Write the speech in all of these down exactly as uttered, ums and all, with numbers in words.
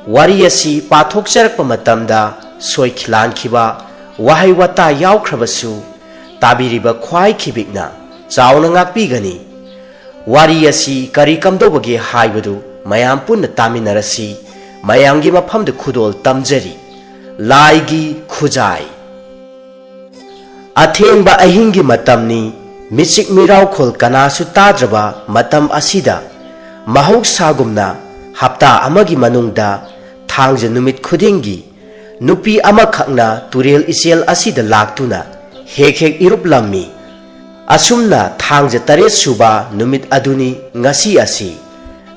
ꯋꯥꯔꯤ ꯑꯁꯤ ꯄꯥꯊꯣꯛꯆꯔꯛꯄ ꯃꯇꯝꯗ ꯁꯣꯏꯈꯤꯂꯥꯟꯈꯤꯕ ꯋꯥꯍꯩ ꯋꯥꯇꯥ ꯌꯥꯎꯈ꯭ꯔꯕꯁꯨ, ꯇꯥꯕꯤꯔꯤꯕ ꯈ꯭ꯋꯥꯏ ꯈꯤꯕꯤꯛꯅ ꯆꯥꯎꯅ ꯉꯥꯛꯄꯤꯒꯅꯤ꯫ ꯋꯥꯔꯤ ꯑꯁꯤ ꯀꯔꯤ ꯀꯝꯗꯧꯕꯒꯦ ꯍꯥꯏꯕꯗꯨ ꯃꯌꯥꯝ ꯄꯨꯟꯅ ꯇꯥꯃꯤꯟꯅꯔꯁꯤ꯫ ꯃꯌꯥꯝꯒꯤ ꯃꯐꯝꯗ ꯈꯨꯗꯣꯜ ꯇꯝꯖꯔꯤ꯫ ꯂꯥꯏꯒꯤ ꯈꯨꯖꯥꯏ꯫ ꯑꯊꯦꯡꯕ ꯑꯍꯤꯡꯒꯤ ꯃꯇꯝꯅꯤ꯫ ꯃꯤꯆꯤꯛ ꯃꯤꯔꯥꯎꯈꯣꯜ ꯀꯅꯥꯁꯨ ꯇꯥꯗ꯭ꯔꯕ ꯃꯇꯝ ꯑꯁꯤꯗ, ꯃꯍꯧꯁꯥꯒꯨꯝꯅ ꯍꯞꯇꯥ ꯑꯃꯒꯤ ꯃꯅꯨꯡꯗ ꯊꯥꯡꯖ ꯅꯨꯃꯤꯠ ꯈꯨꯗꯤꯡꯒꯤ ꯅꯨꯄꯤ ꯑꯃꯈꯛꯅ ꯇꯨꯔꯦꯜ ꯏꯆꯦꯜ ꯑꯁꯤꯗ ꯂꯥꯛꯇꯨꯅ ꯍꯦꯛ ꯍꯦꯛ ꯏꯔꯨꯞꯂꯝꯃꯤ꯫ ꯑꯁꯨꯝꯅ ꯊꯥꯡꯖ ꯇꯔꯦꯠ ꯁꯨꯕ ꯅꯨꯃꯤꯠ ꯑꯗꯨꯅꯤ ꯉꯁꯤ ꯑꯁꯤ꯫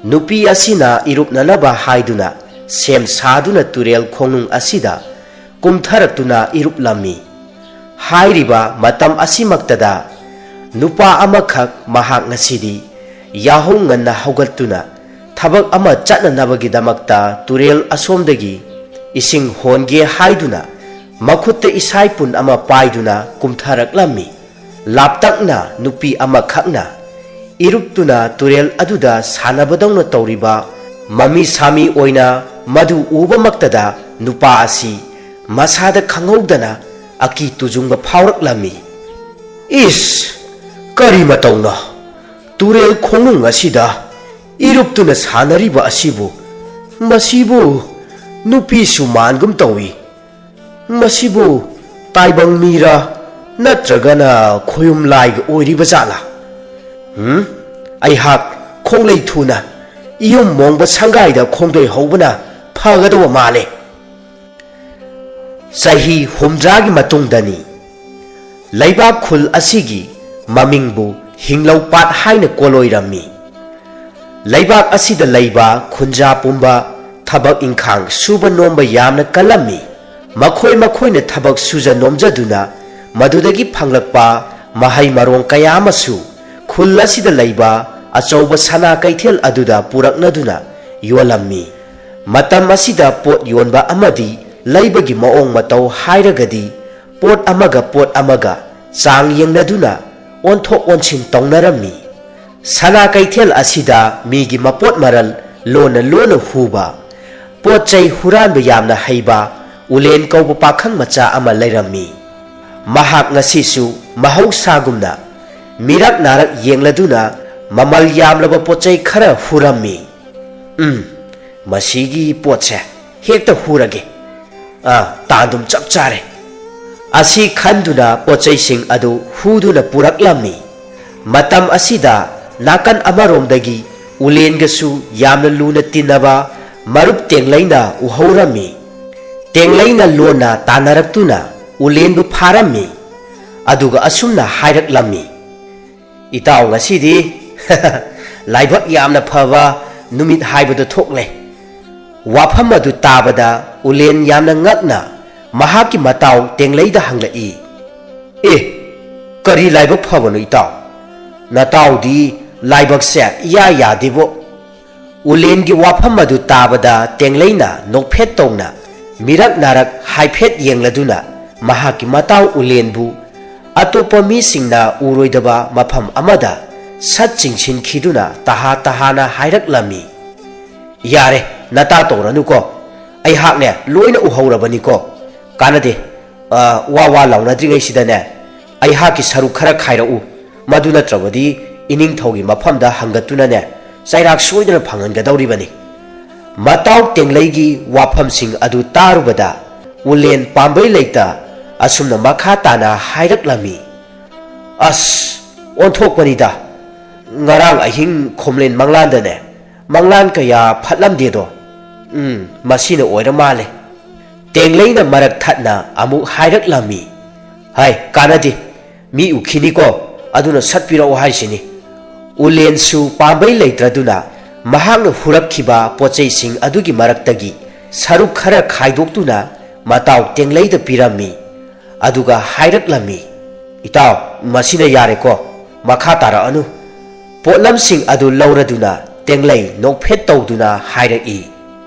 ꯅꯨꯄꯤ ꯑꯁꯤꯅ ꯏꯔꯨꯞꯅꯅꯕ ꯍꯥꯏꯗꯨꯅ ꯁꯦꯝ ꯁꯥꯗꯨꯅ ꯇꯨꯔꯦꯜ ꯈꯣꯡꯅꯨꯡ ꯑꯁꯤꯗ ꯀꯨꯝꯊꯔꯛꯇꯨꯅ ꯏꯔꯨꯞꯂꯝꯃꯤ꯫ ꯍꯥꯏꯔꯤꯕ ꯃꯇꯝ ꯑꯁꯤꯃꯛꯇꯗ ꯅꯨꯄꯥ ꯑꯃꯈꯛ ꯃꯍꯥꯛ ꯉꯁꯤꯗꯤ ꯌꯥꯍꯧ ꯉꯟꯅ ꯍꯧꯒꯠꯇꯨꯅ ꯊꯕꯛ ꯑꯃ ꯆꯠꯅꯅꯕꯒꯤꯗꯃꯛꯇ ꯇꯨꯔꯦꯜ ꯑꯁꯣꯝꯗꯒꯤ ꯏꯁꯤꯡ ꯍꯣꯟꯒꯦ ꯍꯥꯏꯗꯨꯅ ꯃꯈꯨꯠꯇ ꯏꯁꯥꯏꯄꯨꯟ ꯑꯃ ꯄꯥꯏꯗꯨꯅ ꯀꯨꯝꯊꯔꯛꯂꯝꯃꯤ꯫ ꯂꯥꯞꯇꯛꯅ ꯅꯨꯄꯤ ꯑꯃꯈꯛꯅ ꯏꯔꯨꯞꯇꯨꯅ ꯇꯨꯔꯦꯜ ꯑꯗꯨꯗ ꯁꯥꯟꯅꯕꯗꯧꯅ ꯇꯧꯔꯤꯕ ꯃꯃꯤ ꯁꯥꯃꯤ ꯑꯣꯏꯅ ꯃꯗꯨ ꯎꯕꯃꯛꯇꯗ ꯅꯨꯄꯥ ꯑꯁꯤ ꯃꯁꯥꯗ ꯈꯪꯍꯧꯗꯅ ꯑꯀꯤ ꯇꯨꯖꯨꯡꯕ ꯐꯥꯎꯔꯛꯂꯝꯃꯤ꯫ "ꯏꯁ! ꯀꯔꯤ ꯃꯇꯧꯅꯣ? ꯇꯨꯔꯦꯜ ꯈꯣꯡꯅꯨꯡ ꯑꯁꯤꯗ ꯏꯔꯨꯞꯇꯨꯅ ꯁꯥꯟꯅꯔꯤꯕ ꯑꯁꯤꯕꯨ? ꯃꯁꯤꯕꯨ ꯅꯨꯄꯤꯁꯨ ꯃꯥꯟꯒꯨꯝ ꯇꯧꯏ꯫ ꯃꯁꯤꯕꯨ ꯇꯥꯏꯕꯪ ꯃꯤꯔ ꯅꯠꯇ꯭ꯔꯒꯅ ꯈꯣꯌꯨꯝ ꯂꯥꯏꯒ ꯑꯣꯏꯔꯤꯕ ꯖꯥꯠꯂꯥ? ꯎꯝ? ꯑꯩꯍꯥꯛ ꯈꯣꯡꯂꯩ ꯊꯨꯅ ꯏꯌꯨꯝ ꯃꯣꯡꯕ ꯁꯪꯒꯥꯏꯗ ꯈꯣꯡꯗꯣꯏ ꯍꯧꯕꯅ ꯐꯒꯗꯧꯕ ꯃꯥꯜꯂꯦ꯫" ꯆꯍꯤ ꯍꯨꯝꯗ꯭ꯔꯥꯒꯤ ꯃꯇꯨꯡꯗꯅꯤ꯫ ꯂꯩꯕꯥꯛ ꯈꯨꯜ ꯑꯁꯤꯒꯤ ꯃꯃꯤꯡꯕꯨ ꯍꯤꯡꯂꯧ ꯄꯥꯠ ꯍꯥꯏꯅ ꯀꯣꯂꯣꯏꯔꯝꯃꯤ꯫ ꯂꯩꯕꯥꯛ ꯑꯁꯤꯗ ꯂꯩꯕ ꯈꯨꯟꯖꯥ ꯄꯨꯝꯕ ꯊꯕꯛ ꯏꯪꯈꯥꯡ ꯁꯨꯕ ꯅꯣꯝꯕ ꯌꯥꯝꯅ ꯀꯜꯂꯝꯃꯤ꯫ ꯃꯈꯣꯏ ꯃꯈꯣꯏꯅ ꯊꯕꯛ ꯁꯨꯖ ꯅꯣꯝꯖꯗꯨꯅ ꯃꯗꯨꯗꯒꯤ ꯐꯪꯂꯛꯄ ꯃꯍꯩ ꯃꯔꯣꯡ ꯀꯌꯥ ꯑꯃꯁꯨ ꯈꯨꯜ ꯑꯁꯤꯗ ꯂꯩꯕ ꯑꯆꯧꯕ ꯁꯅꯥ ꯀꯩꯊꯦꯜ ꯑꯗꯨꯗ ꯄꯨꯔꯛꯅꯗꯨꯅ ꯌꯣꯜꯂꯝꯃꯤ꯫ ꯃꯇꯝ ꯑꯁꯤꯗ ꯄꯣꯠ ꯌꯣꯟꯕ ꯑꯃꯗꯤ ꯂꯩꯕꯒꯤ ꯃꯑꯣꯡ ꯃꯇꯧ ꯍꯥꯏꯔꯒꯗꯤ ꯄꯣꯠ ꯑꯃꯒ ꯄꯣꯠ ꯑꯃꯒ ꯆꯥꯡ ꯌꯦꯡꯅꯗꯨꯅ ꯑꯣꯟꯊꯣꯛ ꯑꯣꯟꯁꯤꯟ ꯇꯧꯅꯔꯝꯃꯤ꯫ ꯁꯅꯥ ꯀꯩꯊꯦꯜ ꯑꯁꯤꯗ ꯃꯤꯒꯤ ꯃꯄꯣꯠ ꯃꯔꯜ ꯂꯣꯟꯅ ꯂꯣꯟꯅ ꯍꯨꯕ, ꯄꯣꯠ ꯆꯩ ꯍꯨꯔꯥꯟꯕ ꯌꯥꯝꯅ ꯍꯩꯕ ꯎꯂꯦꯟ ꯀꯧꯕ ꯄꯥꯈꯪ ꯃꯆꯥ ꯑꯃ ꯂꯩꯔꯝꯃꯤ꯫ ꯃꯍꯥꯛ ꯉꯁꯤꯁꯨ ꯃꯍꯧꯁꯥꯒꯨꯝꯅ ꯃꯤꯔꯛ ꯅꯥꯔꯛ ꯌꯦꯡꯂꯗꯨꯅ ꯃꯃꯜ ꯌꯥꯝꯂꯕ ꯄꯣꯠ ꯆꯩ ꯈꯔ ꯍꯨꯔꯝꯃꯤ꯫ "ꯎꯝ, ꯃꯁꯤꯒꯤ ꯄꯣꯠꯁꯦ ꯍꯦꯛꯇ ꯍꯨꯔꯒꯦ꯫ ꯑꯥ, ꯇꯥꯟꯗꯨꯝ ꯆꯞ ꯆꯥꯔꯦ"꯫ ꯑꯁꯤ ꯈꯟꯗꯨꯅ ꯄꯣꯠ ꯆꯩꯁꯤꯡ ꯑꯗꯨ ꯍꯨꯗꯨꯅ ꯄꯨꯔꯛꯂꯝꯃꯤ꯫ ꯃꯇꯝ ꯑꯁꯤꯗ ꯅꯥꯀꯟ ꯑꯃꯔꯣꯝꯗꯒꯤ ꯎꯂꯦꯟꯒꯁꯨ ꯌꯥꯝꯅ ꯂꯨꯅ ꯇꯤꯟꯅꯕ ꯃꯔꯨꯞ ꯇꯦꯡꯂꯩꯅ ꯎꯍꯧꯔꯝꯃꯤ꯫ ꯇꯦꯡꯂꯩꯅ ꯂꯣꯟꯅ ꯇꯥꯟꯅꯔꯛꯇꯨꯅ ꯎꯂꯦꯟꯕꯨ ꯐꯥꯔꯝꯃꯤ꯫ ꯑꯗꯨꯒ ꯑꯁꯨꯝꯅ ꯍꯥꯏꯔꯛꯂꯝꯃꯤ, "ꯏꯇꯥꯎ, ꯉꯁꯤꯗꯤ ꯂꯥꯏꯕꯛ ꯌꯥꯝꯅ ꯐꯕ ꯅꯨꯃꯤꯠ ꯍꯥꯏꯕꯗꯨ ꯊꯣꯛꯂꯦ"꯫ ꯋꯥꯐꯝ ꯑꯗꯨ ꯇꯥꯕꯗ ꯎꯂꯦꯟ ꯌꯥꯝꯅ ꯉꯛꯅ ꯃꯍꯥꯛꯀꯤ ꯃꯇꯥꯎ ꯇꯦꯡꯂꯩꯗ ꯍꯪꯂꯛꯏ, "ꯑꯦ, ꯀꯔꯤ ꯂꯥꯏꯕꯛ ꯐꯕꯅꯣ ꯏꯇꯥꯎ? ꯅꯇꯥꯎꯗꯤ ꯂꯥꯏꯕꯛꯁꯦ ꯏꯌꯥ ꯌꯥꯗꯦꯕꯣ"꯫ ꯎꯂꯦꯟꯒꯤ ꯋꯥꯐꯝ ꯑꯗꯨ ꯇꯥꯕꯗ ꯇꯦꯡꯂꯩꯅ ꯅꯣꯛꯐꯦꯠ ꯇꯧꯅ ꯃꯤꯔꯛ ꯅꯥꯔꯛ ꯍꯥꯏꯐꯦꯠ ꯌꯦꯡꯂꯗꯨꯅ ꯃꯍꯥꯛꯀꯤ ꯃꯇꯥꯎ ꯎꯂꯦꯟꯕꯨ ꯑꯇꯣꯞꯄ ꯃꯤꯁꯤꯡꯅ ꯎꯔꯣꯏꯗꯕ ꯃꯐꯝ ꯑꯃꯗ ꯁꯠ ꯆꯤꯡꯁꯤꯟꯈꯤꯗꯨꯅ ꯇꯍꯥ ꯇꯍꯥꯅ ꯍꯥꯏꯔꯛꯂꯝꯃꯤ, "ꯌꯥꯔꯦ, ꯅꯇꯥ ꯇꯧꯔꯅꯨꯀꯣ꯫ ꯑꯩꯍꯥꯛꯅꯦ ꯂꯣꯏꯅ ꯎꯍꯧꯔꯕꯅꯤꯀꯣ꯫ ꯀꯥꯟꯅꯗꯦ꯫ ꯑ, ꯋꯥ ꯋꯥ ꯂꯥꯎꯅꯗ꯭ꯔꯤꯉꯩꯁꯤꯗꯅꯦ, ꯑꯩꯍꯥꯛꯀꯤ ꯁꯔꯨꯛ ꯈꯔ ꯈꯥꯏꯔꯛꯎ꯫ ꯃꯗꯨ ꯅꯠꯇ꯭ꯔꯕꯗꯤ ꯏꯅꯤꯡꯊꯧꯒꯤ ꯃꯐꯝꯗ ꯍꯪꯒꯠꯇꯨꯅꯅꯦ, ꯆꯩꯔꯥꯛ ꯁꯣꯏꯗꯅ ꯐꯪꯍꯟꯒꯗꯧꯔꯤꯕꯅꯤ"꯫ ꯃꯇꯥꯎ ꯇꯦꯡꯂꯩꯒꯤ ꯋꯥꯐꯝꯁꯤꯡ ꯑꯗꯨ ꯇꯥꯔꯨꯕꯗ ꯎꯂꯦꯟ ꯄꯥꯝꯕꯩ ꯂꯩꯇ ꯑꯁꯨꯝꯅ ꯃꯈꯥ ꯇꯥꯅ ꯍꯥꯏꯔꯛꯂꯝꯃꯤ, "ꯑꯁ, ꯑꯣꯟꯊꯣꯛꯄꯅꯤꯗ꯫ ꯉꯔꯥꯡ ꯑꯍꯤꯡ ꯈꯣꯝꯂꯦꯟ ꯃꯪꯂꯥꯟꯗꯅꯦ, ꯃꯪꯂꯥꯟ ꯀꯌꯥ ꯐꯠꯂꯝꯗꯦꯗꯣ꯫ ꯎꯝ, ꯃꯁꯤꯅ ꯑꯣꯏꯔ ꯃꯥꯜꯂꯦ"꯫ ꯇꯦꯡꯂꯩꯅ ꯃꯔꯛ ꯊꯠꯅ ꯑꯃꯨꯛ ꯍꯥꯏꯔꯛꯂꯝꯃꯤ, "ꯍꯥꯏ, ꯀꯥꯟꯅꯗꯦ꯫ ꯃꯤ ꯎꯈꯤꯅꯤꯀꯣ, ꯑꯗꯨꯅ ꯁꯠꯄꯤꯔꯛꯑꯣ ꯍꯥꯏꯁꯤꯅꯤ"꯫ ꯎꯂꯦꯟꯁꯨ ꯄꯥꯝꯕꯩ ꯂꯩꯇ꯭ꯔꯗꯨꯅ ꯃꯍꯥꯛꯅ ꯍꯨꯔꯛꯈꯤꯕ ꯄꯣꯠꯆꯩꯁꯤꯡ ꯑꯗꯨꯒꯤ ꯃꯔꯛꯇꯒꯤ ꯁꯔꯨꯛ ꯈꯔ ꯈꯥꯏꯗꯣꯛꯇꯨꯅ ꯃꯇꯥꯎ ꯇꯦꯡꯂꯩꯗ ꯄꯤꯔꯝꯃꯤ꯫ ꯑꯗꯨꯒ ꯍꯥꯏꯔꯛꯂꯝꯃꯤ, "ꯏꯇꯥꯎ, ꯃꯁꯤꯅ ꯌꯥꯔꯦꯀꯣ, ꯃꯈꯥ ꯇꯥꯔꯛꯑꯅꯨ"꯫ ꯄꯣꯠꯂꯝꯁꯤꯡ ꯑꯗꯨ ꯂꯧꯔꯗꯨꯅ ꯇꯦꯡꯂꯩ ꯅꯣꯛꯐꯦꯠ ꯇꯧꯗꯨꯅ ꯍꯥꯏꯔꯛꯏ,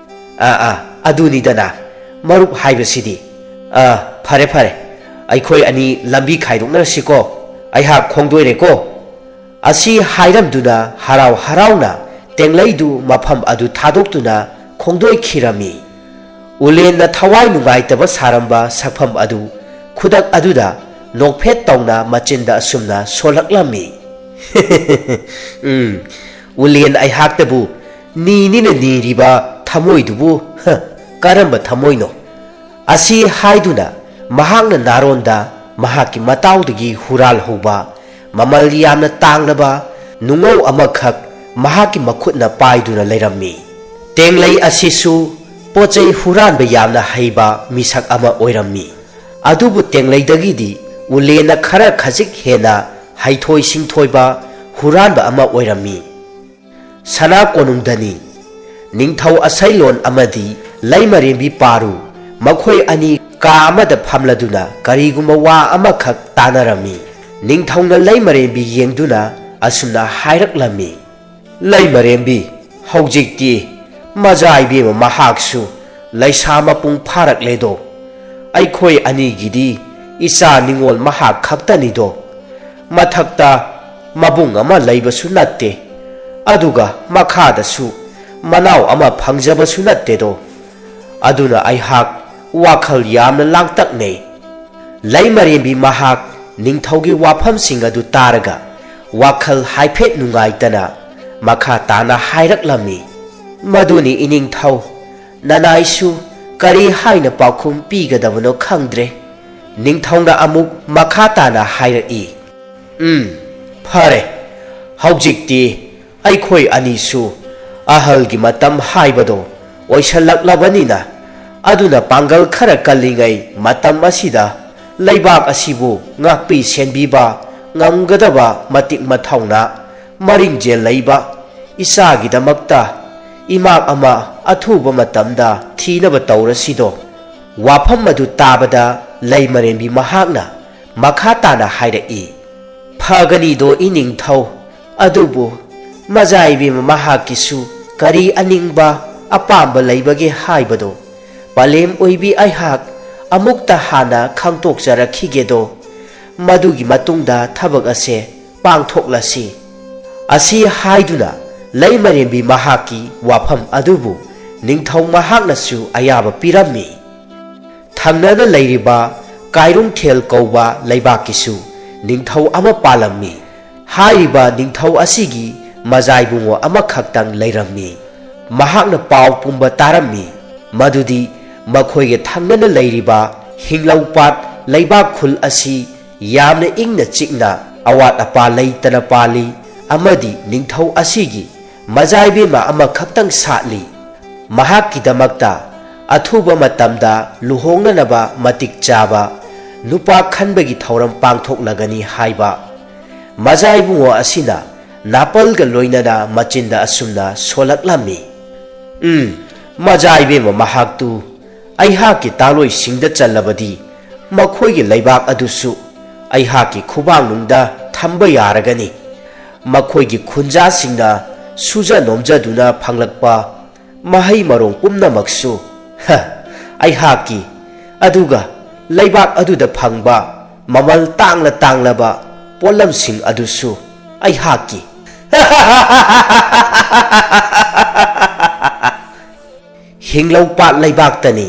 "ꯑꯥ, ꯑꯥ, ꯑꯗꯨꯅꯤꯗꯅ ꯃꯔꯨꯞ ꯍꯥꯏꯕꯁꯤꯗꯤ꯫ ꯑꯥ, ꯐꯔꯦ, ꯐꯔꯦ, ꯑꯩꯈꯣꯏ ꯑꯅꯤ ꯂꯝꯕꯤ ꯈꯥꯏꯗꯣꯛꯅꯔꯁꯤꯀꯣ, ꯑꯩꯍꯥꯛ ꯈꯣꯡꯗꯣꯏꯔꯦꯀꯣ"꯫ ꯑꯁꯤ ꯍꯥꯏꯔꯝꯗꯨꯅ ꯍꯔꯥꯎ ꯍꯔꯥꯎꯅ ꯇꯦꯡꯂꯩꯗꯨ ꯃꯐꯝ ꯑꯗꯨ ꯊꯥꯗꯣꯛꯇꯨꯅ ꯐꯣꯡꯗꯣꯛꯈꯤꯔꯝꯃꯤ꯫ ꯎꯂꯦꯟꯅ ꯊꯋꯥꯏ ꯅꯨꯡꯉꯥꯏꯇꯕ ꯁꯥꯔꯝꯕ ꯁꯛꯐꯝ ꯑꯗꯨ ꯈꯨꯗꯛ ꯑꯗꯨꯗ ꯅꯣꯛꯐꯦꯠ ꯇꯧꯅ ꯃꯆꯤꯟꯗ ꯑꯁꯨꯝꯅ ꯁꯣꯜꯂꯛꯂꯝꯃꯤ꯫ "ꯎꯝ, ꯎꯂꯦꯟ ꯑꯩꯍꯥꯛꯇꯕꯨ ꯅꯤꯅꯤꯅ ꯅꯤꯔꯤꯕ ꯊꯃꯣꯏꯗꯨꯕꯨ, ꯍ, ꯀꯔꯝꯕ ꯊꯃꯣꯏꯅꯣ?" ꯑꯁꯤ ꯍꯥꯏꯗꯨꯅ ꯃꯍꯥꯛꯅ ꯅꯥꯔꯣꯟꯗ ꯃꯍꯥꯛꯀꯤ ꯃꯇꯥꯎꯗꯒꯤ ꯍꯨꯔꯥꯜꯍꯧꯕ ꯃꯃꯜ ꯌꯥꯝꯅ ꯇꯥꯡꯂꯕ ꯅꯨꯡꯉꯧ ꯑꯃꯈꯛ ꯃꯍꯥꯛꯀꯤ ꯃꯈꯨꯠꯅ ꯄꯥꯏꯗꯨꯅ ꯂꯩꯔꯝꯃꯤ꯫ ꯇꯦꯡꯂꯩ ꯑꯁꯤꯁꯨ ꯄꯣꯠꯆꯩ ꯍꯨꯔꯥꯟꯕ ꯌꯥꯝꯅ ꯍꯩꯕ ꯃꯤꯁꯛ ꯑꯃ ꯑꯣꯏꯔꯝꯃꯤ꯫ ꯑꯗꯨꯕꯨ ꯇꯦꯡꯂꯩꯗꯒꯤꯗꯤ ꯎꯂꯦꯟꯅ ꯈꯔ ꯈꯖꯤꯛ ꯍꯦꯟꯅ ꯍꯩꯊꯣꯏ ꯁꯤꯡꯊꯣꯏꯕ ꯍꯨꯔꯥꯟꯕ ꯑꯃ ꯑꯣꯏꯔꯝꯃꯤ꯫ ꯁꯅꯥ ꯀꯣꯅꯨꯡꯗꯅꯤ꯫ ꯅꯤꯡꯊꯧ ꯑꯁꯩꯂꯣꯟ ꯑꯃꯗꯤ ꯂꯩꯃꯔꯦꯝꯕꯤ ꯄꯥꯔꯨ, ꯃꯈꯣꯏ ꯑꯅꯤ ꯀꯥ ꯑꯃꯗ ꯐꯝꯂꯗꯨꯅ ꯀꯔꯤꯒꯨꯝꯕ ꯋꯥ ꯑꯃꯈꯛ ꯇꯥꯅꯔꯝꯃꯤ꯫ ꯅꯤꯡꯊꯧꯅ ꯂꯩꯃꯔꯦꯝꯕꯤ ꯌꯦꯡꯗꯨꯅ ꯑꯁꯨꯝꯅ ꯍꯥꯏꯔꯛꯂꯝꯃꯤ, "ꯂꯩꯃꯔꯦꯝꯕꯤ, ꯍꯧꯖꯤꯛꯇꯤ ꯃꯖꯥ ꯏꯕꯦꯝꯃ ꯃꯍꯥꯛꯁꯨ ꯂꯩꯁꯥ ꯃꯄꯨꯡ ꯐꯥꯔꯛꯂꯦꯗꯣ꯫ ꯑꯩꯈꯣꯏ ꯑꯅꯤꯒꯤꯗꯤ ꯏꯆꯥ ꯅꯤꯉꯣꯜ ꯃꯍꯥꯛ ꯈꯛꯇꯅꯤꯗꯣ꯫ ꯃꯊꯛꯇ ꯃꯕꯨꯡ ꯑꯃ ꯂꯩꯕꯁꯨ ꯅꯠꯇꯦ, ꯑꯗꯨꯒ ꯃꯈꯥꯗꯁꯨ ꯃꯅꯥꯎ ꯑꯃ ꯐꯪꯖꯕꯁꯨ ꯅꯠꯇꯦꯗꯣ꯫ ꯑꯗꯨꯅ ꯑꯩꯍꯥꯛ ꯋꯥꯈꯜ ꯌꯥꯝꯅ ꯂꯥꯡꯇꯛꯅꯩ꯫" ꯂꯩꯃꯔꯦꯝꯕꯤ ꯃꯍꯥꯛ ꯅꯤꯡꯊꯧꯒꯤ ꯋꯥꯐꯝꯁꯤꯡ ꯑꯗꯨ ꯇꯥꯔꯒ ꯋꯥꯈꯜ ꯍꯥꯏꯐꯦꯠ ꯅꯨꯡꯉꯥꯏꯇꯅ ꯃꯈꯥ ꯇꯥꯅ ꯍꯥꯏꯔꯛꯂꯝꯃꯤ, "ꯃꯗꯨꯅꯤ ꯏꯅꯤꯡꯊꯧ, ꯅꯅꯥꯏꯁꯨ ꯀꯔꯤ ꯍꯥꯏꯅ ꯄꯥꯎꯈꯨꯝ ꯄꯤꯒꯗꯕꯅꯣ ꯈꯪꯗ꯭ꯔꯦ꯫" ꯅꯤꯡꯊꯧꯅ ꯑꯃꯨꯛ ꯃꯈꯥ ꯇꯥꯅ ꯍꯥꯏꯔꯛꯏ, "ꯎꯝ, ꯐꯔꯦ, ꯍꯧꯖꯤꯛꯇꯤ ꯑꯩꯈꯣꯏ ꯑꯅꯤꯁꯨ ꯑꯍꯜꯒꯤ ꯃꯇꯝ ꯍꯥꯏꯕꯗꯣ ꯑꯣꯏꯁꯜꯂꯛꯂꯕꯅꯤꯅ, ꯑꯗꯨꯅ ꯄꯥꯡꯒꯜ ꯈꯔ ꯀꯜꯂꯤꯉꯩ ꯃꯇꯝ ꯑꯁꯤꯗ ꯂꯩꯕꯥꯛ ꯑꯁꯤꯕꯨ ꯉꯥꯛꯄꯤ ꯁꯦꯟꯕꯤꯕ ꯉꯝꯒꯗꯕ ꯃꯇꯤꯛ ꯃꯊꯧꯅꯥ ꯃꯔꯤꯡꯖꯦꯜ ꯂꯩꯕ ꯏꯆꯥꯒꯤꯗꯃꯛꯇ ꯏꯃꯥꯛ ꯑꯃ ꯑꯊꯨꯕ ꯃꯇꯝꯗ ꯊꯤꯅꯕ ꯇꯧꯔꯁꯤꯗꯣ꯫" ꯋꯥꯐꯝ ꯑꯗꯨ ꯇꯥꯕꯗ ꯂꯩꯃꯔꯦꯝꯕꯤ ꯃꯍꯥꯛꯅ ꯃꯈꯥ ꯇꯥꯅ ꯍꯥꯏꯔꯛꯏ, "ꯐꯒꯅꯤꯗꯣ ꯏꯅꯤꯡꯊꯧ, ꯑꯗꯨꯕꯨ ꯃꯖꯥꯏꯕꯦꯝꯃ ꯃꯍꯥꯛꯀꯤꯁꯨ ꯀꯔꯤ ꯑꯅꯤꯡꯕ ꯑꯄꯥꯝꯕ ꯂꯩꯕꯒꯦ ꯍꯥꯏꯕꯗꯣ ꯄꯂꯦꯝ ꯑꯣꯏꯕꯤ ꯑꯩꯍꯥꯛ ꯑꯃꯨꯛꯇ ꯍꯥꯟꯅ ꯈꯪꯗꯣꯛꯆꯔꯛꯈꯤꯒꯦꯗꯣ, ꯃꯗꯨꯒꯤ ꯃꯇꯨꯡꯗ ꯊꯕꯛ ꯑꯁꯦ ꯄꯥꯡꯊꯣꯛꯂꯁꯤ꯫" ꯑꯁꯤ ꯍꯥꯏꯗꯨꯅ ꯂꯩꯃꯔꯦꯝꯕꯤ ꯃꯍꯥꯛꯀꯤ ꯋꯥꯐꯝ ꯑꯗꯨꯕꯨ ꯅꯤꯡꯊꯧ ꯃꯍꯥꯛꯅꯁꯨ ꯑꯌꯥꯕ ꯄꯤꯔꯝꯃꯤ꯫ ꯊꯪꯅꯅ ꯂꯩꯔꯤꯕ ꯀꯥꯏꯔꯨꯡꯊꯦꯜ ꯀꯧꯕ ꯂꯩꯕꯥꯛꯀꯤꯁꯨ ꯅꯤꯡꯊꯧ ꯑꯃ ꯄꯥꯜꯂꯝꯃꯤ꯫ ꯍꯥꯏꯔꯤꯕ ꯅꯤꯡꯊꯧ ꯑꯁꯤꯒꯤ ꯃꯖꯥꯏꯕꯨꯡꯉꯣ ꯑꯃꯈꯛꯇꯪ ꯂꯩꯔꯝꯃꯤ꯫ ꯃꯍꯥꯛꯅ ꯄꯥꯎ ꯄꯨꯝꯕ ꯇꯥꯔꯝꯃꯤ, ꯃꯗꯨꯗꯤ ꯃꯈꯣꯏꯒ ꯊꯪꯅꯅ ꯂꯩꯔꯤꯕ ꯍꯤꯡꯂꯧꯄꯥꯠ ꯂꯩꯕꯥꯛ ꯈꯨꯜ ꯑꯁꯤ ꯌꯥꯝꯅ ꯏꯪꯅ ꯆꯤꯛꯅ ꯑꯋꯥꯠ ꯑꯄꯥ ꯂꯩꯇꯅ ꯄꯥꯜꯂꯤ, ꯑꯃꯗꯤ ꯅꯤꯡꯊꯧ ꯑꯁꯤꯒꯤ ꯃꯖꯥꯏꯕꯦꯝꯃ ꯑꯃꯈꯛꯇꯪ ꯁꯥꯠꯂꯤ꯫ ꯃꯍꯥꯛꯀꯤꯗꯃꯛꯇ ꯑꯊꯨꯕ ꯃꯇꯝꯗ ꯂꯨꯍꯣꯡꯅꯅꯕ ꯃꯇꯤꯛ ꯆꯥꯕ ꯅꯨꯄꯥ ꯈꯟꯕꯒꯤ ꯊꯧꯔꯝ ꯄꯥꯡꯊꯣꯛꯂꯒꯅꯤ ꯍꯥꯏꯕ꯫ ꯃꯖꯥꯏꯕꯨꯡꯉꯣ ꯑꯁꯤꯅ ꯅꯥꯄꯜꯒ ꯂꯣꯏꯅꯅ ꯃꯆꯤꯟꯗ ꯑꯁꯨꯝꯅ ꯁꯣꯜꯂꯛꯂꯝꯃꯤ, "ꯎꯝ, ꯃꯖꯥꯏꯕꯦꯝꯃ ꯃꯍꯥꯛꯇꯨ ꯑꯩꯍꯥꯛꯀꯤ ꯇꯥꯂꯣꯏꯁꯤꯡꯗ ꯆꯜꯂꯕꯗꯤ ꯃꯈꯣꯏꯒꯤ ꯂꯩꯕꯥꯛ ꯑꯗꯨꯁꯨ ꯑꯩꯍꯥꯛꯀꯤ ꯈꯨꯕꯥꯡꯅꯨꯡꯗ ꯊꯝꯕ ꯌꯥꯔꯒꯅꯤ꯫ ꯃꯈꯣꯏꯒꯤ ꯈꯨꯟꯖꯥꯁꯤꯡꯅ ꯁꯨꯖ ꯅꯣꯝꯖꯗꯨꯅ ꯐꯪꯂꯛꯄ ꯃꯍꯩ ꯃꯔꯣꯡ ꯄꯨꯝꯅꯃꯛꯁꯨ, ꯍ, ꯑꯩꯍꯥꯛꯀꯤ, ꯑꯗꯨꯒ ꯂꯩꯕꯥꯛ ꯑꯗꯨꯗ ꯐꯪꯕ ꯃꯃꯜ ꯇꯥꯡꯂ ꯇꯥꯡꯂꯕ ꯄꯣꯠꯂꯝꯁꯤꯡ ꯑꯗꯨꯁꯨ ꯑꯩꯍꯥꯛꯀꯤ꯫" ꯍꯤꯡꯂꯧꯄꯥꯠ ꯂꯩꯕꯥꯛꯇꯅꯤ꯫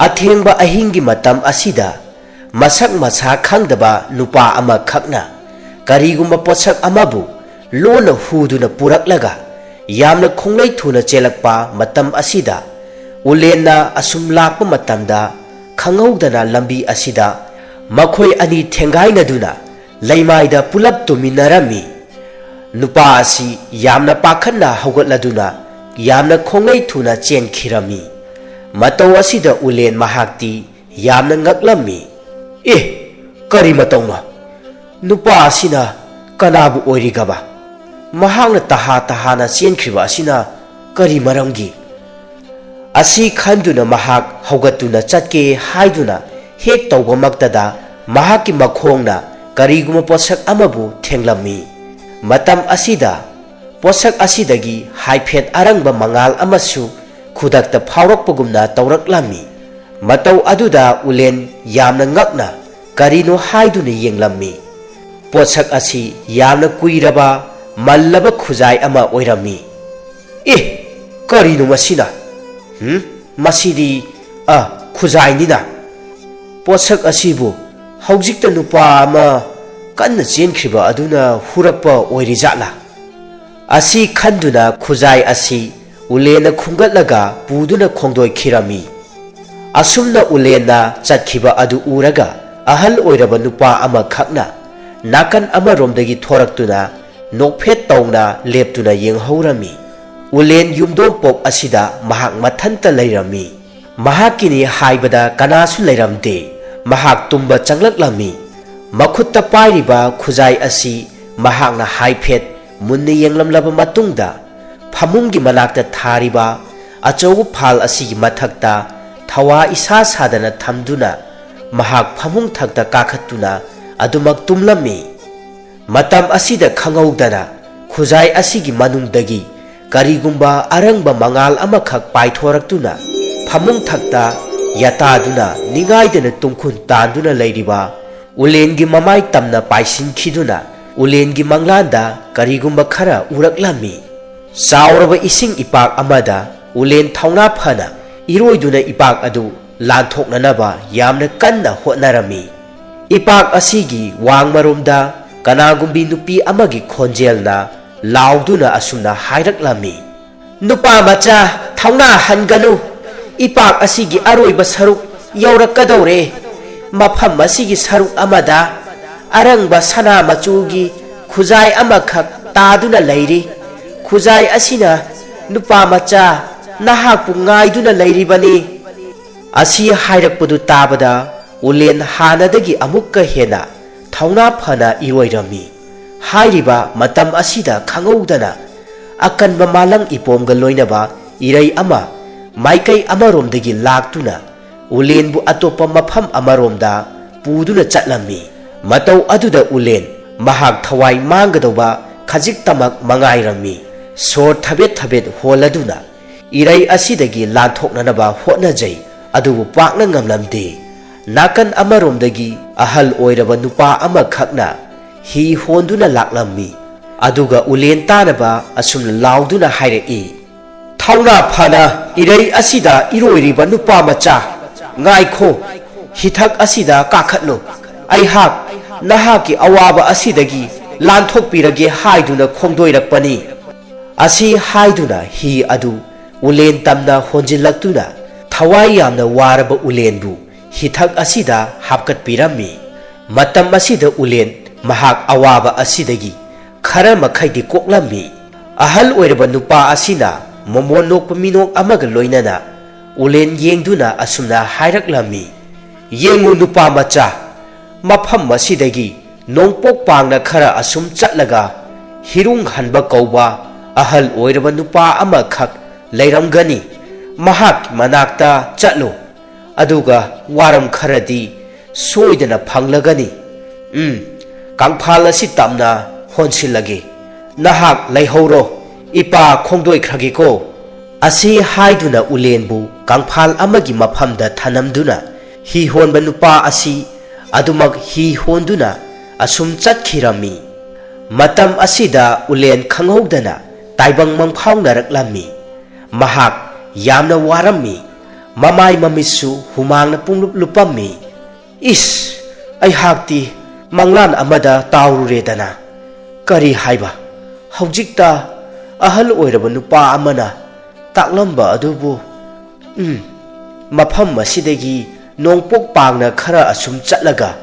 ꯑꯊꯦꯡꯕ ꯑꯍꯤꯡꯒꯤ ꯃꯇꯝ ꯑꯁꯤꯗ ꯃꯁꯛ ꯃꯁꯥ ꯈꯪꯗꯕ ꯅꯨꯄꯥ ꯑꯃꯈꯛꯅ ꯀꯔꯤꯒꯨꯝꯕ ꯄꯣꯠꯁꯛ ꯑꯃꯕꯨ ꯂꯣꯟꯅ ꯍꯨꯗꯨꯅ ꯄꯨꯔꯛꯂꯒ ꯌꯥꯝꯅ ꯈꯣꯡꯂꯩ ꯊꯨꯅ ꯆꯦꯜꯂꯛꯄ ꯃꯇꯝ ꯑꯁꯤꯗ, ꯎꯂꯦꯟꯅ ꯑꯁꯨꯝ ꯂꯥꯛꯄ ꯃꯇꯝꯗ ꯈꯪꯍꯧꯗꯅ ꯂꯝꯕꯤ ꯑꯁꯤꯗ ꯃꯈꯣꯏ ꯑꯅꯤ ꯊꯦꯡꯒꯥꯏꯅꯗꯨꯅ ꯂꯩꯃꯥꯏꯗ ꯄꯨꯂꯞ ꯇꯨꯝꯃꯤꯟꯅꯔꯝꯃꯤ꯫ ꯅꯨꯄꯥ ꯑꯁꯤ ꯌꯥꯝꯅ ꯄꯥꯈꯠꯅ ꯍꯧꯒꯠꯂꯗꯨꯅ ꯌꯥꯝꯅ ꯈꯣꯡꯂꯩ ꯊꯨꯅ ꯆꯦꯟꯈꯤꯔꯝꯃꯤ꯫ ꯃꯇꯧ ꯑꯁꯤꯗ ꯎꯂꯦꯟ ꯃꯍꯥꯛꯇꯤ ꯌꯥꯝꯅ ꯉꯛꯂꯝꯃꯤ꯫ "ꯑꯦ, ꯀꯔꯤ ꯃꯇꯧꯅꯣ? ꯅꯨꯄꯥ ꯑꯁꯤꯅ ꯀꯅꯥꯕꯨ ꯑꯣꯏꯔꯤꯒꯕ? ꯃꯍꯥꯛꯅ ꯇꯍꯥ ꯇꯍꯥꯅ ꯆꯦꯟꯈ꯭ꯔꯤꯕ ꯑꯁꯤꯅ ꯀꯔꯤ ꯃꯔꯝꯒꯤ?" ꯑꯁꯤ ꯈꯟꯗꯨꯅ ꯃꯍꯥꯛ ꯍꯧꯒꯠꯇꯨꯅ ꯆꯠꯀꯦ ꯍꯥꯏꯗꯨꯅ ꯍꯦꯛ ꯇꯧꯕꯃꯛꯇꯗ ꯃꯍꯥꯛꯀꯤ ꯃꯈꯣꯡꯅ ꯀꯔꯤꯒꯨꯝꯕ ꯄꯣꯠꯁꯛ ꯑꯃꯕꯨ ꯊꯦꯡꯂꯝꯃꯤ꯫ ꯃꯇꯝ ꯑꯁꯤꯗ ꯄꯣꯠꯁꯛ ꯑꯁꯤꯗꯒꯤ ꯍꯥꯏꯐꯦꯠ ꯑꯔꯪꯕ ꯃꯉꯥꯜ ꯑꯃꯁꯨ ꯈꯨꯗꯛꯇ ꯐꯥꯎꯔꯛꯄꯒꯨꯝꯅ ꯇꯧꯔꯛꯂꯝꯃꯤ꯫ ꯃꯇꯧ ꯑꯗꯨꯗ ꯎꯂꯦꯟ ꯌꯥꯝꯅ ꯉꯛꯅ ꯀꯔꯤꯅꯣ ꯍꯥꯏꯗꯨꯅ ꯌꯦꯡꯂꯝꯃꯤ꯫ ꯄꯣꯠꯁꯛ ꯑꯁꯤ ꯌꯥꯝꯅ ꯀꯨꯏꯔꯕ, ꯃꯜꯂꯕ ꯈꯨꯖꯥꯏ ꯑꯃ ꯑꯣꯏꯔꯝꯃꯤ꯫ "ꯑꯦ, "ꯀꯔꯤꯅꯣ ꯃꯁꯤꯅ? ꯍꯨꯝ? ꯃꯁꯤꯗꯤ, ꯑ, ꯈꯨꯖꯥꯏꯅꯤꯅ꯫ ꯄꯣꯠꯁꯛ ꯑꯁꯤꯕꯨ ꯍꯧꯖꯤꯛꯇ ꯅꯨꯄꯥ ꯑꯃ ꯀꯟꯅ ꯆꯦꯟꯈ꯭ꯔꯤꯕ ꯑꯗꯨꯅ ꯍꯨꯔꯛꯄ ꯑꯣꯏꯔꯤꯖꯥꯠꯂꯥ?" ꯑꯁꯤ ꯈꯟꯗꯨꯅ ꯈꯨꯖꯥꯏ ꯑꯁꯤ ꯎꯂꯦꯟꯅ ꯈꯨꯝꯒꯠꯂꯒ ꯄꯨꯗꯨꯅ ꯈꯣꯡꯗꯣꯏꯈꯤꯔꯝꯃꯤ꯫ ꯑꯁꯨꯝꯅ ꯎꯂꯦꯟꯅ ꯆꯠꯈꯤꯕ ꯑꯗꯨ ꯎꯔꯒ, ꯑꯍꯜ ꯑꯣꯏꯔꯕ ꯅꯨꯄꯥ ꯑꯃꯈꯛꯅ ꯅꯥꯀꯟ ꯑꯃꯔꯣꯝꯗꯒꯤ ꯊꯣꯔꯛꯇꯨꯅ ꯅꯣꯛꯐꯦꯠ ꯇꯧꯅ ꯂꯦꯞꯇꯨꯅ ꯌꯦꯡꯍꯧꯔꯝꯃꯤ꯫ ꯎꯂꯦꯟ ꯌꯨꯝꯗꯣꯡꯄꯣꯛ ꯑꯁꯤꯗ ꯃꯍꯥꯛ ꯃꯊꯟꯇ ꯂꯩꯔꯝꯃꯤ꯫ ꯃꯍꯥꯛꯀꯤꯅꯤ ꯍꯥꯏꯕꯗ ꯀꯅꯥꯁꯨ ꯂꯩꯔꯝꯗꯦ꯫ ꯃꯍꯥꯛ ꯇꯨꯝꯕ ꯆꯪꯂꯛꯂꯝꯃꯤ꯫ ꯃꯈꯨꯠꯇ ꯄꯥꯏꯔꯤꯕ ꯈꯨꯖꯥꯏ ꯑꯁꯤ ꯃꯍꯥꯛꯅ ꯍꯥꯏꯐꯦꯠ ꯃꯨꯟꯅ ꯌꯦꯡꯂꯝꯂꯕ ꯃꯇꯨꯡꯗ, ꯐꯃꯨꯡꯒꯤ ꯃꯅꯥꯛꯇ ꯊꯥꯔꯤꯕ ꯑꯆꯧꯕ ꯐꯥꯜ ꯑꯁꯤꯒꯤ ꯃꯊꯛꯇ ꯊꯋꯥ ꯏꯁꯥ ꯁꯥꯗꯅ ꯊꯝꯗꯨꯅ, ꯃꯍꯥꯛ ꯐꯃꯨꯡ ꯊꯛꯇ ꯀꯥꯈꯠꯇꯨꯅ ꯑꯗꯨꯃꯛ ꯇꯨꯝꯂꯝꯃꯤ꯫ ꯃꯇꯝ ꯑꯁꯤꯗ ꯈꯪꯍꯧꯗꯅ ꯈꯨꯖꯥꯏ ꯑꯁꯤꯒꯤ ꯃꯅꯨꯡꯗꯒꯤ ꯀꯔꯤꯒꯨꯝꯕ ꯑꯔꯪꯕ ꯃꯉꯥꯜ ꯑꯃꯈꯛ ꯄꯥꯏꯊꯣꯔꯛꯇꯨꯅ, ꯐꯃꯨꯡ ꯊꯛꯇ ꯌꯥꯇꯥꯗꯨꯅ ꯅꯤꯡꯉꯥꯏꯗꯅ ꯇꯨꯡꯈꯨꯟ ꯇꯥꯟꯗꯨꯅ ꯂꯩꯔꯤꯕ ꯎꯂꯦꯟꯒꯤ ꯃꯃꯥꯏ ꯇꯝꯅ ꯄꯥꯏꯁꯤꯟꯈꯤꯗꯨꯅ, ꯎꯂꯦꯟꯒꯤ ꯃꯪꯂꯥꯟꯗ ꯀꯔꯤꯒꯨꯝꯕ ꯈꯔ ꯎꯔꯛꯂꯝꯃꯤ꯫ ꯆꯥꯎꯔꯕ ꯏꯁꯤꯡ ꯏꯄꯥꯛ ꯑꯃꯗ ꯎꯂꯦꯟ ꯊꯧꯅꯥ ꯐꯅ ꯏꯔꯣꯏꯗꯨꯅ ꯏꯄꯥꯛ ꯑꯗꯨ ꯂꯥꯟꯊꯣꯛꯅꯅꯕ ꯌꯥꯝꯅ ꯀꯟꯅ ꯍꯣꯠꯅꯔꯝꯃꯤ꯫ ꯏꯄꯥꯛ ꯑꯁꯤꯒꯤ ꯋꯥꯡꯃꯔꯣꯝꯗ ꯀꯅꯥꯒꯨꯝꯕꯤ ꯅꯨꯄꯤ ꯑꯃꯒꯤ ꯈꯣꯟꯖꯦꯜꯅ ꯂꯥꯎꯗꯨꯅ ꯑꯁꯨꯝꯅ ꯍꯥꯏꯔꯛꯂꯝꯃꯤ, "ꯅꯨꯄꯥ ꯃꯆꯥ, ꯊꯧꯅꯥ ꯍꯟꯒꯅꯨ꯫ ꯏꯄꯥꯛ ꯑꯁꯤꯒꯤ ꯑꯔꯣꯏꯕ ꯁꯔꯨꯛ ꯌꯧꯔꯛꯀꯗꯧꯔꯦ꯫ ꯃꯐꯝ ꯑꯁꯤꯒꯤ ꯁꯔꯨꯛ ꯑꯃꯗ ꯑꯔꯪꯕ ꯁꯅꯥ ꯃꯆꯨꯒꯤ ꯈꯨꯖꯥꯏ ꯑꯃꯈꯛ ꯇꯥꯗꯨꯅ ꯂꯩꯔꯤ꯫ ꯈꯨꯖꯥꯏ ꯑꯁꯤꯅ, ꯅꯨꯄꯥ ꯃꯆꯥ, ꯅꯍꯥꯛꯄꯨ ꯉꯥꯏꯗꯨꯅ ꯂꯩꯔꯤꯕꯅꯤ꯫" ꯑꯁꯤ ꯍꯥꯏꯔꯛꯄꯗꯨ ꯇꯥꯕꯗ ꯎꯂꯦꯟ ꯍꯥꯟꯅꯗꯒꯤ ꯑꯃꯨꯛꯀ ꯍꯦꯟꯅ ꯊꯧꯅꯥ ꯐꯅ ꯏꯔꯣꯏꯔꯝꯃꯤ꯫ ꯍꯥꯏꯔꯤꯕ ꯃꯇꯝ ꯑꯁꯤꯗ ꯈꯪꯍꯧꯗꯅ ꯑꯀꯟꯕ ꯃꯥꯂꯪ ꯏꯄꯣꯝꯒ ꯂꯣꯏꯅꯕ ꯏꯔꯩ ꯑꯃ ꯃꯥꯏꯀꯩ ꯑꯃꯔꯣꯝꯗꯒꯤ ꯂꯥꯛꯇꯨꯅ ꯎꯂꯦꯟꯕꯨ ꯑꯇꯣꯞꯄ ꯃꯐꯝ ꯑꯃꯔꯣꯝꯗ ꯄꯨꯗꯨꯅ ꯆꯠꯂꯝꯃꯤ꯫ ꯃꯇꯧ ꯑꯗꯨꯗ ꯎꯂꯦꯟ ꯃꯍꯥꯛ ꯊꯋꯥꯏ ꯃꯥꯡꯒꯗꯧꯕ ꯈꯖꯤꯛꯇꯃꯛ ꯃꯉꯥꯏꯔꯝꯃꯤ꯫ ꯁꯣꯔ ꯊꯕꯦꯠ ꯊꯕꯦꯠ ꯍꯣꯜꯂꯗꯨꯅ ꯏꯔꯩ ꯑꯁꯤꯗꯒꯤ ꯂꯥꯟꯊꯣꯛꯅꯅꯕ ꯍꯣꯠꯅꯖꯩ, ꯑꯗꯨꯕꯨ ꯄꯥꯛꯅ ꯉꯝꯂꯝꯗꯦ꯫ ꯅꯥꯀꯟ ꯑꯃꯔꯣꯝꯗꯒꯤ ꯑꯍꯜ ꯑꯣꯏꯔꯕ ꯅꯨꯄꯥ ꯑꯃꯈꯛꯅ ꯍꯤ ꯍꯣꯟꯗꯨꯅ ꯂꯥꯛꯂꯝꯃꯤ꯫ ꯑꯗꯨꯒ ꯎꯂꯦꯟ ꯇꯥꯅꯕ ꯑꯁꯨꯝꯅ ꯂꯥꯎꯗꯨꯅ ꯍꯥꯏꯔꯛꯏ, "ꯊꯧꯅꯥ ꯐꯅ ꯏꯔꯩ ꯑꯁꯤꯗ ꯏꯔꯣꯏꯔꯤꯕ ꯅꯨꯄꯥ ꯃꯆꯥ, ꯉꯥꯏꯈꯣ, ꯍꯤꯊꯛ ꯑꯁꯤꯗ ꯀꯥꯈꯠꯂꯨ꯫ ꯑꯩꯍꯥꯛ ꯅꯍꯥꯛꯀꯤ ꯑꯋꯥꯕ ꯑꯁꯤꯗꯒꯤ ꯂꯥꯟꯊꯣꯛꯄꯤꯔꯒꯦ" ꯍꯥꯏꯗꯨꯅ ꯈꯣꯡꯗꯣꯏꯔꯛꯄꯅꯤ꯫ ꯑꯁꯤ ꯍꯥꯏꯗꯨꯅ ꯍꯤ ꯑꯗꯨ ꯎꯂꯦꯟ ꯇꯝꯅ ꯍꯣꯟꯖꯤꯜꯂꯛꯇꯨꯅ, ꯊꯋꯥꯏ ꯌꯥꯝꯅ ꯋꯥꯔꯕ ꯎꯂꯦꯟꯕꯨ ꯍꯤꯊꯛ ꯑꯁꯤꯗ ꯍꯥꯞꯀꯠꯄꯤꯔꯝꯃꯤ꯫ ꯃꯇꯝ ꯑꯁꯤꯗ ꯎꯂꯦꯟ ꯃꯍꯥꯛ ꯑꯋꯥꯕ ꯑꯁꯤꯗꯒꯤ ꯈꯔ ꯃꯈꯩꯗꯤ ꯀꯣꯛꯂꯝꯃꯤ꯫ ꯑꯍꯜ ꯑꯣꯏꯔꯕ ꯅꯨꯄꯥ ꯑꯁꯤꯅ ꯃꯃꯣꯟ ꯅꯣꯛꯄ ꯃꯤꯅꯣꯛ ꯑꯃꯒ ꯂꯣꯏꯅꯅ ꯎꯂꯦꯟ ꯌꯦꯡꯗꯨꯅ ꯑꯁꯨꯝꯅ ꯍꯥꯏꯔꯛꯂꯝꯃꯤ, "ꯌꯦꯡꯉꯨ ꯅꯨꯄꯥ ꯃꯆꯥ, ꯃꯐꯝ ꯑꯁꯤꯗꯒꯤ ꯅꯣꯡꯄꯣꯛ ꯄꯥꯡꯅ ꯈꯔ ꯑꯁꯨꯝ ꯆꯠꯂꯒ ꯍꯤꯔꯨꯡ ꯍꯟꯕ ꯀꯧꯕ ꯑꯍꯜ ꯑꯣꯏꯔꯕ ꯅꯨꯄꯥ ꯑꯃꯈꯛ ꯂꯩꯔꯝꯒꯅꯤ꯫ ꯃꯍꯥꯛꯀꯤ ꯃꯅꯥꯛꯇ ꯆꯠꯂꯨ, ꯑꯗꯨꯒ ꯋꯥꯔꯝ ꯈꯔꯗꯤ ꯁꯣꯏꯗꯅ ꯐꯪꯂꯒꯅꯤ꯫ ꯎꯝ, ꯀꯪꯐꯥꯜ ꯑꯁꯤ ꯇꯝꯅ ꯍꯣꯟꯁꯤꯜꯂꯒꯦ꯫ ꯅꯍꯥꯛ ꯂꯩꯍꯧꯔꯣ, ꯏꯄꯥ ꯈꯣꯡꯗꯣꯏꯈ꯭ꯔꯒꯦꯀꯣ"꯫ ꯑꯁꯤ ꯍꯥꯏꯗꯨꯅ ꯎꯂꯦꯟꯕꯨ ꯀꯪꯐꯥꯜ ꯑꯃꯒꯤ ꯃꯐꯝꯗ ꯊꯅꯝꯗꯨꯅ ꯍꯤ ꯍꯣꯟꯕ ꯅꯨꯄꯥ ꯑꯁꯤ ꯑꯗꯨꯃꯛ ꯍꯤ ꯍꯣꯟꯗꯨꯅ ꯑꯁꯨꯝ ꯆꯠꯈꯤꯔꯝꯃꯤ꯫ ꯃꯇꯝ ꯑꯁꯤꯗ ꯎꯂꯦꯟ ꯈꯪꯍꯧꯗꯅ ꯇꯥꯏꯕꯪ ꯃꯪꯐꯥꯎꯅꯔꯛꯂꯝꯃꯤ꯫ ꯃꯍꯥꯛ ꯌꯥꯝꯅ ꯋꯥꯔꯝꯃꯤ꯫ ꯃꯃꯥꯏ ꯃꯃꯤꯠꯁꯨ ꯍꯨꯃꯥꯡꯅ ꯄꯨꯡꯂꯨꯞ ꯂꯨꯞꯄꯝꯃꯤ꯫ "ꯏꯁ, ꯑꯩꯍꯥꯛꯇꯤ ꯃꯪꯂꯥꯟ ꯑꯃꯗ ꯇꯥꯎꯔꯨꯔꯦꯗꯅ꯫ ꯀꯔꯤ ꯍꯥꯏꯕ? ꯍꯧꯖꯤꯛꯇ ꯑꯍꯜ ꯑꯣꯏꯔꯕ ꯅꯨꯄꯥ ꯑꯃꯅ ꯇꯥꯛꯂꯝꯕ ꯑꯗꯨꯕꯨ, ꯎꯝ, ꯃꯐꯝ ꯑꯁꯤꯗꯒꯤ ꯅꯣꯡꯄꯣꯛ ꯄꯥꯡꯅ ꯈꯔ ꯑꯁꯨꯝ ꯆꯠꯂꯒ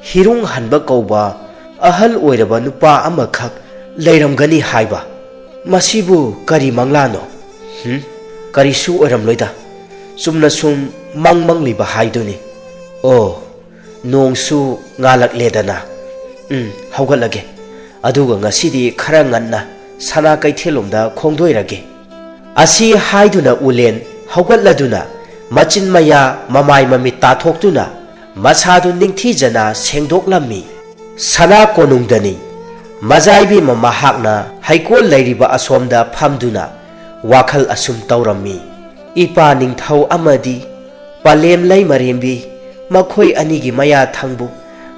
ꯍꯤꯔꯨꯡ ꯍꯟꯕ ꯀꯧꯕ ꯑꯍꯜ ꯑꯣꯏꯔꯕ ꯅꯨꯄꯥ ꯑꯃꯈꯛ ꯂꯩꯔꯝꯒꯅꯤ ꯍꯥꯏꯕ꯫ ꯃꯁꯤꯕꯨ ꯀꯔꯤ ꯃꯪꯂꯥꯅꯣ? ꯍꯨꯝ? ꯀꯔꯤꯁꯨ ꯑꯣꯏꯔꯝꯂꯣꯏꯗ꯫ ꯆꯨꯝꯅ ꯁꯨꯝ ꯃꯪ ꯃꯪꯂꯤꯕ ꯍꯥꯏꯗꯨꯅꯤ꯫ ꯑꯣ, ꯅꯣꯡꯁꯨ ꯉꯥꯜꯂꯛꯂꯦꯗꯅ꯫ ꯎꯝ, ꯍꯧꯒꯠꯂꯒꯦ꯫ ꯑꯗꯨꯒ ꯉꯁꯤꯗꯤ ꯈꯔ ꯉꯟꯅ ꯁꯅꯥ ꯀꯩꯊꯦꯜꯂꯣꯝꯗ ꯈꯣꯡꯗꯣꯏꯔꯒꯦ"꯫ ꯑꯁꯤ ꯍꯥꯏꯗꯨꯅ ꯎꯂꯦꯟ ꯍꯧꯒꯠꯂꯗꯨꯅ ꯃꯆꯤꯟ ꯃꯌꯥ, ꯃꯃꯥꯏ ꯃꯃꯤꯠ ꯇꯥꯊꯣꯛꯇꯨꯅ ꯃꯁꯥꯗꯨ ꯅꯤꯡꯊꯤꯖꯅ ꯁꯦꯡꯗꯣꯛꯂꯝꯃꯤ꯫ ꯁꯅꯥ ꯀꯣꯅꯨꯡꯗꯅꯤ꯫ ꯃꯖꯥꯏꯕꯦꯝꯃ ꯃꯍꯥꯛꯅ ꯍꯩꯀꯣꯜ ꯂꯩꯔꯤꯕ ꯑꯁꯣꯝꯗ ꯐꯝꯗꯨꯅ ꯋꯥꯈꯜ ꯑꯁꯨꯝ ꯇꯧꯔꯝꯃꯤ꯫ "ꯏꯄꯥ ꯅꯤꯡꯊꯧ ꯑꯃꯗꯤ ꯄꯂꯦꯝ ꯂꯩꯃꯔꯦꯝꯕꯤ, ꯃꯈꯣꯏ ꯑꯅꯤꯒꯤ ꯃꯌꯥ ꯊꯪꯕꯨ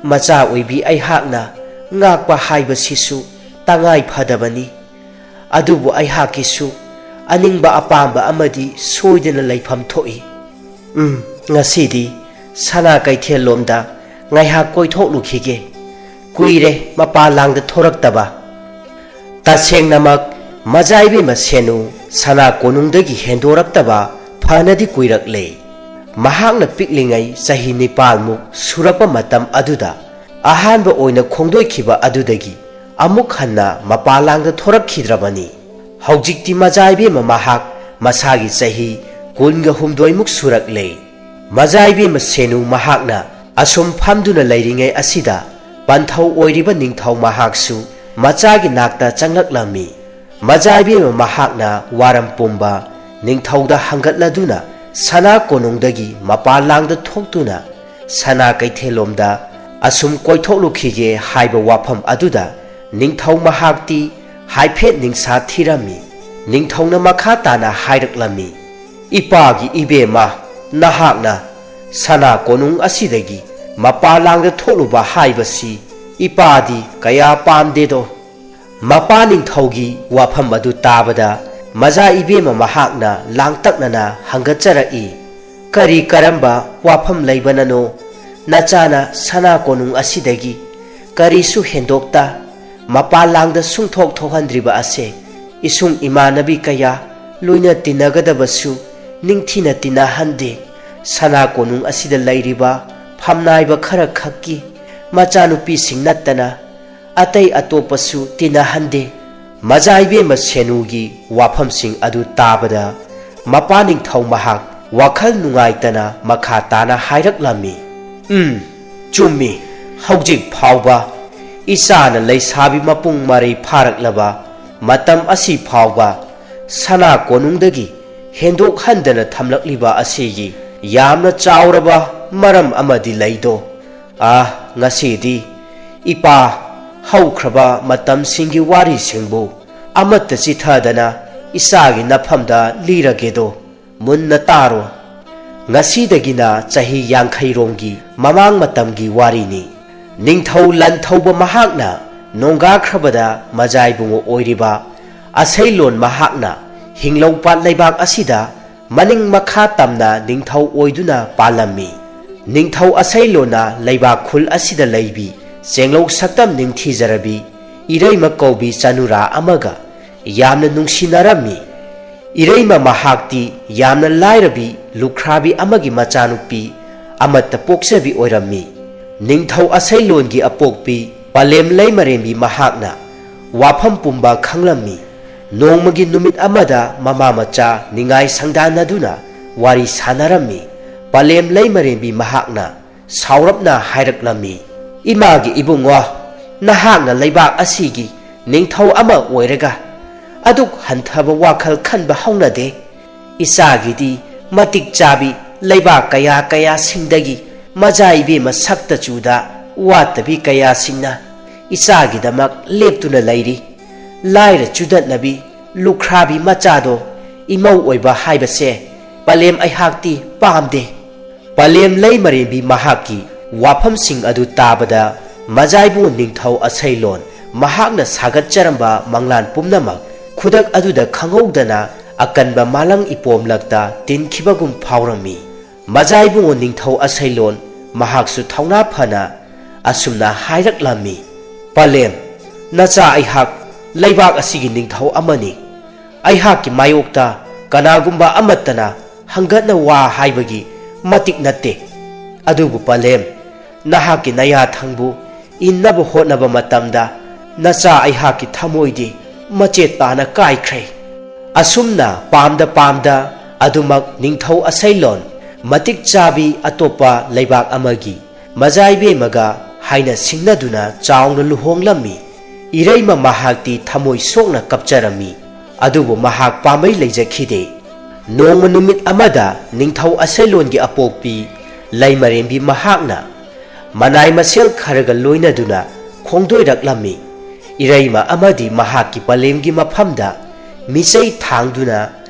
ꯃꯆꯥ ꯑꯣꯏꯕꯤ ꯑꯩꯍꯥꯛꯅ ꯉꯥꯛꯄ ꯍꯥꯏꯕꯁꯤꯁꯨ ꯇꯉꯥꯏ ꯐꯗꯕꯅꯤ꯫ ꯑꯗꯨꯕꯨ ꯑꯩꯍꯥꯛꯀꯤꯁꯨ ꯑꯅꯤꯡꯕ ꯑꯄꯥꯝꯕ ꯑꯃꯗꯤ ꯁꯣꯏꯗꯅ ꯂꯩꯐꯝ ꯊꯣꯛꯏ꯫ ꯎꯝ, ꯉꯁꯤꯗꯤ ꯁꯅꯥ ꯀꯩꯊꯦꯜꯂꯣꯝꯗ ꯉꯥꯏꯍꯥꯛ ꯀꯣꯏꯊꯣꯛꯂꯨꯈꯤꯒꯦ꯫ ꯀꯨꯏꯔꯦ ꯃꯄꯥ ꯂꯥꯡꯗ ꯊꯣꯔꯛꯇꯕ꯫ ꯇꯁꯦꯡꯅꯃꯛ ꯃꯖꯥ ꯏꯕꯦꯝꯃ ꯁꯦꯅꯨ ꯁꯅꯥ ꯀꯣꯅꯨꯡꯗꯒꯤ ꯍꯦꯟꯗꯣꯔꯛꯇꯕ ꯐꯅꯗꯤ ꯀꯨꯏꯔꯛꯂꯦ꯫ ꯃꯍꯥꯛꯅ ꯄꯤꯛꯂꯤꯉꯩ ꯆꯍꯤ ꯅꯤꯄꯥꯜꯃꯨꯛ ꯁꯨꯔꯛꯄ ꯃꯇꯝ ꯑꯗꯨꯗ ꯑꯍꯥꯟꯕ ꯑꯣꯏꯅ ꯈꯣꯡꯗꯣꯏꯈꯤꯕ ꯑꯗꯨꯗꯒꯤ ꯑꯃꯨꯛ ꯍꯟꯅ ꯃꯄꯥ ꯂꯥꯡꯗ ꯊꯣꯔꯛꯈꯤꯗ꯭ꯔꯕꯅꯤ꯫ ꯍꯧꯖꯤꯛꯇꯤ ꯃꯖꯥ ꯏꯕꯦꯝꯃ ꯃꯍꯥꯛ ꯃꯁꯥꯒꯤ ꯆꯍꯤ ꯀꯨꯟꯒ ꯍꯨꯝꯗꯣꯏꯃꯨꯛ ꯁꯨꯔꯛꯂꯦ꯫ ꯃꯖꯥ ꯏꯕꯦꯝꯃ ꯁꯦꯅꯨ ꯃꯍꯥꯛꯅ ꯑꯁꯨꯝ ꯐꯝꯗꯨꯅ ꯂꯩꯔꯤꯉꯩ ꯑꯁꯤꯗ ꯄꯟꯊꯧ ꯑꯣꯏꯔꯤꯕ ꯅꯤꯡꯊꯧ ꯃꯍꯥꯛꯁꯨ ꯃꯆꯥꯒꯤ ꯅꯥꯛꯇ ꯆꯪꯂꯛꯂꯝꯃꯤ꯫ ꯃꯖꯥ ꯏꯕꯦꯝꯃ ꯃꯍꯥꯛꯅ ꯋꯥꯔꯝ ꯄꯨꯝꯕ ꯅꯤꯡꯊꯧꯗ ꯍꯪꯒꯠꯂꯗꯨꯅ ꯁꯅꯥ ꯀꯣꯅꯨꯡꯗꯒꯤ ꯃꯄꯥꯟ ꯂꯥꯡꯗ ꯊꯣꯛꯇꯨꯅ ꯁꯅꯥ ꯀꯩꯊꯦꯜꯂꯣꯝꯗ ꯑꯁꯨꯝ ꯀꯣꯏꯊꯣꯛꯂꯨꯈꯤꯒꯦ ꯍꯥꯏꯕ ꯋꯥꯐꯝ ꯑꯗꯨꯗ ꯅꯤꯡꯊꯧ ꯃꯍꯥꯛꯇꯤ ꯍꯥꯏꯐꯦꯠ ꯅꯤꯡꯁꯥ ꯊꯤꯔꯝꯃꯤ꯫ ꯅꯤꯡꯊꯧꯅ ꯃꯈꯥ ꯇꯥꯅ ꯍꯥꯏꯔꯛꯂꯝꯃꯤ, "ꯏꯄꯥꯒꯤ ꯏꯕꯦꯝꯃ, ꯅꯍꯥꯛꯅ ꯁꯅꯥ ꯀꯣꯅꯨꯡ ꯑꯁꯤꯗꯒꯤ ꯃꯄꯥ ꯂꯥꯡꯗ ꯊꯣꯛꯂꯨꯕ ꯍꯥꯏꯕꯁꯤ ꯏꯄꯥꯗꯤ ꯀꯌꯥ ꯄꯥꯝꯗꯦꯗꯣ"꯫ ꯃꯄꯥ ꯅꯤꯡꯊꯧꯒꯤ ꯋꯥꯐꯝ ꯑꯗꯨ ꯇꯥꯕꯗ ꯃꯖꯥ ꯏꯕꯦꯝꯃ ꯃꯍꯥꯛꯅ ꯂꯥꯡꯇꯛꯅꯅ ꯍꯪꯒꯠꯆꯔꯛꯏ, "ꯀꯔꯤ ꯀꯔꯝꯕ ꯋꯥꯐꯝ ꯂꯩꯕꯅꯅꯣ? ꯅꯆꯥꯅ ꯁꯅꯥ ꯀꯣꯅꯨꯡ ꯑꯁꯤꯗꯒꯤ ꯀꯔꯤꯁꯨ ꯍꯦꯟꯗꯣꯛꯇ ꯃꯄꯥꯟ ꯂꯥꯡꯗ ꯁꯨꯡꯊꯣꯛ ꯊꯣꯛꯍꯟꯗ꯭ꯔꯤꯕ ꯑꯁꯦ ꯏꯁꯨꯡ ꯏꯃꯥꯟꯅꯕꯤ ꯀꯌꯥ, ꯂꯣꯏꯅ ꯇꯤꯟꯅꯒꯗꯕꯁꯨ ꯅꯤꯡꯊꯤꯅ ꯇꯤꯟꯅꯍꯟꯗꯦ꯫ ꯁꯅꯥ ꯀꯣꯅꯨꯡ ꯑꯁꯤꯗ ꯂꯩꯔꯤꯕ ꯐꯝꯅꯥꯏꯕ ꯈꯔ ꯈꯛꯀꯤ ꯃꯆꯥꯅꯨꯄꯤꯁꯤꯡ ꯅꯠꯇꯅ ꯑꯇꯩ ꯑꯇꯣꯞꯄꯁꯨ ꯇꯤꯟꯅꯍꯟꯗꯦ"꯫ ꯃꯖꯥ ꯏꯕꯦꯝꯃ ꯁꯦꯅꯨꯒꯤ ꯋꯥꯐꯝꯁꯤꯡ ꯑꯗꯨ ꯇꯥꯕꯗ ꯃꯄꯥ ꯅꯤꯡꯊꯧ ꯃꯍꯥꯛ ꯋꯥꯈꯜ ꯅꯨꯡꯉꯥꯏꯇꯅ ꯃꯈꯥ ꯇꯥꯅ ꯍꯥꯏꯔꯛꯂꯝꯃꯤ, "ꯎꯝ, ꯆꯨꯝꯃꯤ꯫ ꯍꯧꯖꯤꯛ ꯐꯥꯎꯕ ꯏꯆꯥꯅ ꯂꯩꯁꯥꯕꯤ ꯃꯄꯨꯡ ꯃꯔꯩ ꯐꯥꯔꯛꯂꯕ ꯃꯇꯝ ꯑꯁꯤ ꯐꯥꯎꯕ ꯁꯅꯥ ꯀꯣꯅꯨꯡꯗꯒꯤ ꯍꯦꯟꯗꯣꯛꯍꯟꯗꯅ ꯊꯝꯂꯛꯂꯤꯕ ꯑꯁꯤꯒꯤ ꯌꯥꯝꯅ ꯆꯥꯎꯔꯕ ꯃꯔꯝ ꯑꯃꯗꯤ ꯂꯩꯗꯣ꯫ ꯑꯥ, ꯉꯁꯤꯗꯤ ꯏꯄꯥ, ꯍꯧꯈ꯭ꯔꯕ ꯃꯇꯝꯁꯤꯡꯒꯤ ꯋꯥꯔꯤꯁꯤꯡꯕꯨ ꯑꯃꯠꯇ ꯆꯤꯊꯗꯅ ꯏꯆꯥꯒꯤ ꯅꯐꯝꯗ ꯂꯤꯔꯒꯦꯗꯣ꯫ ꯃꯨꯟꯅ ꯇꯥꯔꯣ꯫ ꯉꯁꯤꯗꯒꯤꯅ ꯆꯍꯤ ꯌꯥꯡꯈꯩꯔꯣꯝꯒꯤ ꯃꯃꯥꯡ ꯃꯇꯝꯒꯤ ꯋꯥꯔꯤꯅꯤ꯫ ꯅꯤꯡꯊꯧ ꯂꯟꯊꯧꯕ ꯃꯍꯥꯛꯅ ꯅꯣꯡꯒꯥꯈ꯭ꯔꯕꯗ ꯃꯖꯥꯏꯕꯨꯡꯉꯣ ꯑꯣꯏꯔꯤꯕ ꯑꯁꯩꯂꯣꯟ ꯃꯍꯥꯛꯅ ꯍꯤꯡꯂꯧ ꯄꯥꯠ ꯂꯩꯕꯥꯛ ꯑꯁꯤꯗ ꯃꯅꯤꯡ ꯃꯈꯥ ꯇꯝꯅ ꯅꯤꯡꯊꯧ ꯑꯣꯏꯗꯨꯅ ꯄꯥꯜꯂꯝꯃꯤ꯫ ꯅꯤꯡꯊꯧ ꯑꯁꯩꯂꯣꯟꯅ ꯂꯩꯕꯥꯛ ꯈꯨꯜ ꯑꯁꯤꯗ ꯂꯩꯕꯤ ꯆꯦꯡꯂꯧ ꯁꯛꯇꯝ ꯅꯤꯡꯊꯤꯖꯔꯕꯤ ꯏꯔꯩꯃ ꯀꯧꯕꯤ ꯆꯅꯨꯔꯥ ꯑꯃꯒ ꯌꯥꯝꯅ ꯅꯨꯡꯁꯤꯅꯔꯝꯃꯤ꯫ ꯏꯔꯩꯃ ꯃꯍꯥꯛꯇꯤ ꯌꯥꯝꯅ ꯂꯥꯏꯔꯕꯤ ꯂꯨꯈ꯭ꯔꯥꯕꯤ ꯑꯃꯒꯤ ꯃꯆꯥꯅꯨꯄꯤ ꯑꯃꯠꯇ ꯄꯣꯛꯆꯕꯤ ꯑꯣꯏꯔꯝꯃꯤ꯫ ꯅꯤꯡꯊꯧ ꯑꯁꯩꯂꯣꯟꯒꯤ ꯑꯄꯣꯛꯄꯤ ꯄꯂꯦꯝ ꯂꯩꯃꯔꯦꯝꯕꯤ ꯃꯍꯥꯛꯅ ꯋꯥꯐꯝ ꯄꯨꯝꯕ ꯈꯪꯂꯝꯃꯤ꯫ ꯅꯣꯡꯃꯒꯤ ꯅꯨꯃꯤꯠ ꯑꯃꯗ ꯃꯃꯥ ꯃꯆꯥ ꯅꯤꯡꯉꯥꯏ ꯁꯪꯗꯥꯟꯅꯗꯨꯅ ꯋꯥꯔꯤ ꯁꯥꯟꯅꯔꯝꯃꯤ꯫ ꯄꯂꯦꯝ ꯂꯩꯃꯔꯦꯝꯕꯤ ꯃꯍꯥꯛꯅ ꯁꯥꯎꯔꯞꯅ ꯍꯥꯏꯔꯛꯂꯝꯃꯤ, "ꯏꯃꯥꯒꯤ ꯏꯕꯨꯡꯉꯣ, ꯅꯍꯥꯛꯅ ꯂꯩꯕꯥꯛ ꯑꯁꯤꯒꯤ ꯅꯤꯡꯊꯧ ꯑꯃ ꯑꯣꯏꯔꯒ ꯑꯗꯨꯛ ꯍꯟꯊꯕ ꯋꯥꯈꯜ ꯈꯟꯕ ꯍꯧꯅꯗꯦ꯫ ꯏꯆꯥꯒꯤꯗꯤ ꯃꯇꯤꯛ ꯆꯥꯕꯤ ꯂꯩꯕꯥꯛ ꯀꯌꯥ ꯀꯌꯥꯁꯤꯡꯗꯒꯤ ꯃꯖꯥ ꯏꯕꯦꯝꯃ ꯁꯛꯇ ꯆꯨꯗ ꯋꯥꯠꯇꯕꯤ ꯀꯌꯥꯁꯤꯡꯅ ꯏꯆꯥꯒꯤꯗꯃꯛ ꯂꯦꯞꯇꯨꯅ ꯂꯩꯔꯤ꯫ ꯂꯥꯏꯔ ꯆꯨꯗꯠꯅꯕꯤ ꯂꯨꯈ꯭ꯔꯥꯕꯤ ꯃꯆꯥꯗꯣ ꯏꯃꯧ ꯑꯣꯏꯕ ꯍꯥꯏꯕꯁꯦ ꯄꯂꯦꯝ ꯑꯩꯍꯥꯛꯇꯤ ꯄꯥꯝꯗꯦ꯫" ꯄꯂꯦꯝ ꯂꯩꯃꯔꯦꯝꯕꯤ ꯃꯍꯥꯛꯀꯤ ꯋꯥꯐꯝꯁꯤꯡ ꯑꯗꯨ ꯇꯥꯕꯗ ꯃꯖꯥꯏꯕꯨ ꯅꯤꯡꯊꯧ ꯑꯁꯩꯂꯣꯟ ꯃꯍꯥꯛꯅ ꯁꯥꯒꯠꯆꯔꯝꯕ ꯃꯪꯂꯥꯟ ꯄꯨꯝꯅꯃꯛ ꯈꯨꯗꯛ ꯑꯗꯨꯗ ꯈꯪꯍꯧꯗꯅ ꯑꯀꯟꯕ ꯃꯥꯂꯪ ꯏꯄꯣꯝꯂꯛꯇ ꯇꯤꯟꯈꯤꯕꯒꯨꯝ ꯐꯥꯎꯔꯝꯃꯤ꯫ ꯃꯖꯥꯏꯕꯨꯡꯉꯣ ꯅꯤꯡꯊꯧ ꯑꯁꯩꯂꯣꯟ ꯃꯍꯥꯛꯁꯨ ꯊꯧꯅꯥ ꯐꯅ ꯑꯁꯨꯝꯅ ꯍꯥꯏꯔꯛꯂꯝꯃꯤ, "ꯄꯂꯦꯝ, ꯅꯆꯥ ꯑꯩꯍꯥꯛ ꯂꯩꯕꯥꯛ ꯑꯁꯤꯒꯤ ꯅꯤꯡꯊꯧ ꯑꯃꯅꯤ꯫ ꯑꯩꯍꯥꯛꯀꯤ ꯃꯥꯌꯣꯛꯇ ꯀꯅꯥꯒꯨꯝꯕ ꯑꯃꯠꯇꯅ ꯍꯪꯒꯠꯅ ꯋꯥ ꯍꯥꯏꯕꯒꯤ ꯃꯇꯤꯛ ꯅꯠꯇꯦ꯫ ꯑꯗꯨꯕꯨ ꯄꯂꯦꯝ, ꯅꯍꯥꯛꯀꯤ ꯅꯌꯥꯊꯪꯕꯨ ꯏꯟꯅꯕ ꯍꯣꯠꯅꯕ ꯃꯇꯝꯗ ꯅꯆꯥ ꯑꯩꯍꯥꯛꯀꯤ ꯊꯃꯣꯏꯗꯤ ꯃꯆꯦꯠ ꯇꯥꯅ ꯀꯥꯏꯈ꯭ꯔꯦ꯫" ꯑꯁꯨꯝꯅ ꯄꯥꯝꯗ ꯄꯥꯝꯗ ꯑꯗꯨꯃꯛ ꯅꯤꯡꯊꯧ ꯑꯁꯩꯂꯣꯟ ꯃꯇꯤꯛ ꯆꯥꯕꯤ ꯑꯇꯣꯞꯄ ꯂꯩꯕꯥꯛ ꯑꯃꯒꯤ ꯃꯖꯥꯏꯕꯦꯝꯃꯒ ꯍꯥꯏꯅ ꯁꯤꯡꯅꯗꯨꯅ ꯆꯥꯎꯅ ꯂꯨꯍꯣꯡꯂꯝꯃꯤ꯫ ꯏꯔꯩꯃ ꯃꯍꯥꯛꯇꯤ ꯊꯃꯣꯏ ꯁꯣꯛꯅ ꯀꯞꯆꯔꯝꯃꯤ꯫ ꯑꯗꯨꯕꯨ ꯃꯍꯥꯛ ꯄꯥꯝꯕꯩ ꯂꯩꯖꯈꯤꯗꯦ꯫ ꯅꯣꯡꯃ ꯅꯨꯃꯤꯠ ꯑꯃꯗ ꯅꯤꯡꯊꯧ ꯑꯁꯩꯂꯣꯟꯒꯤ ꯑꯄꯣꯛꯄꯤ ꯂꯩꯃꯔꯦꯝꯕꯤ ꯃꯍꯥꯛꯅ ꯃꯅꯥꯏ ꯃꯁꯦꯜ ꯈꯔꯒ ꯂꯣꯏꯅꯗꯨꯅ ꯈꯣꯡꯗꯣꯏꯔꯛꯂꯝꯃꯤ꯫ ꯏꯔꯩꯃ ꯑꯃꯗꯤ ꯃꯍꯥꯛꯀꯤ ꯄꯂꯦꯝꯒꯤ ꯃꯐꯝꯗ ꯃꯤꯆꯩ ꯊꯥꯡꯗꯨꯅ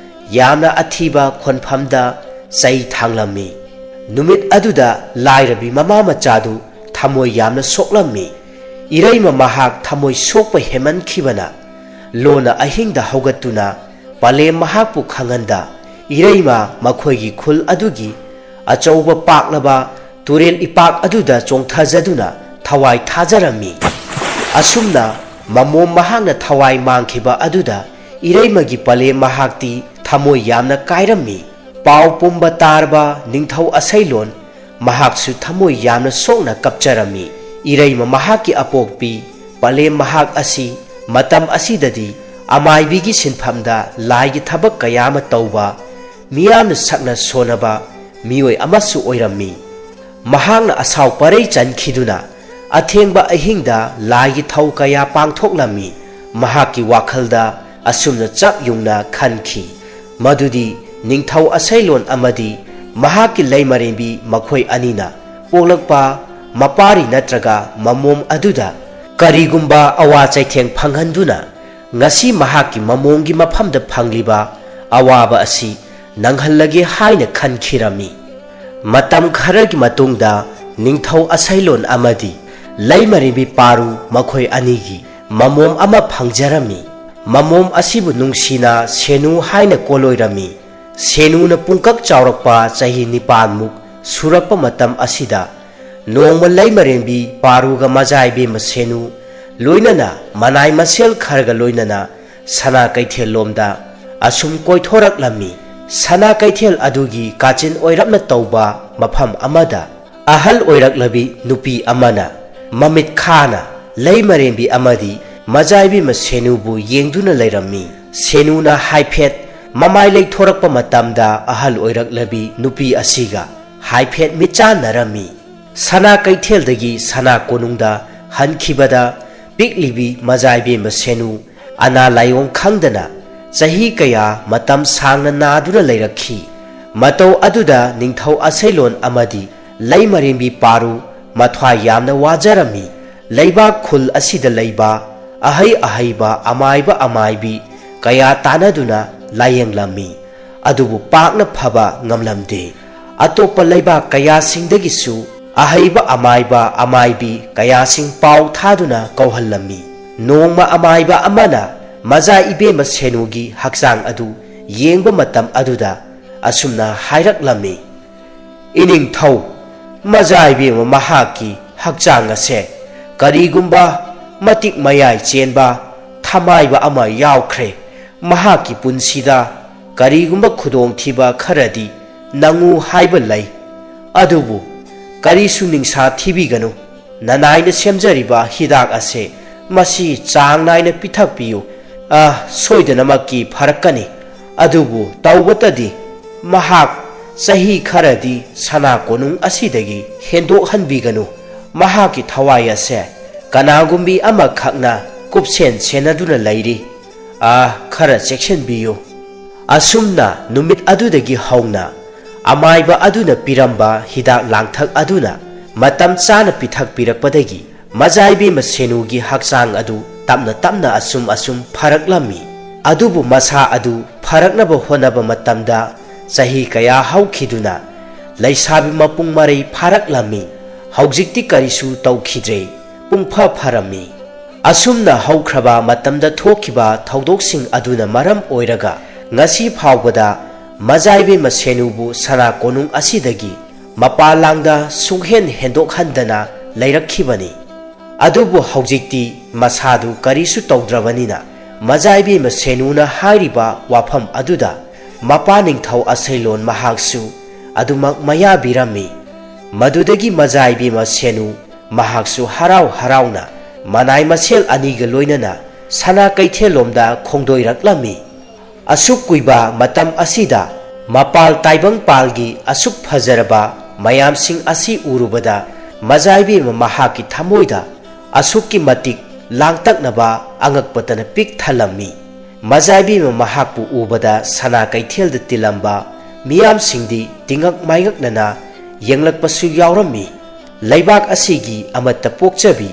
ꯌꯥꯝꯅ ꯑꯊꯤꯕ ꯈꯣꯟꯐꯝꯗ ꯆꯩ ꯊꯥꯡꯂꯝꯃꯤ꯫ ꯅꯨꯃꯤꯠ ꯑꯗꯨꯗ ꯂꯥꯏꯔꯕꯤ ꯃꯃꯥ ꯃꯆꯥꯗꯨ ꯊꯃꯣꯏ ꯌꯥꯝꯅ ꯁꯣꯛꯂꯝꯃꯤ꯫ ꯏꯔꯩꯃ ꯃꯍꯥꯛ ꯊꯃꯣꯏ ꯁꯣꯛꯄ ꯍꯦꯟꯃꯟꯈꯤꯕꯅ ꯂꯣꯟꯅ ꯑꯍꯤꯡꯗ ꯍꯧꯒꯠꯇꯨꯅ ꯄꯂꯦꯝ ꯃꯍꯥꯛꯄꯨ ꯈꯪꯍꯟꯗ, ꯏꯔꯩꯃ ꯃꯈꯣꯏꯒꯤ ꯈꯨꯜ ꯑꯗꯨꯒꯤ ꯑꯆꯧꯕ ꯄꯥꯛꯂꯕ ꯇꯨꯔꯦꯜ ꯏꯄꯥꯛ ꯑꯗꯨꯗ ꯆꯣꯡꯊꯖꯗꯨꯅ ꯊꯋꯥꯏ ꯊꯥꯖꯔꯝꯃꯤ꯫ ꯑꯁꯨꯝꯅ ꯃꯃꯣꯝ ꯃꯍꯥꯛꯅ ꯊꯋꯥꯏ ꯃꯥꯡꯈꯤꯕ ꯑꯗꯨꯗ ꯏꯔꯩꯃꯒꯤ ꯄꯂꯦꯝ ꯃꯍꯥꯛꯇꯤ ꯊꯃꯣꯏ ꯌꯥꯝꯅ ꯀꯥꯏꯔꯝꯃꯤ꯫ ꯄꯥꯎ ꯄꯨꯝꯕ ꯇꯥꯔꯕ ꯅꯤꯡꯊꯧ ꯑꯁꯩꯂꯣꯟ ꯃꯍꯥꯛꯁꯨ ꯊꯃꯣꯏ ꯌꯥꯝꯅ ꯁꯣꯛꯅ ꯀꯞꯆꯔꯝꯃꯤ꯫ ꯏꯔꯩꯃ ꯃꯍꯥꯛꯀꯤ ꯑꯄꯣꯛꯄꯤ ꯄꯂꯦꯝ ꯃꯍꯥꯛ ꯑꯁꯤ ꯃꯇꯝ ꯑꯁꯤꯗꯗꯤ ꯑꯃꯥꯏꯕꯤꯒꯤ ꯁꯤꯟꯐꯝꯗ ꯂꯥꯏꯒꯤ ꯊꯕꯛ ꯀꯌꯥ ꯑꯃ ꯇꯧꯕ, ꯃꯤꯌꯥꯝꯅ ꯁꯛꯅ ꯁꯣꯟꯅꯕ ꯃꯤꯑꯣꯏ ꯑꯃꯁꯨ ꯑꯣꯏꯔꯝꯃꯤ꯫ ꯃꯍꯥꯛꯅ ꯑꯁꯥꯎ ꯄꯔꯩ ꯆꯟꯈꯤꯗꯨꯅ ꯑꯊꯦꯡꯕ ꯑꯍꯤꯡꯗ ꯂꯥꯏꯒꯤ ꯊꯧ ꯀꯌꯥ ꯄꯥꯡꯊꯣꯛꯂꯝꯃꯤ꯫ ꯃꯍꯥꯛꯀꯤ ꯋꯥꯈꯜꯗ ꯑꯁꯨꯝꯅ ꯆꯞ ꯌꯨꯡꯅ ꯈꯟꯈꯤ, ꯃꯗꯨꯗꯤ ꯅꯤꯡꯊꯧ ꯑꯁꯩꯂꯣꯟ ꯑꯃꯗꯤ ꯃꯍꯥꯛꯀꯤ ꯂꯩꯃꯔꯦꯝꯕꯤ ꯃꯈꯣꯏ ꯑꯅꯤꯅ ꯄꯣꯛꯂꯛꯄ ꯃꯄꯥꯔꯤ ꯅꯠꯇ꯭ꯔꯒ ꯃꯃꯣꯝ ꯑꯗꯨꯗ ꯀꯔꯤꯒꯨꯝꯕ ꯑꯋꯥ ꯆꯩꯊꯦꯡ ꯐꯪꯍꯟꯗꯨꯅ ꯉꯁꯤ ꯃꯍꯥꯛꯀꯤ ꯃꯃꯣꯝꯒꯤ ꯃꯐꯝꯗ ꯐꯪꯂꯤꯕ ꯑꯋꯥꯕ ꯑꯁꯤ ꯅꯪꯍꯜꯂꯒꯦ ꯍꯥꯏꯅ ꯈꯟꯈꯤꯔꯝꯃꯤ꯫ ꯃꯇꯝ ꯈꯔꯒꯤ ꯃꯇꯨꯡꯗ ꯅꯤꯡꯊꯧ ꯑꯁꯩꯂꯣꯟ ꯑꯃꯗꯤ ꯂꯩꯃꯔꯦꯝꯕꯤ ꯄꯥꯔꯨ ꯃꯈꯣꯏ ꯑꯅꯤꯒꯤ ꯃꯃꯣꯝ ꯑꯃ ꯐꯪꯖꯔꯝꯃꯤ꯫ ꯃꯃꯣꯝ ꯑꯁꯤꯕꯨ ꯅꯨꯡꯁꯤꯅ ꯁꯦꯅꯨ ꯍꯥꯏꯅ ꯀꯣꯂꯣꯏꯔꯝꯃꯤ꯫ ꯁꯦꯅꯨꯅ ꯄꯨꯡꯀꯛ ꯆꯥꯎꯔꯛꯄ ꯆꯍꯤ ꯅꯤꯄꯥꯟꯃꯨꯛ ꯁꯨꯔꯛꯄ ꯃꯇꯝ ꯑꯁꯤꯗ ꯅꯣꯡꯃ ꯂꯩꯃꯔꯦꯝꯕꯤ ꯄꯥꯔꯨꯒ ꯃꯖꯥꯏꯕꯦꯝꯃ ꯁꯦꯅꯨ ꯂꯣꯏꯅꯅ ꯃꯅꯥꯏ ꯃꯁꯦꯜ ꯈꯔꯒ ꯂꯣꯏꯅꯅ ꯁꯅꯥ ꯀꯩꯊꯦꯜ ꯂꯣꯝꯗ ꯑꯁꯨꯝ ꯀꯣꯏꯊꯣꯔꯛꯂꯝꯃꯤ꯫ ꯁꯅꯥ ꯀꯩꯊꯦꯜ ꯑꯗꯨꯒꯤ ꯀꯥꯆꯤꯟ ꯑꯣꯏꯔꯞꯅ ꯇꯧꯕ ꯃꯐꯝ ꯑꯃꯗ ꯑꯍꯜ ꯑꯣꯏꯔꯛꯂꯕꯤ ꯅꯨꯄꯤ ꯑꯃꯅ ꯃꯃꯤꯠ ꯈꯥꯅ ꯂꯩꯃꯔꯦꯝꯕꯤ ꯑꯃꯗꯤ ꯃꯖꯥꯏꯕꯦꯝꯃ ꯁꯦꯅꯨꯕꯨ ꯌꯦꯡꯗꯨꯅ ꯂꯩꯔꯝꯃꯤ꯫ ꯁꯦꯅꯨꯅ ꯍꯥꯏꯐꯦꯠ ꯃꯃꯥꯏ ꯂꯩꯊꯣꯔꯛꯄ ꯃꯇꯝꯗ ꯑꯍꯜ ꯑꯣꯏꯔꯛꯂꯕꯤ ꯅꯨꯄꯤ ꯑꯁꯤꯒ ꯍꯥꯏꯐꯦꯠ ꯃꯤꯠꯆꯥꯟꯅꯔꯝꯃꯤ꯫ ꯁꯅꯥ ꯀꯩꯊꯦꯜꯗꯒꯤ ꯁꯅꯥ ꯀꯣꯅꯨꯡꯗ ꯍꯟꯈꯤꯕꯗ ꯄꯤꯛꯂꯤꯕꯤ ꯃꯖꯥꯏꯕꯦꯝꯃ ꯁꯦꯅꯨ ꯑꯅꯥ ꯂꯥꯏꯑꯣꯡ ꯈꯪꯗꯅ ꯆꯍꯤ ꯀꯌꯥ ꯃꯇꯝ ꯁꯥꯡꯅ ꯅꯥꯗꯨꯅ ꯂꯩꯔꯛꯈꯤ꯫ ꯃꯇꯧ ꯑꯗꯨꯗ ꯅꯤꯡꯊꯧ ꯑꯁꯩꯂꯣꯟ ꯑꯃꯗꯤ ꯂꯩꯃꯔꯦꯝꯕꯤ ꯄꯥꯔꯨ ꯃꯊ꯭ꯋꯥꯏ ꯌꯥꯝꯅ ꯋꯥꯖꯔꯝꯃꯤ꯫ ꯂꯩꯕꯥꯛ ꯈꯨꯜ ꯑꯁꯤꯗ ꯂꯩꯕ ꯑꯍꯩ ꯑꯍꯩꯕ ꯑꯃꯥꯏꯕ ꯑꯃꯥꯏꯕꯤ ꯀꯌꯥ ꯇꯥꯟꯅꯗꯨꯅ ꯂꯥꯌꯦꯡꯂꯝꯃꯤ꯫ ꯑꯗꯨꯕꯨ ꯄꯥꯛꯅ ꯐꯕ ꯉꯝꯂꯝꯗꯦ꯫ ꯑꯇꯣꯞꯄ ꯂꯩꯕꯥꯛ ꯀꯌꯥꯁꯤꯡꯗꯒꯤꯁꯨ ꯑꯍꯩꯕ ꯑꯃꯥꯏꯕ ꯑꯃꯥꯏꯕꯤ ꯀꯌꯥꯁꯤꯡ ꯄꯥꯎ ꯊꯥꯗꯨꯅ ꯀꯧꯍꯜꯂꯝꯃꯤ꯫ ꯅꯣꯡꯃ ꯑꯃꯥꯏꯕ ꯑꯃꯅ ꯃꯖꯥ ꯏꯕꯦꯝꯃ ꯁꯦꯅꯨꯒꯤ ꯍꯛꯆꯥꯡ ꯑꯗꯨ ꯌꯦꯡꯕ ꯃꯇꯝ ꯑꯗꯨꯗ ꯑꯁꯨꯝꯅ ꯍꯥꯏꯔꯛꯂꯝꯃꯤ, "ꯏꯅꯤꯡꯊꯧ, ꯃꯖꯥ ꯏꯕꯦꯝꯃ ꯃꯍꯥꯛꯀꯤ ꯍꯛꯆꯥꯡ ꯑꯁꯦ ꯀꯔꯤꯒꯨꯝꯕ ꯃꯇꯤꯛ ꯃꯌꯥꯏ ꯆꯦꯟꯕ ꯊꯃꯥꯏꯕ ꯑꯃ ꯌꯥꯎꯈ꯭ꯔꯦ꯫ ꯃꯍꯥꯛꯀꯤ ꯄꯨꯟꯁꯤꯗ ꯀꯔꯤꯒꯨꯝꯕ ꯈꯨꯗꯣꯡꯊꯤꯕ ꯈꯔꯗꯤ ꯅꯪꯉꯨ ꯍꯥꯏꯕ ꯂꯩ꯫ ꯑꯗꯨꯕꯨ ꯀꯔꯤꯁꯨ ꯅꯤꯡꯁꯥ ꯊꯤꯕꯤꯒꯅꯨ꯫ ꯅꯅꯥꯏꯅ ꯁꯦꯝꯖꯔꯤꯕ ꯍꯤꯗꯥꯛ ꯑꯁꯦ ꯃꯁꯤ ꯆꯥꯡ ꯅꯥꯏꯅ ꯄꯤꯊꯛꯄꯤꯌꯨ꯫ ꯑ, ꯁꯣꯏꯗꯅꯃꯛꯀꯤ ꯐꯔꯛꯀꯅꯤ꯫ ꯑꯗꯨꯕꯨ ꯇꯧꯕꯇꯗꯤ ꯃꯍꯥꯛ ꯆꯍꯤ ꯈꯔꯗꯤ ꯁꯅꯥ ꯀꯣꯅꯨꯡ ꯑꯁꯤꯗꯒꯤ ꯍꯦꯟꯗꯣꯛꯍꯟꯕꯤꯒꯅꯨ꯫ ꯃꯍꯥꯛꯀꯤ ꯊꯋꯥꯏ ꯑꯁꯦ ꯀꯅꯥꯒꯨꯝꯕꯤ ꯑꯃꯈꯛꯅ ꯀꯨꯞꯁꯦꯟ ꯁꯦꯟꯅꯗꯨꯅ ꯂꯩꯔꯤ꯫ ꯑ, ꯈꯔ ꯆꯦꯛꯁꯤꯟꯕꯤꯌꯨ꯫" ꯑꯁꯨꯝꯅ ꯅꯨꯃꯤꯠ ꯑꯗꯨꯗꯒꯤ ꯍꯧꯅ ꯑꯃꯥꯏꯕ ꯑꯗꯨꯅ ꯄꯤꯔꯝꯕ ꯍꯤꯗꯥꯛ ꯂꯥꯡꯊꯛ ꯑꯗꯨꯅ ꯃꯇꯝ ꯆꯥꯅ ꯄꯤꯊꯛꯄꯤꯔꯛꯄꯗꯒꯤ ꯃꯖꯥꯏꯕꯦꯝꯃ ꯁꯦꯅꯨꯒꯤ ꯍꯛꯆꯥꯡ ꯑꯗꯨ ꯇꯞꯅ ꯇꯞꯅ ꯑꯁꯨꯝ ꯑꯁꯨꯝ ꯐꯔꯛꯂꯝꯃꯤ꯫ ꯑꯗꯨꯕꯨ ꯃꯁꯥ ꯑꯗꯨ ꯐꯔꯛꯅꯕ ꯍꯣꯠꯅꯕ ꯃꯇꯝꯗ ꯆꯍꯤ ꯀꯌꯥ ꯍꯧꯈꯤꯗꯨꯅ ꯂꯩꯁꯥꯕꯤ ꯃꯄꯨꯡ ꯃꯔꯩ ꯐꯥꯔꯛꯂꯝꯃꯤ꯫ ꯍꯧꯖꯤꯛꯇꯤ ꯀꯔꯤꯁꯨ ꯇꯧꯈꯤꯗ꯭ꯔꯦ꯫ ꯄꯨꯡꯐ ꯐꯔꯝꯃꯤ꯫ ꯑꯁꯨꯝꯅ ꯍꯧꯈ꯭ꯔꯕ ꯃꯇꯝꯗ ꯊꯣꯛꯈꯤꯕ ꯊꯧꯗꯣꯛꯁꯤꯡ ꯑꯗꯨꯅ ꯃꯔꯝ ꯑꯣꯏꯔꯒ ꯉꯁꯤ ꯐꯥꯎꯕꯗ ꯃꯖꯥꯏꯕꯦꯝꯃ ꯁꯦꯅꯨꯕꯨ ꯁꯅꯥ ꯀꯣꯅꯨꯡ ꯑꯁꯤꯗꯒꯤ ꯃꯄꯥꯟ ꯂꯥꯡꯗ ꯁꯨꯡꯍꯦꯟ ꯍꯦꯟꯗꯣꯛꯍꯟꯗꯅ ꯂꯩꯔꯛꯈꯤꯕꯅꯤ꯫ ꯑꯗꯨꯕꯨ ꯍꯧꯖꯤꯛꯇꯤ ꯃꯁꯥꯗꯨ ꯀꯔꯤꯁꯨ ꯇꯧꯗ꯭ꯔꯕꯅꯤꯅ ꯃꯖꯥꯏꯕꯦꯝꯃ ꯁꯦꯅꯨꯅ ꯍꯥꯏꯔꯤꯕ ꯋꯥꯐꯝ ꯑꯗꯨꯗ ꯃꯄꯥ ꯅꯤꯡꯊꯧ ꯑꯁꯩꯂꯣꯟ ꯃꯍꯥꯛꯁꯨ ꯑꯗꯨꯃꯛ ꯃꯌꯥꯕꯤꯔꯝꯃꯤ꯫ ꯃꯗꯨꯗꯒꯤ ꯃꯖꯥꯏꯕꯦꯝꯃ ꯁꯦꯅꯨ ꯃꯍꯥꯛꯁꯨ ꯍꯔꯥꯎ ꯍꯔꯥꯎꯅ ꯃꯅꯥꯏ ꯃꯁꯦꯜ ꯑꯅꯤꯒ ꯂꯣꯏꯅꯅ ꯁꯅꯥ ꯀꯩꯊꯦꯜꯂꯣꯝꯗ ꯈꯣꯡꯗꯣꯏꯔꯛꯂꯝꯃꯤ꯫ ꯑꯁꯨꯛ ꯀꯨꯏꯕ ꯃꯇꯝ ꯑꯁꯤꯗ ꯃꯄꯥꯜ ꯇꯥꯏꯕꯪꯄꯥꯜꯒꯤ ꯑꯁꯨꯛ ꯐꯖꯔꯕ ꯃꯌꯥꯝꯁꯤꯡ ꯑꯁꯤ ꯎꯔꯨꯕꯗ ꯃꯖꯥꯏꯕꯦꯝꯃ ꯃꯍꯥꯛꯀꯤ ꯊꯃꯣꯏꯗ ꯑꯁꯨꯛꯀꯤ ꯃꯇꯤꯛ ꯂꯥꯡꯇꯛꯅꯕ ꯑꯉꯛꯄꯇꯅ ꯄꯤꯛ ꯊꯜꯂꯝꯃꯤ꯫ ꯃꯖꯥꯏꯕꯦꯝꯃ ꯃꯍꯥꯛꯄꯨ ꯎꯕꯗ ꯁꯅꯥ ꯀꯩꯊꯦꯜꯗ ꯇꯤꯜꯂꯝꯕ ꯃꯤꯌꯥꯝꯁꯤꯡꯗꯤ ꯇꯤꯉꯛ ꯃꯥꯏꯉꯛꯅꯅ ꯌꯦꯡꯂꯛꯄꯁꯨ ꯌꯥꯎꯔꯝꯃꯤ꯫ ꯂꯩꯕꯥꯛ ꯑꯁꯤꯒꯤ ꯑꯃꯠꯇ ꯄꯣꯛꯆꯕꯤ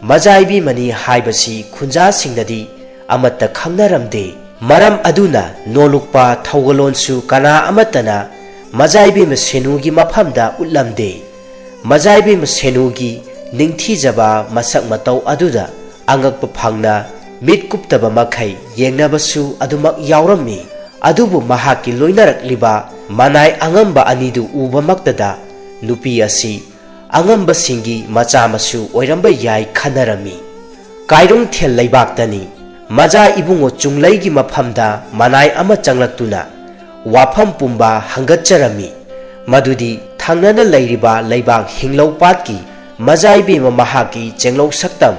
ꯃꯖꯥꯏꯕꯦꯝꯃꯅꯤ ꯍꯥꯏꯕꯁꯤ ꯈꯨꯟꯖꯥꯁꯤꯡꯅꯗꯤ ꯑꯃꯠꯇ ꯈꯪꯅꯔꯝꯗꯦ꯫ ꯃꯔꯝ ꯑꯗꯨꯅ ꯅꯣꯂꯨꯛꯄ ꯊꯧꯒꯜꯂꯣꯟꯁꯨ ꯀꯅꯥ ꯑꯃꯠꯇꯅ ꯃꯖꯥꯏꯕꯦꯝꯃ ꯁꯦꯅꯨꯒꯤ ꯃꯐꯝꯗ ꯎꯠꯂꯝꯗꯦ꯫ ꯃꯖꯥꯏꯕꯦꯝꯃ ꯁꯦꯅꯨꯒꯤ ꯅꯤꯡꯊꯤꯖꯕ ꯃꯁꯛ ꯃꯇꯧ ꯑꯗꯨꯗ ꯑꯉꯛꯄ ꯐꯪꯅ ꯃꯤꯠ ꯀꯨꯞꯇꯕ ꯃꯈꯩ ꯌꯦꯡꯅꯕꯁꯨ ꯑꯗꯨꯃꯛ ꯌꯥꯎꯔꯝꯃꯤ꯫ ꯑꯗꯨꯕꯨ ꯃꯍꯥꯛꯀꯤ ꯂꯣꯏꯅꯔꯛꯂꯤꯕ ꯃꯅꯥꯏ ꯑꯉꯝꯕ ꯑꯅꯤꯗꯨ ꯎꯕꯃꯛꯇꯗ ꯅꯨꯄꯤ ꯑꯁꯤ ꯑꯉꯝꯕꯁꯤꯡꯒꯤ ꯃꯆꯥ ꯃꯁꯨ ꯑꯣꯏꯔꯝꯕ ꯌꯥꯏ ꯈꯟꯅꯔꯝꯃꯤ꯫ ꯀꯥꯏꯔꯨꯡꯊꯦꯜ ꯂꯩꯕꯥꯛꯇꯅꯤ꯫ ꯃꯖꯥ ꯏꯕꯨꯡꯉꯣ ꯆꯨꯡꯂꯩꯒꯤ ꯃꯐꯝꯗ ꯃꯅꯥꯏ ꯑꯃ ꯆꯪꯂꯛꯇꯨꯅ ꯋꯥꯐꯝ ꯄꯨꯝꯕ ꯍꯪꯒꯠꯆꯔꯝꯃꯤ꯫ ꯃꯗꯨꯗꯤ ꯊꯪꯅꯅ ꯂꯩꯔꯤꯕ ꯂꯩꯕꯥꯛ ꯍꯤꯡꯂꯧ ꯄꯥꯠꯀꯤ ꯃꯖꯥ ꯏꯕꯦꯝꯃ ꯃꯍꯥꯛꯀꯤ ꯆꯦꯡꯂꯧ ꯁꯛꯇꯝ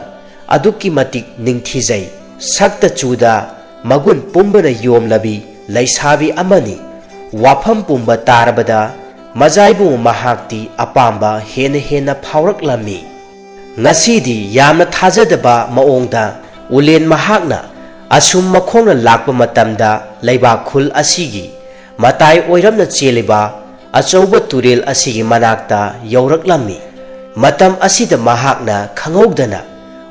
ꯑꯗꯨꯛꯀꯤ ꯃꯇꯤꯛ ꯅꯤꯡꯊꯤꯖꯩ꯫ ꯁꯛꯇ ꯆꯨꯗ ꯃꯒꯨꯟ ꯄꯨꯝꯕꯅ ꯌꯣꯝꯂꯕꯤ ꯂꯩꯁꯥꯕꯤ ꯑꯃꯅꯤ꯫ ꯋꯥꯐꯝ ꯄꯨꯝꯕ ꯇꯥꯔꯕꯗ ꯃꯖꯥ ꯏꯕꯨꯡꯉꯣ ꯃꯍꯥꯛꯇꯤ ꯑꯄꯥꯝꯕ ꯍꯦꯟꯅ ꯍꯦꯟꯅ ꯐꯥꯎꯔꯛꯂꯝꯃꯤ꯫ ꯉꯁꯤꯗꯤ ꯌꯥꯝꯅ ꯊꯥꯖꯗꯕ ꯃꯑꯣꯡꯗ ꯎꯂꯦꯟ ꯃꯍꯥꯛꯅ ꯑꯁꯨꯝ ꯃꯈꯣꯡꯅ ꯂꯥꯛꯄ ꯃꯇꯝꯗ ꯂꯩꯕꯥꯛ ꯈꯨꯜ ꯑꯁꯤꯒꯤ ꯃꯇꯥꯏ ꯑꯣꯏꯔꯞꯅ ꯆꯦꯜꯂꯤꯕ ꯑꯆꯧꯕ ꯇꯨꯔꯦꯜ ꯑꯁꯤꯒꯤ ꯃꯅꯥꯛꯇ ꯌꯧꯔꯛꯂꯝꯃꯤ꯫ ꯃꯇꯝ ꯑꯁꯤꯗ ꯃꯍꯥꯛꯅ ꯈꯪꯍꯧꯗꯅ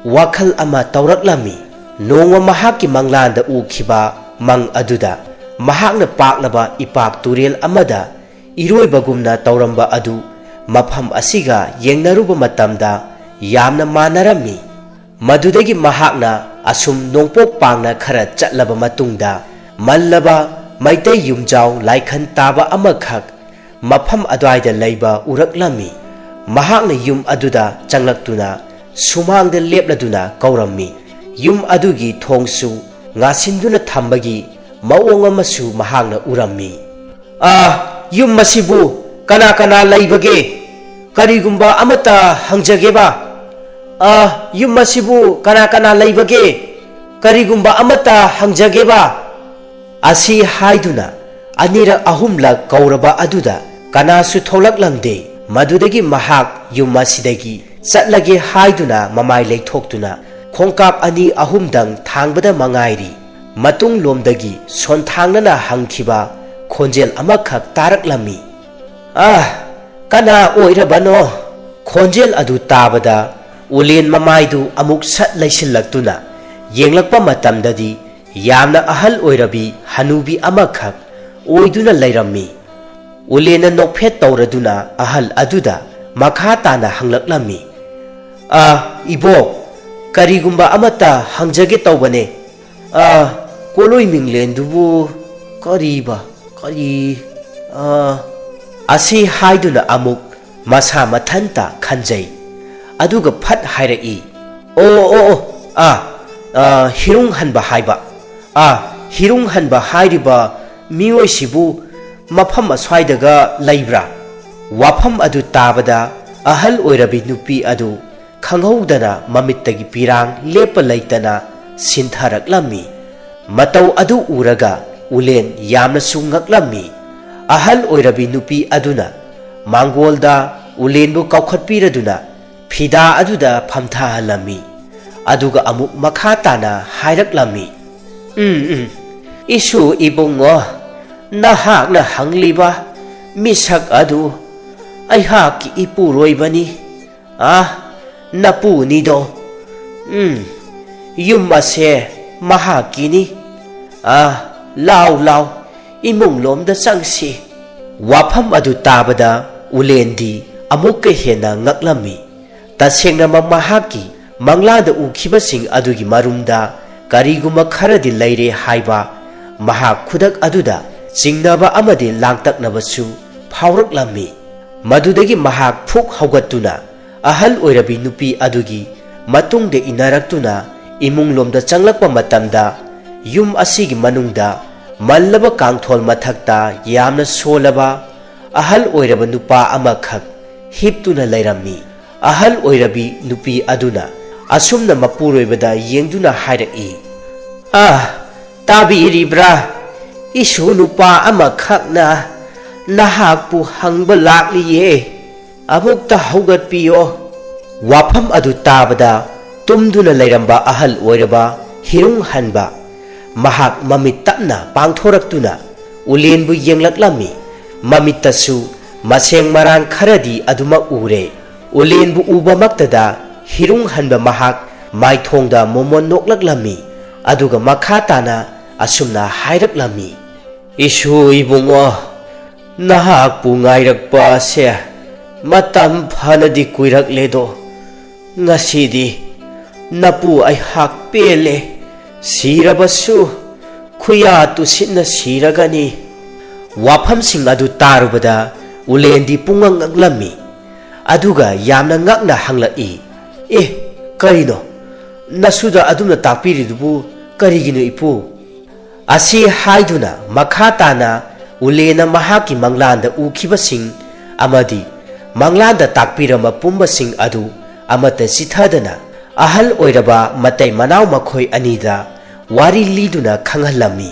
ꯋꯥꯈꯜ ꯑꯃ ꯇꯧꯔꯛꯂꯝꯃꯤ꯫ ꯅꯣꯡꯃ ꯃꯍꯥꯛꯀꯤ ꯃꯪꯂꯥꯟꯗ ꯎꯈꯤꯕ ꯃꯪ ꯑꯗꯨꯗ ꯃꯍꯥꯛꯅ ꯄꯥꯛꯂꯕ ꯏꯄꯥꯛ ꯇꯨꯔꯦꯜ ꯑꯃꯗ ꯏꯔꯣꯏꯕꯒꯨꯝꯅ ꯇꯧꯔꯝꯕ ꯑꯗꯨ ꯃꯐꯝ ꯑꯁꯤꯒ ꯌꯦꯡꯅꯔꯨꯕ ꯃꯇꯝꯗ ꯌꯥꯝꯅ ꯃꯥꯟꯅꯔꯝꯃꯤ꯫ ꯃꯗꯨꯗꯒꯤ ꯃꯍꯥꯛꯅ ꯑꯁꯨꯝ ꯅꯣꯡꯄꯣꯛ ꯄꯥꯡꯅ ꯈꯔ ꯆꯠꯂꯕ ꯃꯇꯨꯡꯗ ꯃꯜꯂꯕ ꯃꯩꯇꯩ ꯌꯨꯝꯖꯥꯎ ꯂꯥꯏꯈꯟ ꯇꯥꯕ ꯑꯃꯈꯛ ꯃꯐꯝ ꯑꯗꯨꯋꯥꯏꯗ ꯂꯩꯕ ꯎꯔꯛꯂꯝꯃꯤ꯫ ꯃꯍꯥꯛꯅ ꯌꯨꯝ ꯑꯗꯨꯗ ꯆꯪꯂꯛꯇꯨꯅ ꯁꯨꯃꯥꯡꯗ ꯂꯦꯞꯂꯗꯨꯅ ꯀꯧꯔꯝꯃꯤ꯫ ꯌꯨꯝ ꯑꯗꯨꯒꯤ ꯊꯣꯡꯁꯨ ꯉꯥꯁꯤꯟꯗꯨꯅ ꯊꯝꯕꯒꯤ ꯃꯑꯣꯡ ꯑꯃꯁꯨ ꯃꯍꯥꯛꯅ ꯎꯔꯝꯃꯤ꯫ "ꯑꯥ, ꯌꯨꯝ ꯑꯁꯤꯕꯨ ꯀꯅꯥ ꯀꯅꯥ ꯂꯩꯕꯒꯦ? ꯀꯔꯤꯒꯨꯝꯕ ꯑꯃꯠꯇ ꯍꯪꯖꯒꯦꯕ꯫ ꯑꯥ, ꯌꯨꯝ ꯑꯁꯤꯕꯨ ꯀꯅꯥ ꯀꯅꯥ ꯂꯩꯕꯒꯦ? ꯀꯔꯤꯒꯨꯝꯕ ꯑꯃꯠꯇ ꯍꯪꯖꯒꯦꯕ?" ꯑꯁꯤ ꯍꯥꯏꯗꯨꯅ ꯑꯅꯤꯔꯛ ꯑꯍꯨꯝꯂꯛ ꯀꯧꯔꯕ ꯑꯗꯨꯗ ꯀꯅꯥꯁꯨ ꯊꯣꯛꯂꯛꯂꯝꯗꯦ꯫ ꯃꯗꯨꯗꯒꯤ ꯃꯍꯥꯛ ꯌꯨꯝ ꯑꯁꯤꯗꯒꯤ ꯆꯠꯂꯒꯦ ꯍꯥꯏꯗꯨꯅ ꯃꯃꯥꯏ ꯂꯩꯊꯣꯛꯇꯨꯅ ꯈꯣꯡꯀꯥꯞ ꯑꯅꯤ ꯑꯍꯨꯝꯗꯪ ꯊꯥꯡꯕꯗ ꯃꯉꯥꯏꯔꯤ꯫ ꯃꯇꯨꯡꯂꯣꯝꯗꯒꯤ ꯁꯣꯟꯊꯥꯡꯅꯅ ꯍꯪꯈꯤꯕ ꯈꯣꯟꯖꯦꯜ ꯑꯃꯈꯛ ꯇꯥꯔꯛꯂꯝꯃꯤ꯫ "ꯑꯥ, ꯀꯅꯥ ꯑꯣꯏꯔꯕꯅꯣ?" ꯈꯣꯟꯖꯦꯜ ꯑꯗꯨ ꯇꯥꯕꯗ ꯎꯂꯦꯟ ꯃꯃꯥꯏꯗꯨ ꯑꯃꯨꯛ ꯁꯠ ꯂꯩꯁꯤꯜꯂꯛꯇꯨꯅ ꯌꯦꯡꯂꯛꯄ ꯃꯇꯝꯗꯗꯤ ꯌꯥꯝꯅ ꯑꯍꯜ ꯑꯣꯏꯔꯕꯤ ꯍꯅꯨꯕꯤ ꯑꯃꯈꯛ ꯑꯣꯏꯗꯨꯅ ꯂꯩꯔꯝꯃꯤ꯫ ꯎꯂꯦꯟꯅ ꯅꯣꯛꯐꯦꯠ ꯇꯧꯔꯗꯨꯅ ꯑꯍꯜ ꯑꯗꯨꯗ ꯃꯈꯥ ꯇꯥꯅ ꯍꯪꯂꯛꯂꯝꯃꯤ꯫ "ꯑ, ꯏꯕꯣꯛ, "ꯀꯔꯤꯒꯨꯝꯕ ꯑꯃꯠꯇ ꯍꯪꯖꯒꯦ ꯇꯧꯕꯅꯦ꯫ ꯑꯥ, ꯀꯣꯂꯣꯏ ꯃꯤꯡꯂꯦꯟꯗꯨꯕꯨ ꯀꯔꯤꯕ, ꯀꯔꯤ, ꯑꯥ?" ꯑꯁꯤ ꯍꯥꯏꯗꯨꯅ ꯑꯃꯨꯛ ꯃꯁꯥ ꯃꯊꯟꯇ ꯈꯟꯖꯩ꯫ ꯑꯗꯨꯒ ꯐꯠ ꯍꯥꯏꯔꯛꯏ, "ꯑꯣ, ꯑꯣ, ꯑꯣ, ꯑꯥ, ꯑꯥ, ꯍꯤꯔꯨꯡ ꯍꯟꯕ ꯍꯥꯏꯕ꯫ ꯑꯥ, ꯍꯤꯔꯨꯡ ꯍꯟꯕ ꯍꯥꯏꯔꯤꯕ ꯃꯤꯑꯣꯏꯁꯤꯕꯨ ꯃꯐꯝ ꯑꯁ꯭ꯋꯥꯏꯗꯒ ꯂꯩꯕ꯭ꯔꯥ?" ꯋꯥꯐꯝ ꯑꯗꯨ ꯇꯥꯕꯗ ꯑꯍꯜ ꯑꯣꯏꯔꯕꯤ ꯅꯨꯄꯤ ꯑꯗꯨ ꯈꯪꯍꯧꯗꯅ ꯃꯃꯤꯠꯇꯒꯤ ꯄꯤꯔꯥꯡ ꯂꯦꯞꯄ ꯂꯩꯇꯅ ꯁꯤꯟꯊꯔꯛꯂꯝꯃꯤ꯫ ꯃꯇꯧ ꯑꯗꯨ ꯎꯔꯒ ꯎꯂꯦꯟ ꯌꯥꯝꯅꯁꯨ ꯉꯛꯂꯝꯃꯤ꯫ ꯑꯍꯜ ꯑꯣꯏꯔꯕꯤ ꯅꯨꯄꯤ ꯑꯗꯨꯅ ꯃꯥꯡꯒꯣꯜꯗ ꯎꯂꯦꯟꯕꯨ ꯀꯧꯈꯠꯄꯤꯔꯗꯨꯅ ꯐꯤꯗꯥ ꯑꯗꯨꯗ ꯐꯝꯊꯍꯜꯂꯝꯃꯤ꯫ ꯑꯗꯨꯒ ꯑꯃꯨꯛ ꯃꯈꯥ ꯇꯥꯅ ꯍꯥꯏꯔꯛꯂꯝꯃꯤ, "ꯎꯝ, ꯎꯝ, ꯏꯁꯨ ꯏꯕꯨꯡꯉꯣ, ꯅꯍꯥꯛꯅ ꯍꯪꯂꯤꯕ ꯃꯤꯁꯛ ꯑꯗꯨ ꯑꯩꯍꯥꯛꯀꯤ ꯏꯄꯨꯔꯣꯏꯕꯅꯤ꯫ ꯑꯥ, ꯅꯄꯨꯅꯤꯗꯣ꯫ ꯎꯝ, ꯌꯨꯝ ꯑꯁꯦ ꯃꯍꯥꯛꯀꯤꯅꯤ꯫ ꯑꯥ, ꯂꯥꯎ, ꯂꯥꯎ, ꯏꯃꯨꯡꯂꯣꯝꯗ ꯆꯪꯁꯤ꯫" ꯋꯥꯐꯝ ꯑꯗꯨ ꯇꯥꯕꯗ ꯎꯂꯦꯟꯗꯤ ꯑꯃꯨꯛꯀ ꯍꯦꯟꯅ ꯉꯛꯂꯝꯃꯤ꯫ ꯇꯁꯦꯡꯅꯃꯛ ꯃꯍꯥꯛꯀꯤ ꯃꯪꯂꯥꯗ ꯎꯈꯤꯕꯁꯤꯡ ꯑꯗꯨꯒꯤ ꯃꯔꯨꯝꯗ ꯀꯔꯤꯒꯨꯝꯕ ꯈꯔꯗꯤ ꯂꯩꯔꯦ ꯍꯥꯏꯕ ꯃꯍꯥꯛ ꯈꯨꯗꯛ ꯑꯗꯨꯗ ꯆꯤꯡꯅꯕ ꯑꯃꯗꯤ ꯂꯥꯡꯇꯛꯅꯕꯁꯨ ꯐꯥꯎꯔꯛꯂꯝꯃꯤ꯫ ꯃꯗꯨꯗꯒꯤ ꯃꯍꯥꯛ ꯐꯨꯛ ꯍꯧꯒꯠꯇꯨꯅ ꯑꯍꯜ ꯑꯣꯏꯔꯕꯤ ꯅꯨꯄꯤ ꯑꯗꯨꯒꯤ ꯃꯇꯨꯡꯗ ꯏꯟꯅꯔꯛꯇꯨꯅ ꯏꯃꯨꯡꯂꯣꯝꯗ ꯆꯪꯂꯛꯄ ꯃꯇꯝꯗ, ꯌꯨꯝ ꯑꯁꯤꯒꯤ ꯃꯅꯨꯡꯗ ꯃꯜꯂꯕ ꯀꯥꯡꯊꯣꯜ ꯃꯊꯛꯇ ꯌꯥꯝꯅ ꯁꯣꯜꯂꯕ ꯑꯍꯜ ꯑꯣꯏꯔꯕ ꯅꯨꯄꯥ ꯑꯃꯈꯛ ꯍꯤꯞꯇꯨꯅ ꯂꯩꯔꯝꯃꯤ꯫ ꯑꯍꯜ ꯑꯣꯏꯔꯕꯤ ꯅꯨꯄꯤ ꯑꯗꯨꯅ ꯑꯁꯨꯝꯅ ꯃꯄꯨꯔꯣꯏꯕꯗ ꯌꯦꯡꯗꯨꯅ ꯍꯥꯏꯔꯛꯏ, "ꯑꯥ, ꯇꯥꯕꯤꯔꯤꯕ꯭ꯔꯥ? ꯏꯁꯨ ꯅꯨꯄꯥ ꯑꯃꯈꯛꯅ ꯅꯍꯥꯛꯄꯨ ꯍꯪꯕ ꯂꯥꯛꯂꯤꯌꯦ꯫ ꯑꯃꯨꯛꯇ ꯍꯧꯒꯠꯄꯤꯌꯣ꯫" ꯋꯥꯐꯝ ꯑꯗꯨ ꯇꯥꯕꯗ ꯇꯨꯝꯗꯨꯅ ꯂꯩꯔꯝꯕ ꯑꯍꯜ ꯑꯣꯏꯔꯕ ꯍꯤꯔꯨꯡ ꯍꯟꯕ ꯃꯍꯥꯛ ꯃꯃꯤꯠ ꯇꯞꯅ ꯄꯥꯡꯊꯣꯔꯛꯇꯨꯅ ꯎꯂꯦꯟꯕꯨ ꯌꯦꯡꯂꯛꯂꯝꯃꯤ꯫ ꯃꯃꯤꯠꯇꯁꯨ ꯃꯁꯦꯡ ꯃꯔꯥꯡ ꯈꯔꯗꯤ ꯑꯗꯨꯃꯛ ꯎꯔꯦ꯫ ꯎꯂꯦꯟꯕꯨ ꯎꯕꯃꯛꯇꯗ ꯍꯤꯔꯨꯡ ꯍꯟꯕ ꯃꯍꯥꯛ ꯃꯥꯏꯊꯣꯡꯗ ꯃꯣꯃꯣꯟ ꯅꯣꯛꯂꯛꯂꯝꯃꯤ꯫ ꯑꯗꯨꯒ ꯃꯈꯥ ꯇꯥꯅ ꯑꯁꯨꯝꯅ ꯍꯥꯏꯔꯛꯂꯝꯃꯤ, "ꯏꯁꯨ ꯏꯕꯨꯡꯉꯣ, ꯅꯍꯥꯛꯄꯨ ꯉꯥꯏꯔꯛꯄ ꯑꯁꯦ ꯃꯇꯝ ꯐꯅꯗꯤ ꯀꯨꯏꯔꯛꯂꯦꯗꯣ꯫ ꯉꯁꯤꯗꯤ "ꯅꯄꯨ, ꯑꯩꯍꯥꯛ ꯄꯦꯜꯂꯦ꯫ ꯁꯤꯔꯕꯁꯨ ꯈꯨꯌꯥ ꯇꯨꯁꯤꯠꯅ ꯁꯤꯔꯒꯅꯤ꯫" ꯋꯥꯐꯝꯁꯤꯡ ꯑꯗꯨ ꯇꯥꯔꯨꯕꯗ ꯎꯂꯦꯟꯗꯤ ꯄꯨꯡꯉꯛ ꯉꯛꯂꯝꯃꯤ꯫ ꯑꯗꯨꯒ ꯌꯥꯝꯅ ꯉꯛꯅ ꯍꯪꯂꯛꯏ, "ꯑꯦ, ꯀꯔꯤꯅꯣ? ꯅꯁꯨꯗ ꯑꯗꯨꯝꯅ ꯇꯥꯛꯄꯤꯔꯤꯗꯨꯕꯨ ꯀꯔꯤꯒꯤꯅꯣ, ꯏꯄꯨ?" ꯑꯁꯤ ꯍꯥꯏꯗꯨꯅ ꯃꯈꯥ ꯇꯥꯅ ꯎꯂꯦꯟꯅ ꯃꯍꯥꯛꯀꯤ ꯃꯪꯂꯥꯟꯗ ꯎꯈꯤꯕꯁꯤꯡ ꯑꯃꯗꯤ ꯃꯪꯂꯥꯟꯗ ꯇꯥꯛꯄꯤꯔꯝꯕ ꯄꯨꯝꯕꯁꯤꯡ ꯑꯗꯨ ꯑꯃꯠꯇ ꯆꯤꯊꯗꯅ ꯑꯍꯜ ꯑꯣꯏꯔꯕ ꯃꯇꯩ ꯃꯅꯥꯎ ꯃꯈꯣꯏ ꯑꯅꯤꯗ ꯋꯥꯔꯤ ꯂꯤꯗꯨꯅ ꯈꯪꯍꯜꯂꯝꯃꯤ꯫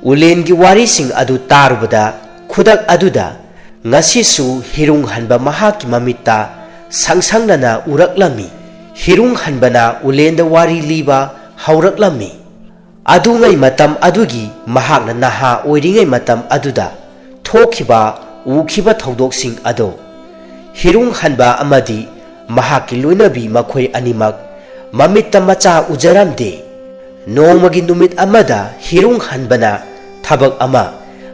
ꯎꯂꯦꯟꯒꯤ ꯋꯥꯔꯤꯁꯤꯡ ꯑꯗꯨ ꯇꯥꯔꯨꯕꯗ ꯈꯨꯗꯛ ꯑꯗꯨꯗ ꯉꯁꯤꯁꯨ ꯍꯤꯔꯨꯡ ꯍꯟꯕ ꯃꯍꯥꯛꯀꯤ ꯃꯃꯤꯠꯇ ꯁꯪꯁꯪꯅꯅ ꯎꯔꯛꯂꯝꯃꯤ꯫ ꯍꯤꯔꯨꯡ ꯍꯟꯕꯅ ꯎꯂꯦꯟꯗ ꯋꯥꯔꯤ ꯂꯤꯕ ꯍꯧꯔꯛꯂꯝꯃꯤ꯫ ꯑꯗꯨꯉꯩ ꯃꯇꯝ ꯑꯗꯨꯒꯤ ꯃꯍꯥꯛꯅ ꯅꯍꯥ ꯑꯣꯏꯔꯤꯉꯩ ꯃꯇꯝ ꯑꯗꯨꯗ ꯊꯣꯛꯈꯤꯕ, ꯎꯈꯤꯕ ꯊꯧꯗꯣꯛꯁꯤꯡ ꯑꯗꯣ ꯍꯤꯔꯨꯡ ꯍꯟꯕ ꯑꯃꯗꯤ ꯃꯍꯥꯛꯀꯤ ꯂꯣꯏꯅꯕꯤ ꯃꯈꯣꯏ ꯑꯅꯤꯃꯛ ꯃꯃꯤꯠꯇ ꯃꯆꯥ ꯎꯖꯔꯝꯗꯦ꯫ ꯅꯣꯡꯃꯒꯤ ꯅꯨꯃꯤꯠ ꯑꯃꯗ ꯍꯤꯔꯨꯡ ꯍꯟꯕꯅ ꯊꯕꯛ ꯑꯃ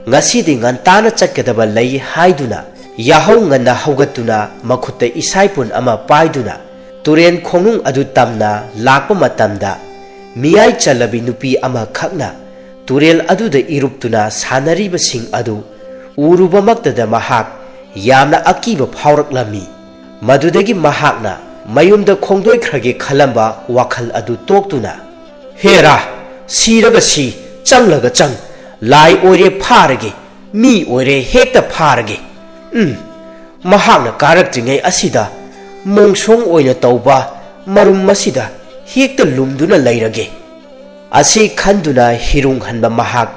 ꯉꯁꯤꯗꯤ ꯉꯟꯇꯥꯅ ꯆꯠꯀꯗꯕ ꯂꯩ ꯍꯥꯏꯗꯨꯅ ꯌꯥꯍꯧ ꯉꯟꯅ ꯍꯧꯒꯠꯇꯨꯅ ꯃꯈꯨꯠꯇ ꯏꯁꯥꯏꯄꯨꯟ ꯑꯃ ꯄꯥꯏꯗꯨꯅ ꯇꯨꯔꯦꯟ ꯈꯣꯡꯅꯨꯡ ꯑꯗꯨ ꯇꯝꯅ ꯂꯥꯛꯄ ꯃꯇꯝꯗ ꯃꯤꯌꯥꯏ ꯆꯜꯂꯕꯤ ꯅꯨꯄꯤ ꯑꯃꯈꯛꯅ ꯇꯨꯔꯦꯜ ꯑꯗꯨꯗ ꯏꯔꯨꯞꯇꯨꯅ ꯁꯥꯟꯅꯔꯤꯕꯁꯤꯡ ꯑꯗꯨ ꯎꯔꯨꯕꯃꯛꯇꯗ ꯃꯍꯥꯛ ꯌꯥꯝꯅ ꯑꯀꯤꯕ ꯐꯥꯎꯔꯛꯂꯝꯃꯤ꯫ ꯃꯗꯨꯗꯒꯤ ꯃꯍꯥꯛꯅ ꯃꯌꯨꯝꯗ ꯈꯣꯡꯗꯣꯏꯈ꯭ꯔꯒꯦ ꯈꯜꯂꯝꯕ ꯋꯥꯈꯜ ꯑꯗꯨ ꯇꯣꯛꯇꯨꯅ, "ꯍꯦꯔꯥ, ꯁꯤꯔꯒ ꯁꯤ, ꯆꯪꯂꯒ ꯆꯪ, ꯂꯥꯏ ꯑꯣꯏꯔꯦ ꯐꯥꯔꯒꯦ, ꯃꯤ ꯑꯣꯏꯔꯦ ꯍꯦꯛꯇ ꯐꯥꯔꯒꯦ꯫ ꯎꯝ, ꯃꯍꯥꯛꯅ ꯀꯥꯔꯛꯇ꯭ꯔꯤꯉꯩ ꯑꯁꯤꯗ ꯃꯣꯡꯁꯣꯡ ꯑꯣꯏꯅ ꯇꯧꯕ ꯃꯔꯨꯝ ꯑꯁꯤꯗ ꯍꯦꯛꯇ ꯂꯨꯝꯗꯨꯅ ꯂꯩꯔꯒꯦ꯫" ꯑꯁꯤ ꯈꯟꯗꯨꯅ ꯍꯤꯔꯨꯡ ꯍꯟꯕ ꯃꯍꯥꯛ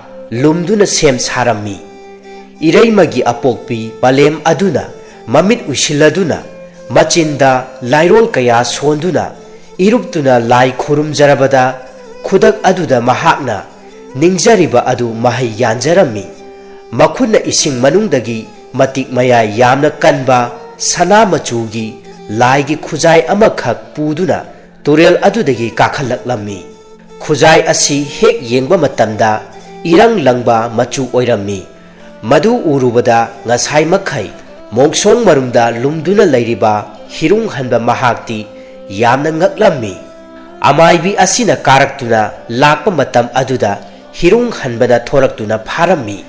ꯂꯨꯝꯗꯨꯅ ꯁꯦꯝ ꯁꯥꯔꯝꯃꯤ꯫ ꯏꯔꯩꯃꯒꯤ ꯑꯄꯣꯛꯄꯤ ꯄꯂꯦꯝ ꯑꯗꯨꯅ ꯃꯃꯤꯠ ꯎꯏꯁꯤꯜꯂꯗꯨꯅ ꯃꯆꯤꯟꯗ ꯂꯥꯏꯔꯣꯜ ꯀꯌꯥ ꯁꯣꯟꯗꯨꯅ ꯏꯔꯨꯞꯇꯨꯅ ꯂꯥꯏ ꯈꯨꯔꯨꯝꯖꯔꯕꯗ ꯈꯨꯗꯛ ꯑꯗꯨꯗ ꯃꯍꯥꯛꯅ ꯅꯤꯡꯖꯔꯤꯕ ꯑꯗꯨ ꯃꯍꯩ ꯌꯥꯟꯖꯔꯝꯃꯤ꯫ ꯃꯈꯨꯠꯅ ꯏꯁꯤꯡ ꯃꯅꯨꯡꯗꯒꯤ ꯃꯇꯤꯛ ꯃꯌꯥꯏ ꯌꯥꯝꯅ ꯀꯟꯕ ꯁꯅꯥ ꯃꯆꯨꯒꯤ ꯂꯥꯏꯒꯤ ꯈꯨꯖꯥꯏ ꯑꯃꯈꯛ ꯄꯨꯗꯨꯅ ꯇꯨꯔꯦꯜ ꯑꯗꯨꯗꯒꯤ ꯀꯥꯈꯠꯂꯛꯂꯝꯃꯤ꯫ ꯈꯨꯖꯥꯏ ꯑꯁꯤ ꯍꯦꯛ ꯌꯦꯡꯕ ꯃꯇꯝꯗ ꯏꯔꯪ ꯂꯪꯕ ꯃꯆꯨ ꯑꯣꯏꯔꯝꯃꯤ꯫ ꯃꯗꯨ ꯎꯔꯨꯕꯗ ꯉꯁꯥꯏ ꯃꯈꯩ ꯃꯣꯡꯁꯣꯡ ꯃꯔꯨꯝꯗ ꯂꯨꯝꯗꯨꯅ ꯂꯩꯔꯤꯕ ꯍꯤꯔꯨꯡ ꯍꯟꯕ ꯃꯍꯥꯛꯇꯤ ꯌꯥꯝꯅ ꯉꯛꯂꯝꯃꯤ꯫ ꯑꯃꯥꯏꯕꯤ ꯑꯁꯤꯅ ꯀꯥꯔꯛꯇꯨꯅ ꯂꯥꯛꯄ ꯃꯇꯝ ꯑꯗꯨꯗ ꯍꯤꯔꯨꯡ ꯍꯟꯕꯅ ꯊꯣꯔꯛꯇꯨꯅ ꯐꯥꯔꯝꯃꯤ꯫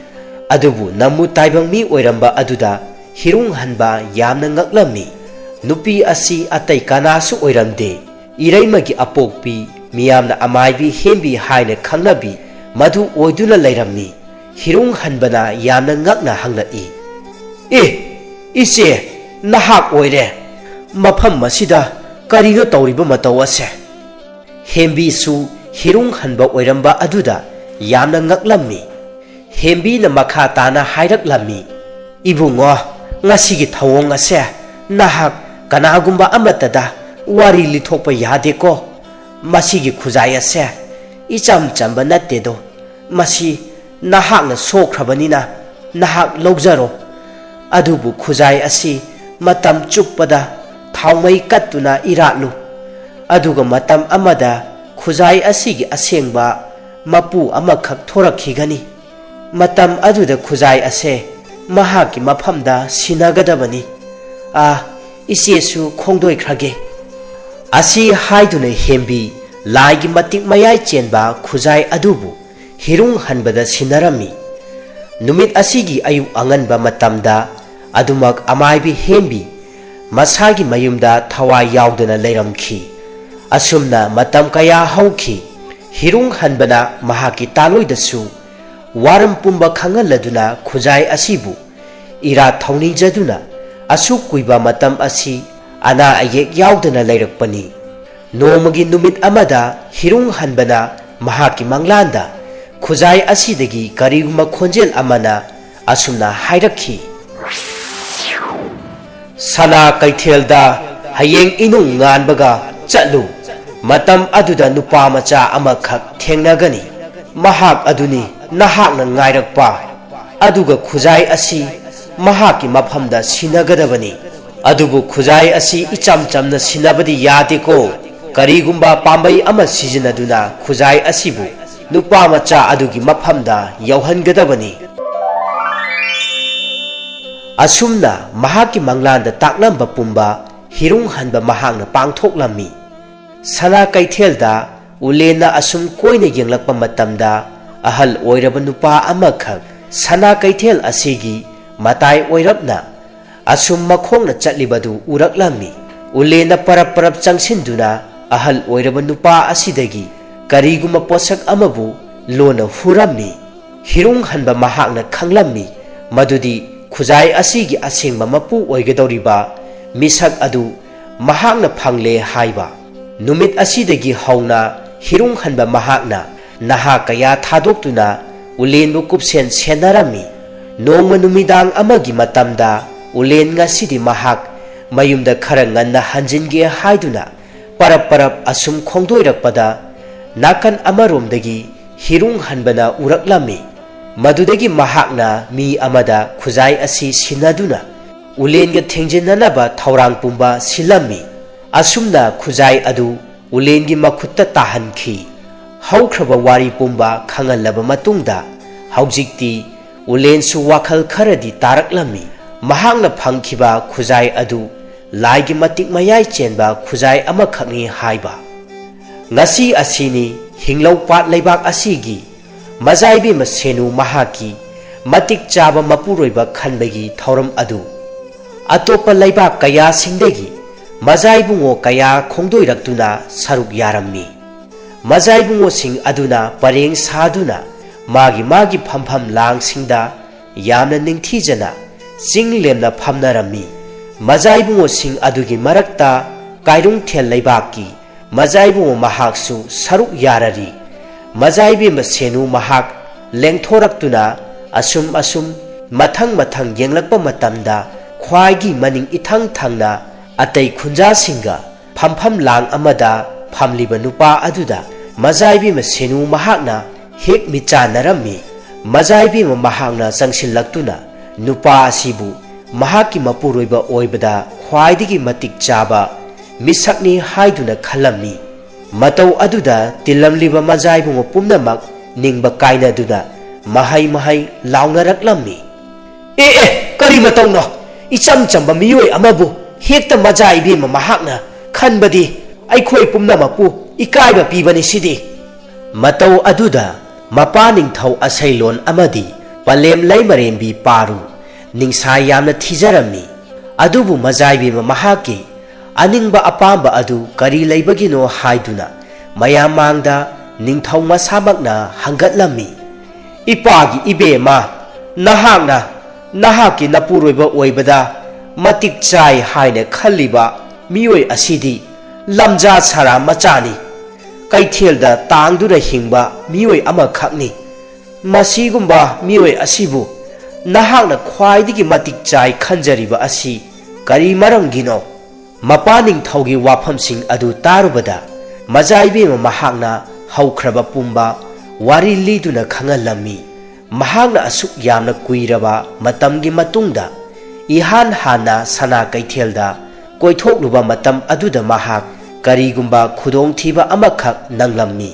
ꯑꯗꯨꯕꯨ ꯅꯝꯃꯨ ꯇꯥꯏꯕꯪ ꯃꯤ ꯑꯣꯏꯔꯝꯕ ꯑꯗꯨꯗ ꯍꯤꯔꯨꯡ ꯍꯟꯕ ꯌꯥꯝꯅ ꯉꯛꯂꯝꯃꯤ꯫ ꯅꯨꯄꯤ ꯑꯁꯤ ꯑꯇꯩ ꯀꯅꯥꯁꯨ ꯑꯣꯏꯔꯝꯗꯦ꯫ ꯏꯔꯩꯃꯒꯤ ꯑꯄꯣꯛꯄꯤ, ꯃꯤꯌꯥꯝꯅ ꯑꯃꯥꯏꯕꯤ ꯍꯦꯝꯕꯤ ꯍꯥꯏꯅ ꯈꯪꯅꯕꯤ, ꯃꯗꯨ ꯑꯣꯏꯗꯨꯅ ꯂꯩꯔꯝꯃꯤ꯫ ꯍꯤꯔꯨꯡ ꯍꯟꯕꯅ ꯌꯥꯝꯅ ꯉꯛꯅ ꯍꯪꯂꯛꯏ, "ꯑꯦ, ꯏꯆꯦ, ꯅꯍꯥꯛ ꯑꯣꯏꯔꯦ꯫ ꯃꯐꯝ ꯑꯁꯤꯗ ꯀꯔꯤꯅꯣ ꯇꯧꯔꯤꯕ ꯃꯇꯧ ꯑꯁꯦ?" ꯍꯦꯝꯕꯤꯁꯨ ꯍꯤꯔꯨꯡ ꯍꯟꯕ ꯑꯣꯏꯔꯝꯕ ꯑꯗꯨꯗ ꯌꯥꯝꯅ ꯉꯛꯂꯝꯃꯤ꯫ ꯍꯦꯝꯕꯤꯅ ꯃꯈꯥ ꯇꯥꯅ ꯍꯥꯏꯔꯛꯂꯝꯃꯤ, "ꯏꯕꯨꯡꯉꯣ, ꯉꯁꯤꯒꯤ ꯊꯧꯑꯣꯡ ꯑꯁꯦ ꯅꯍꯥꯛ ꯀꯅꯥꯒꯨꯝꯕ ꯑꯃꯠꯇꯗ ꯋꯥꯔꯤ ꯂꯤꯊꯣꯛꯄ ꯌꯥꯗꯦꯀꯣ꯫ ꯃꯁꯤꯒꯤ ꯈꯨꯖꯥꯏ ꯑꯁꯦ ꯏꯆꯝ ꯆꯝꯕ ꯅꯠꯇꯦꯗꯣ꯫ ꯃꯁꯤ ꯅꯍꯥꯛꯅ ꯁꯣꯛꯈ꯭ꯔꯕꯅꯤꯅ ꯅꯍꯥꯛ ꯂꯧꯖꯔꯣ꯫ ꯑꯗꯨꯕꯨ ꯈꯨꯖꯥꯏ ꯑꯁꯤ ꯃꯇꯝ ꯆꯨꯞꯄꯗ ꯊꯥꯎꯃꯩ ꯀꯠꯇꯨꯅ ꯏꯔꯥꯠꯂꯨ꯫ ꯑꯗꯨꯒ ꯃꯇꯝ ꯑꯃꯗ ꯈꯨꯖꯥꯏ ꯑꯁꯤꯒꯤ ꯑꯁꯦꯡꯕ ꯃꯄꯨ ꯑꯃꯈꯛ ꯊꯣꯔꯛꯈꯤꯒꯅꯤ꯫ ꯃꯇꯝ ꯑꯗꯨꯗ ꯈꯨꯖꯥꯏ ꯑꯁꯦ ꯃꯍꯥꯛꯀꯤ ꯃꯐꯝꯗ ꯁꯤꯟꯅꯒꯗꯕꯅꯤ꯫ ꯑꯥ, ꯏꯆꯦꯁꯨ ꯈꯣꯡꯗꯣꯏꯈ꯭ꯔꯒꯦ꯫" ꯑꯁꯤ ꯍꯥꯏꯗꯨꯅ ꯍꯦꯝꯕꯤ ꯂꯥꯏꯒꯤ ꯃꯇꯤꯛ ꯃꯌꯥꯏ ꯆꯦꯟꯕ ꯈꯨꯖꯥꯏ ꯑꯗꯨꯕꯨ ꯍꯤꯔꯨꯡ ꯍꯟꯕꯗ ꯁꯤꯟꯅꯔꯝꯃꯤ꯫ ꯅꯨꯃꯤꯠ ꯑꯁꯤꯒꯤ ꯑꯌꯨꯛ ꯑꯉꯟꯕ ꯃꯇꯝꯗ ꯑꯗꯨꯃꯛ ꯑꯃꯥꯏꯕꯤ ꯍꯦꯝꯕꯤ ꯃꯁꯥꯒꯤ ꯃꯌꯨꯝꯗ ꯊꯋꯥꯏ ꯌꯥꯎꯗꯅ ꯂꯩꯔꯝꯈꯤ꯫ ꯑꯁꯨꯝꯅ ꯃꯇꯝ ꯀꯌꯥ ꯍꯧꯈꯤ꯫ ꯍꯤꯔꯨꯡ ꯍꯟꯕꯅ ꯃꯍꯥꯛꯀꯤ ꯇꯥꯂꯣꯏꯗꯁꯨ ꯋꯥꯔꯝ ꯄꯨꯝꯕ ꯈꯪꯍꯜꯂꯗꯨꯅ ꯈꯨꯖꯥꯏ ꯑꯁꯤꯕꯨ ꯏꯔꯥꯠ ꯊꯧꯅꯤꯖꯗꯨꯅ ꯑꯁꯨꯛ ꯀꯨꯏꯕ ꯃꯇꯝ ꯑꯁꯤ ꯑꯅꯥ ꯑꯌꯦꯛ ꯌꯥꯎꯗꯅ ꯂꯩꯔꯛꯄꯅꯤ꯫ ꯅꯣꯡꯃꯒꯤ ꯅꯨꯃꯤꯠ ꯑꯃꯗ ꯍꯤꯔꯨꯡ ꯍꯟꯕꯅ ꯃꯍꯥꯛꯀꯤ ꯃꯪꯂꯥꯟꯗ ꯈꯨꯖꯥꯏ ꯑꯁꯤꯗꯒꯤ ꯀꯔꯤꯒꯨꯝꯕ ꯈꯣꯟꯖꯦꯜ ꯑꯃꯅ ꯑꯁꯨꯝꯅ ꯍꯥꯏꯔꯛꯈꯤ, "ꯁꯅꯥ ꯀꯩꯊꯦꯜꯗ ꯍꯌꯦꯡ ꯏꯅꯨꯡ ꯉꯥꯟꯕꯒ ꯆꯠꯂꯨ꯫ ꯃꯇꯝ ꯑꯗꯨꯗ ꯅꯨꯄꯥ ꯃꯆꯥ ꯑꯃꯈꯛ ꯊꯦꯡꯅꯒꯅꯤ꯫ ꯃꯍꯥꯛ ꯑꯗꯨꯅꯤ ꯅꯍꯥꯛꯅ ꯉꯥꯏꯔꯛꯄ꯫ ꯑꯗꯨꯒ ꯈꯨꯖꯥꯏ ꯑꯁꯤ ꯃꯍꯥꯛꯀꯤ ꯃꯐꯝꯗ ꯁꯤꯟꯅꯒꯗꯕꯅꯤ꯫ ꯑꯗꯨꯕꯨ ꯈꯨꯖꯥꯏ ꯑꯁꯤ ꯏꯆꯝ ꯆꯝꯅ ꯁꯤꯟꯅꯕꯗꯤ ꯌꯥꯗꯦꯀꯣ꯫ ꯀꯔꯤꯒꯨꯝꯕ ꯄꯥꯝꯕꯩ ꯑꯃ ꯁꯤꯖꯤꯟꯅꯗꯨꯅ ꯈꯨꯖꯥꯏ ꯑꯁꯤꯕꯨ ꯅꯨꯄꯥ ꯃꯆꯥ ꯑꯗꯨꯒꯤ ꯃꯐꯝꯗ ꯌꯧꯍꯟꯒꯗꯕꯅꯤ꯫" ꯑꯁꯨꯝꯅ ꯃꯍꯥꯛꯀꯤ ꯃꯪꯂꯥꯟꯗ ꯇꯥꯛꯂꯝꯕ ꯄꯨꯝꯕ ꯍꯤꯔꯨꯡ ꯍꯟꯕ ꯃꯍꯥꯛꯅ ꯄꯥꯡꯊꯣꯛꯂꯝꯃꯤ꯫ ꯁꯅꯥ ꯀꯩꯊꯦꯜꯗ ꯎꯂꯦꯟꯅ ꯑꯁꯨꯝ ꯀꯣꯏꯅ ꯌꯦꯡꯂꯛꯄ ꯃꯇꯝꯗ, ꯑꯍꯜ ꯑꯣꯏꯔꯕ ꯅꯨꯄꯥ ꯑꯃꯈꯛ ꯁꯅꯥ ꯀꯩꯊꯦꯜ ꯑꯁꯤꯒꯤ ꯃꯇꯥꯏ ꯑꯣꯏꯔꯞꯅ ꯑꯁꯨꯝ ꯃꯈꯣꯡꯅ ꯆꯠꯂꯤꯕꯗꯨ ꯎꯔꯛꯂꯝꯃꯤ꯫ ꯎꯂꯦꯟꯅ ꯄꯔꯞ ꯄꯔꯞ ꯆꯪꯁꯤꯟꯗꯨꯅ ꯑꯍꯜ ꯑꯣꯏꯔꯕ ꯅꯨꯄꯥ ꯑꯁꯤꯗꯒꯤ ꯀꯔꯤꯒꯨꯝꯕ ꯄꯣꯠꯁꯛ ꯑꯃꯕꯨ ꯂꯣꯟꯅ ꯍꯨꯔꯝꯃꯤ꯫ ꯍꯤꯔꯨꯡ ꯍꯟꯕ ꯃꯍꯥꯛꯅ ꯈꯪꯂꯝꯃꯤ ꯃꯗꯨꯗꯤ ꯈꯨꯖꯥꯏ ꯑꯁꯤꯒꯤ ꯑꯁꯦꯡꯕ ꯃꯄꯨ ꯑꯣꯏꯒꯗꯧꯔꯤꯕ ꯃꯤꯁꯛ ꯑꯗꯨ ꯃꯍꯥꯛꯅ ꯐꯪꯂꯦ ꯍꯥꯏꯕ꯫ ꯅꯨꯃꯤꯠ ꯑꯁꯤꯗꯒꯤ ꯍꯧꯅ ꯍꯤꯔꯨꯡ ꯍꯟꯕ ꯃꯍꯥꯛꯅ ꯅꯍꯥ ꯀꯌꯥ ꯊꯥꯗꯣꯛꯇꯨꯅ ꯎꯂꯦꯟꯕꯨ ꯀꯨꯞꯁꯦꯟ ꯁꯦꯟꯅꯔꯝꯃꯤ꯫ ꯅꯣꯡꯃ ꯅꯨꯃꯤꯗꯥꯡ ꯑꯃꯒꯤ ꯃꯇꯝꯗ ꯎꯂꯦꯟ ꯉꯁꯤꯗꯤ ꯃꯍꯥꯛ ꯃꯌꯨꯝꯗ ꯈꯔ ꯉꯟꯅ ꯍꯟꯖꯤꯟꯒꯦ ꯍꯥꯏꯗꯨꯅ ꯄꯔꯞ ꯄꯔꯞ ꯑꯁꯨꯝ ꯈꯣꯡꯗꯣꯏꯔꯛꯄꯗ, ꯅꯥꯀꯟ ꯑꯃꯔꯣꯝꯗꯒꯤ ꯍꯤꯔꯨꯡ ꯍꯟꯕꯅ ꯎꯔꯛꯂꯝꯃꯤ꯫ ꯃꯗꯨꯗꯒꯤ ꯃꯍꯥꯛꯅ ꯃꯤ ꯑꯃꯗ ꯈꯨꯖꯥꯏ ꯑꯁꯤ ꯁꯤꯟꯅꯗꯨꯅ ꯎꯂꯦꯟꯒ ꯊꯦꯡꯖꯤꯟꯅꯅꯕ ꯊꯧꯔꯥꯡ ꯄꯨꯝꯕ ꯁꯤꯜꯂꯝꯃꯤ꯫ ꯑꯁꯨꯝꯅ ꯈꯨꯖꯥꯏ ꯑꯗꯨ ꯎꯂꯦꯟꯒꯤ ꯃꯈꯨꯠꯇ ꯇꯥꯍꯟꯈꯤ꯫ ꯍꯧꯈ꯭ꯔꯕ ꯋꯥꯔꯤ ꯄꯨꯝꯕ ꯈꯪꯍꯜꯂꯕ ꯃꯇꯨꯡꯗ, ꯍꯧꯖꯤꯛꯇꯤ ꯎꯂꯦꯟꯁꯨ ꯋꯥꯈꯜ ꯈꯔꯗꯤ ꯇꯥꯔꯛꯂꯝꯃꯤ꯫ ꯃꯍꯥꯛꯅ ꯐꯪꯈꯤꯕ ꯈꯨꯖꯥꯏ ꯑꯗꯨ ꯂꯥꯏꯒꯤ ꯃꯇꯤꯛ ꯃꯌꯥꯏ ꯆꯦꯟꯕ ꯈꯨꯖꯥꯏ ꯑꯃꯈꯛꯅꯤ ꯍꯥꯏꯕ꯫ ꯉꯁꯤ ꯑꯁꯤꯅꯤ ꯍꯤꯡꯂꯧ ꯄꯥꯠ ꯂꯩꯕꯥꯛ ꯑꯁꯤꯒꯤ ꯃꯖꯥꯏꯕꯤ ꯃꯁꯦꯅꯨ ꯃꯍꯥꯛꯀꯤ ꯃꯇꯤꯛ ꯆꯥꯕ ꯃꯄꯨꯔꯣꯏꯕ ꯈꯟꯕꯒꯤ ꯊꯧꯔꯝ ꯑꯗꯨ꯫ ꯑꯇꯣꯞꯄ ꯂꯩꯕꯥꯛ ꯀꯌꯥꯁꯤꯡꯗꯒꯤ ꯃꯖꯥꯏꯕꯨꯡꯉꯣ ꯀꯌꯥ ꯈꯣꯡꯗꯣꯏꯔꯛꯇꯨꯅ ꯁꯔꯨꯛ ꯌꯥꯔꯝꯃꯤ꯫ ꯃꯖꯥꯏꯕꯨꯡꯉꯣꯁꯤꯡ ꯑꯗꯨꯅ ꯄꯔꯦꯡ ꯁꯥꯗꯨꯅ ꯃꯥꯒꯤ ꯃꯥꯒꯤ ꯐꯝꯐꯝ ꯂꯥꯡꯁꯤꯡꯗ ꯌꯥꯝꯅ ꯅꯤꯡꯊꯤꯖꯅ ꯆꯤꯡ ꯂꯦꯝꯅ ꯐꯝꯅꯔꯝꯃꯤ꯫ ꯃꯖꯥꯏꯕꯨꯡꯉꯣꯁꯤꯡ ꯑꯗꯨꯒꯤ ꯃꯔꯛꯇ ꯀꯥꯏꯔꯨꯡꯊꯦꯜ ꯂꯩꯕꯥꯛꯀꯤ ꯃꯖꯥꯏꯕꯨꯡꯉꯣ ꯃꯍꯥꯛꯁꯨ ꯁꯔꯨꯛ ꯌꯥꯔꯔꯤ꯫ ꯃꯖꯥꯏꯕꯤ ꯃꯁꯦꯅꯨ ꯃꯍꯥꯛ ꯂꯦꯡꯊꯣꯔꯛꯇꯨꯅ ꯑꯁꯨꯝ ꯑꯁꯨꯝ ꯃꯊꯪ ꯃꯊꯪ ꯌꯦꯡꯂꯛꯄ ꯃꯇꯝꯗ, ꯈ꯭ꯋꯥꯏꯒꯤ ꯃꯅꯤꯡ ꯏꯊꯪ ꯊꯪꯅ ꯑꯇꯩ ꯈꯨꯟꯖꯥꯁꯤꯡꯒ ꯐꯝꯐꯝ ꯂꯥꯡ ꯑꯃꯗ ꯐꯝꯂꯤꯕ ꯅꯨꯄꯥ ꯑꯗꯨꯗ ꯃꯖꯥꯏꯕꯤ ꯃꯁꯦꯅꯨ ꯃꯍꯥꯛꯅ ꯍꯦꯛ ꯃꯤꯠꯆꯥꯟꯅꯔꯝꯃꯤ꯫ ꯃꯖꯥꯏꯕꯤ ꯃꯍꯥꯛꯅ ꯆꯪꯁꯤꯜꯂꯛꯇꯨꯅ ꯅꯨꯄꯥ ꯑꯁꯤꯕꯨ ꯃꯍꯥꯛꯀꯤ ꯃꯄꯨꯔꯣꯏꯕ ꯑꯣꯏꯕꯗ ꯈ꯭ꯋꯥꯏꯗꯒꯤ ꯃꯇꯤꯛ ꯆꯥꯕ ꯃꯤꯁꯛꯅꯤ ꯍꯥꯏꯗꯨꯅ ꯈꯜꯂꯝꯃꯤ꯫ ꯃꯇꯧ ꯑꯗꯨꯗ ꯇꯤꯜꯂꯝꯂꯤꯕ ꯃꯖꯥꯏꯕꯨꯡꯉꯣ ꯄꯨꯝꯅꯃꯛ ꯅꯤꯡꯕ ꯀꯥꯏꯅꯗꯨꯅ ꯃꯍꯩ ꯃꯍꯩ ꯂꯥꯎꯅꯔꯛꯂꯝꯃꯤ꯫ "ꯑꯦ, ꯑꯦ, ꯀꯔꯤ ꯃꯇꯧꯅꯣ? ꯏꯆꯝ ꯆꯝꯕ ꯃꯤꯑꯣꯏ ꯑꯃꯕꯨ ꯍꯦꯛꯇ ꯃꯖꯥ ꯏꯕꯦꯝꯃ ꯃꯍꯥꯛꯅ ꯈꯟꯕꯗꯤ ꯑꯩꯈꯣꯏ ꯄꯨꯝꯅꯃꯛꯄꯨ ꯏꯀꯥꯏꯕ ꯄꯤꯕꯅꯤ ꯁꯤꯗꯤ꯫ ꯃꯇꯧ ꯑꯗꯨꯗ ꯃꯄꯥ ꯅꯤꯡꯊꯧ ꯑꯁꯩꯂꯣꯟ ꯑꯃꯗꯤ ꯄꯂꯦꯝ ꯂꯩꯃꯔꯦꯝꯕꯤ ꯄꯥꯔꯨ ꯅꯤꯡꯁꯥ ꯌꯥꯝꯅ ꯊꯤꯖꯔꯝꯃꯤ꯫ ꯑꯗꯨꯕꯨ ꯃꯖꯥꯏꯕꯦꯝꯃ ꯃꯍꯥꯛꯀꯤ ꯑꯅꯤꯡꯕ ꯑꯄꯥꯝꯕ ꯑꯗꯨ ꯀꯔꯤ ꯂꯩꯕꯒꯤꯅꯣ ꯍꯥꯏꯗꯨꯅ ꯃꯌꯥꯝ ꯃꯥꯡꯗ ꯅꯤꯡꯊꯧ ꯃꯁꯥꯃꯛꯅ ꯍꯪꯒꯠꯂꯝꯃꯤ꯫ "ꯏꯄꯥꯒꯤ ꯏꯕꯦꯝꯃ, ꯅꯍꯥꯛꯅ ꯅꯍꯥꯛꯀꯤ ꯅꯄꯨꯔꯣꯏꯕ ꯑꯣꯏꯕꯗ ꯃꯇꯤꯛ ꯆꯥꯏ ꯍꯥꯏꯅ ꯈꯜꯂꯤꯕ ꯃꯤꯑꯣꯏ ꯑꯁꯤꯗꯤ ꯂꯝꯖꯥ ꯁꯔꯥ ꯃꯆꯥꯅꯤ꯫ ꯀꯩꯊꯦꯜꯗ ꯇꯥꯡꯗꯨꯅ ꯍꯤꯡꯕ ꯃꯤꯑꯣꯏ ꯑꯃꯈꯛꯅꯤ꯫ ꯃꯁꯤꯒꯨꯝꯕ ꯃꯤꯑꯣꯏ ꯑꯁꯤꯕꯨ ꯅꯍꯥꯛꯅ ꯈ꯭ꯋꯥꯏꯗꯒꯤ ꯃꯇꯤꯛ ꯆꯥꯏ ꯈꯟꯖꯔꯤꯕ ꯑꯁꯤ ꯀꯔꯤ ꯃꯔꯝꯒꯤꯅꯣ?" ꯃꯄꯥ ꯅꯤꯡꯊꯧꯒꯤ ꯋꯥꯐꯝꯁꯤꯡ ꯑꯗꯨ ꯇꯥꯔꯨꯕꯗ ꯃꯖꯥꯏꯕꯦꯝꯃ ꯃꯍꯥꯛꯅ ꯍꯧꯈ꯭ꯔꯕ ꯄꯨꯝꯕ ꯋꯥꯔꯤ ꯂꯤꯗꯨꯅ ꯈꯪꯍꯜꯂꯝꯃꯤ꯫ ꯃꯍꯥꯛꯅ ꯑꯁꯨꯛ ꯌꯥꯝꯅ ꯀꯨꯏꯔꯕ ꯃꯇꯝꯒꯤ ꯃꯇꯨꯡꯗ ꯏꯍꯥꯟ ꯍꯥꯟꯅ ꯁꯅꯥ ꯀꯩꯊꯦꯜꯗ ꯀꯣꯏꯊꯣꯛꯂꯨꯕ ꯃꯇꯝ ꯑꯗꯨꯗ ꯃꯍꯥꯛ ꯀꯔꯤꯒꯨꯝꯕ ꯈꯨꯗꯣꯡꯊꯤꯕ ꯑꯃꯈꯛ ꯅꯪꯂꯝꯃꯤ꯫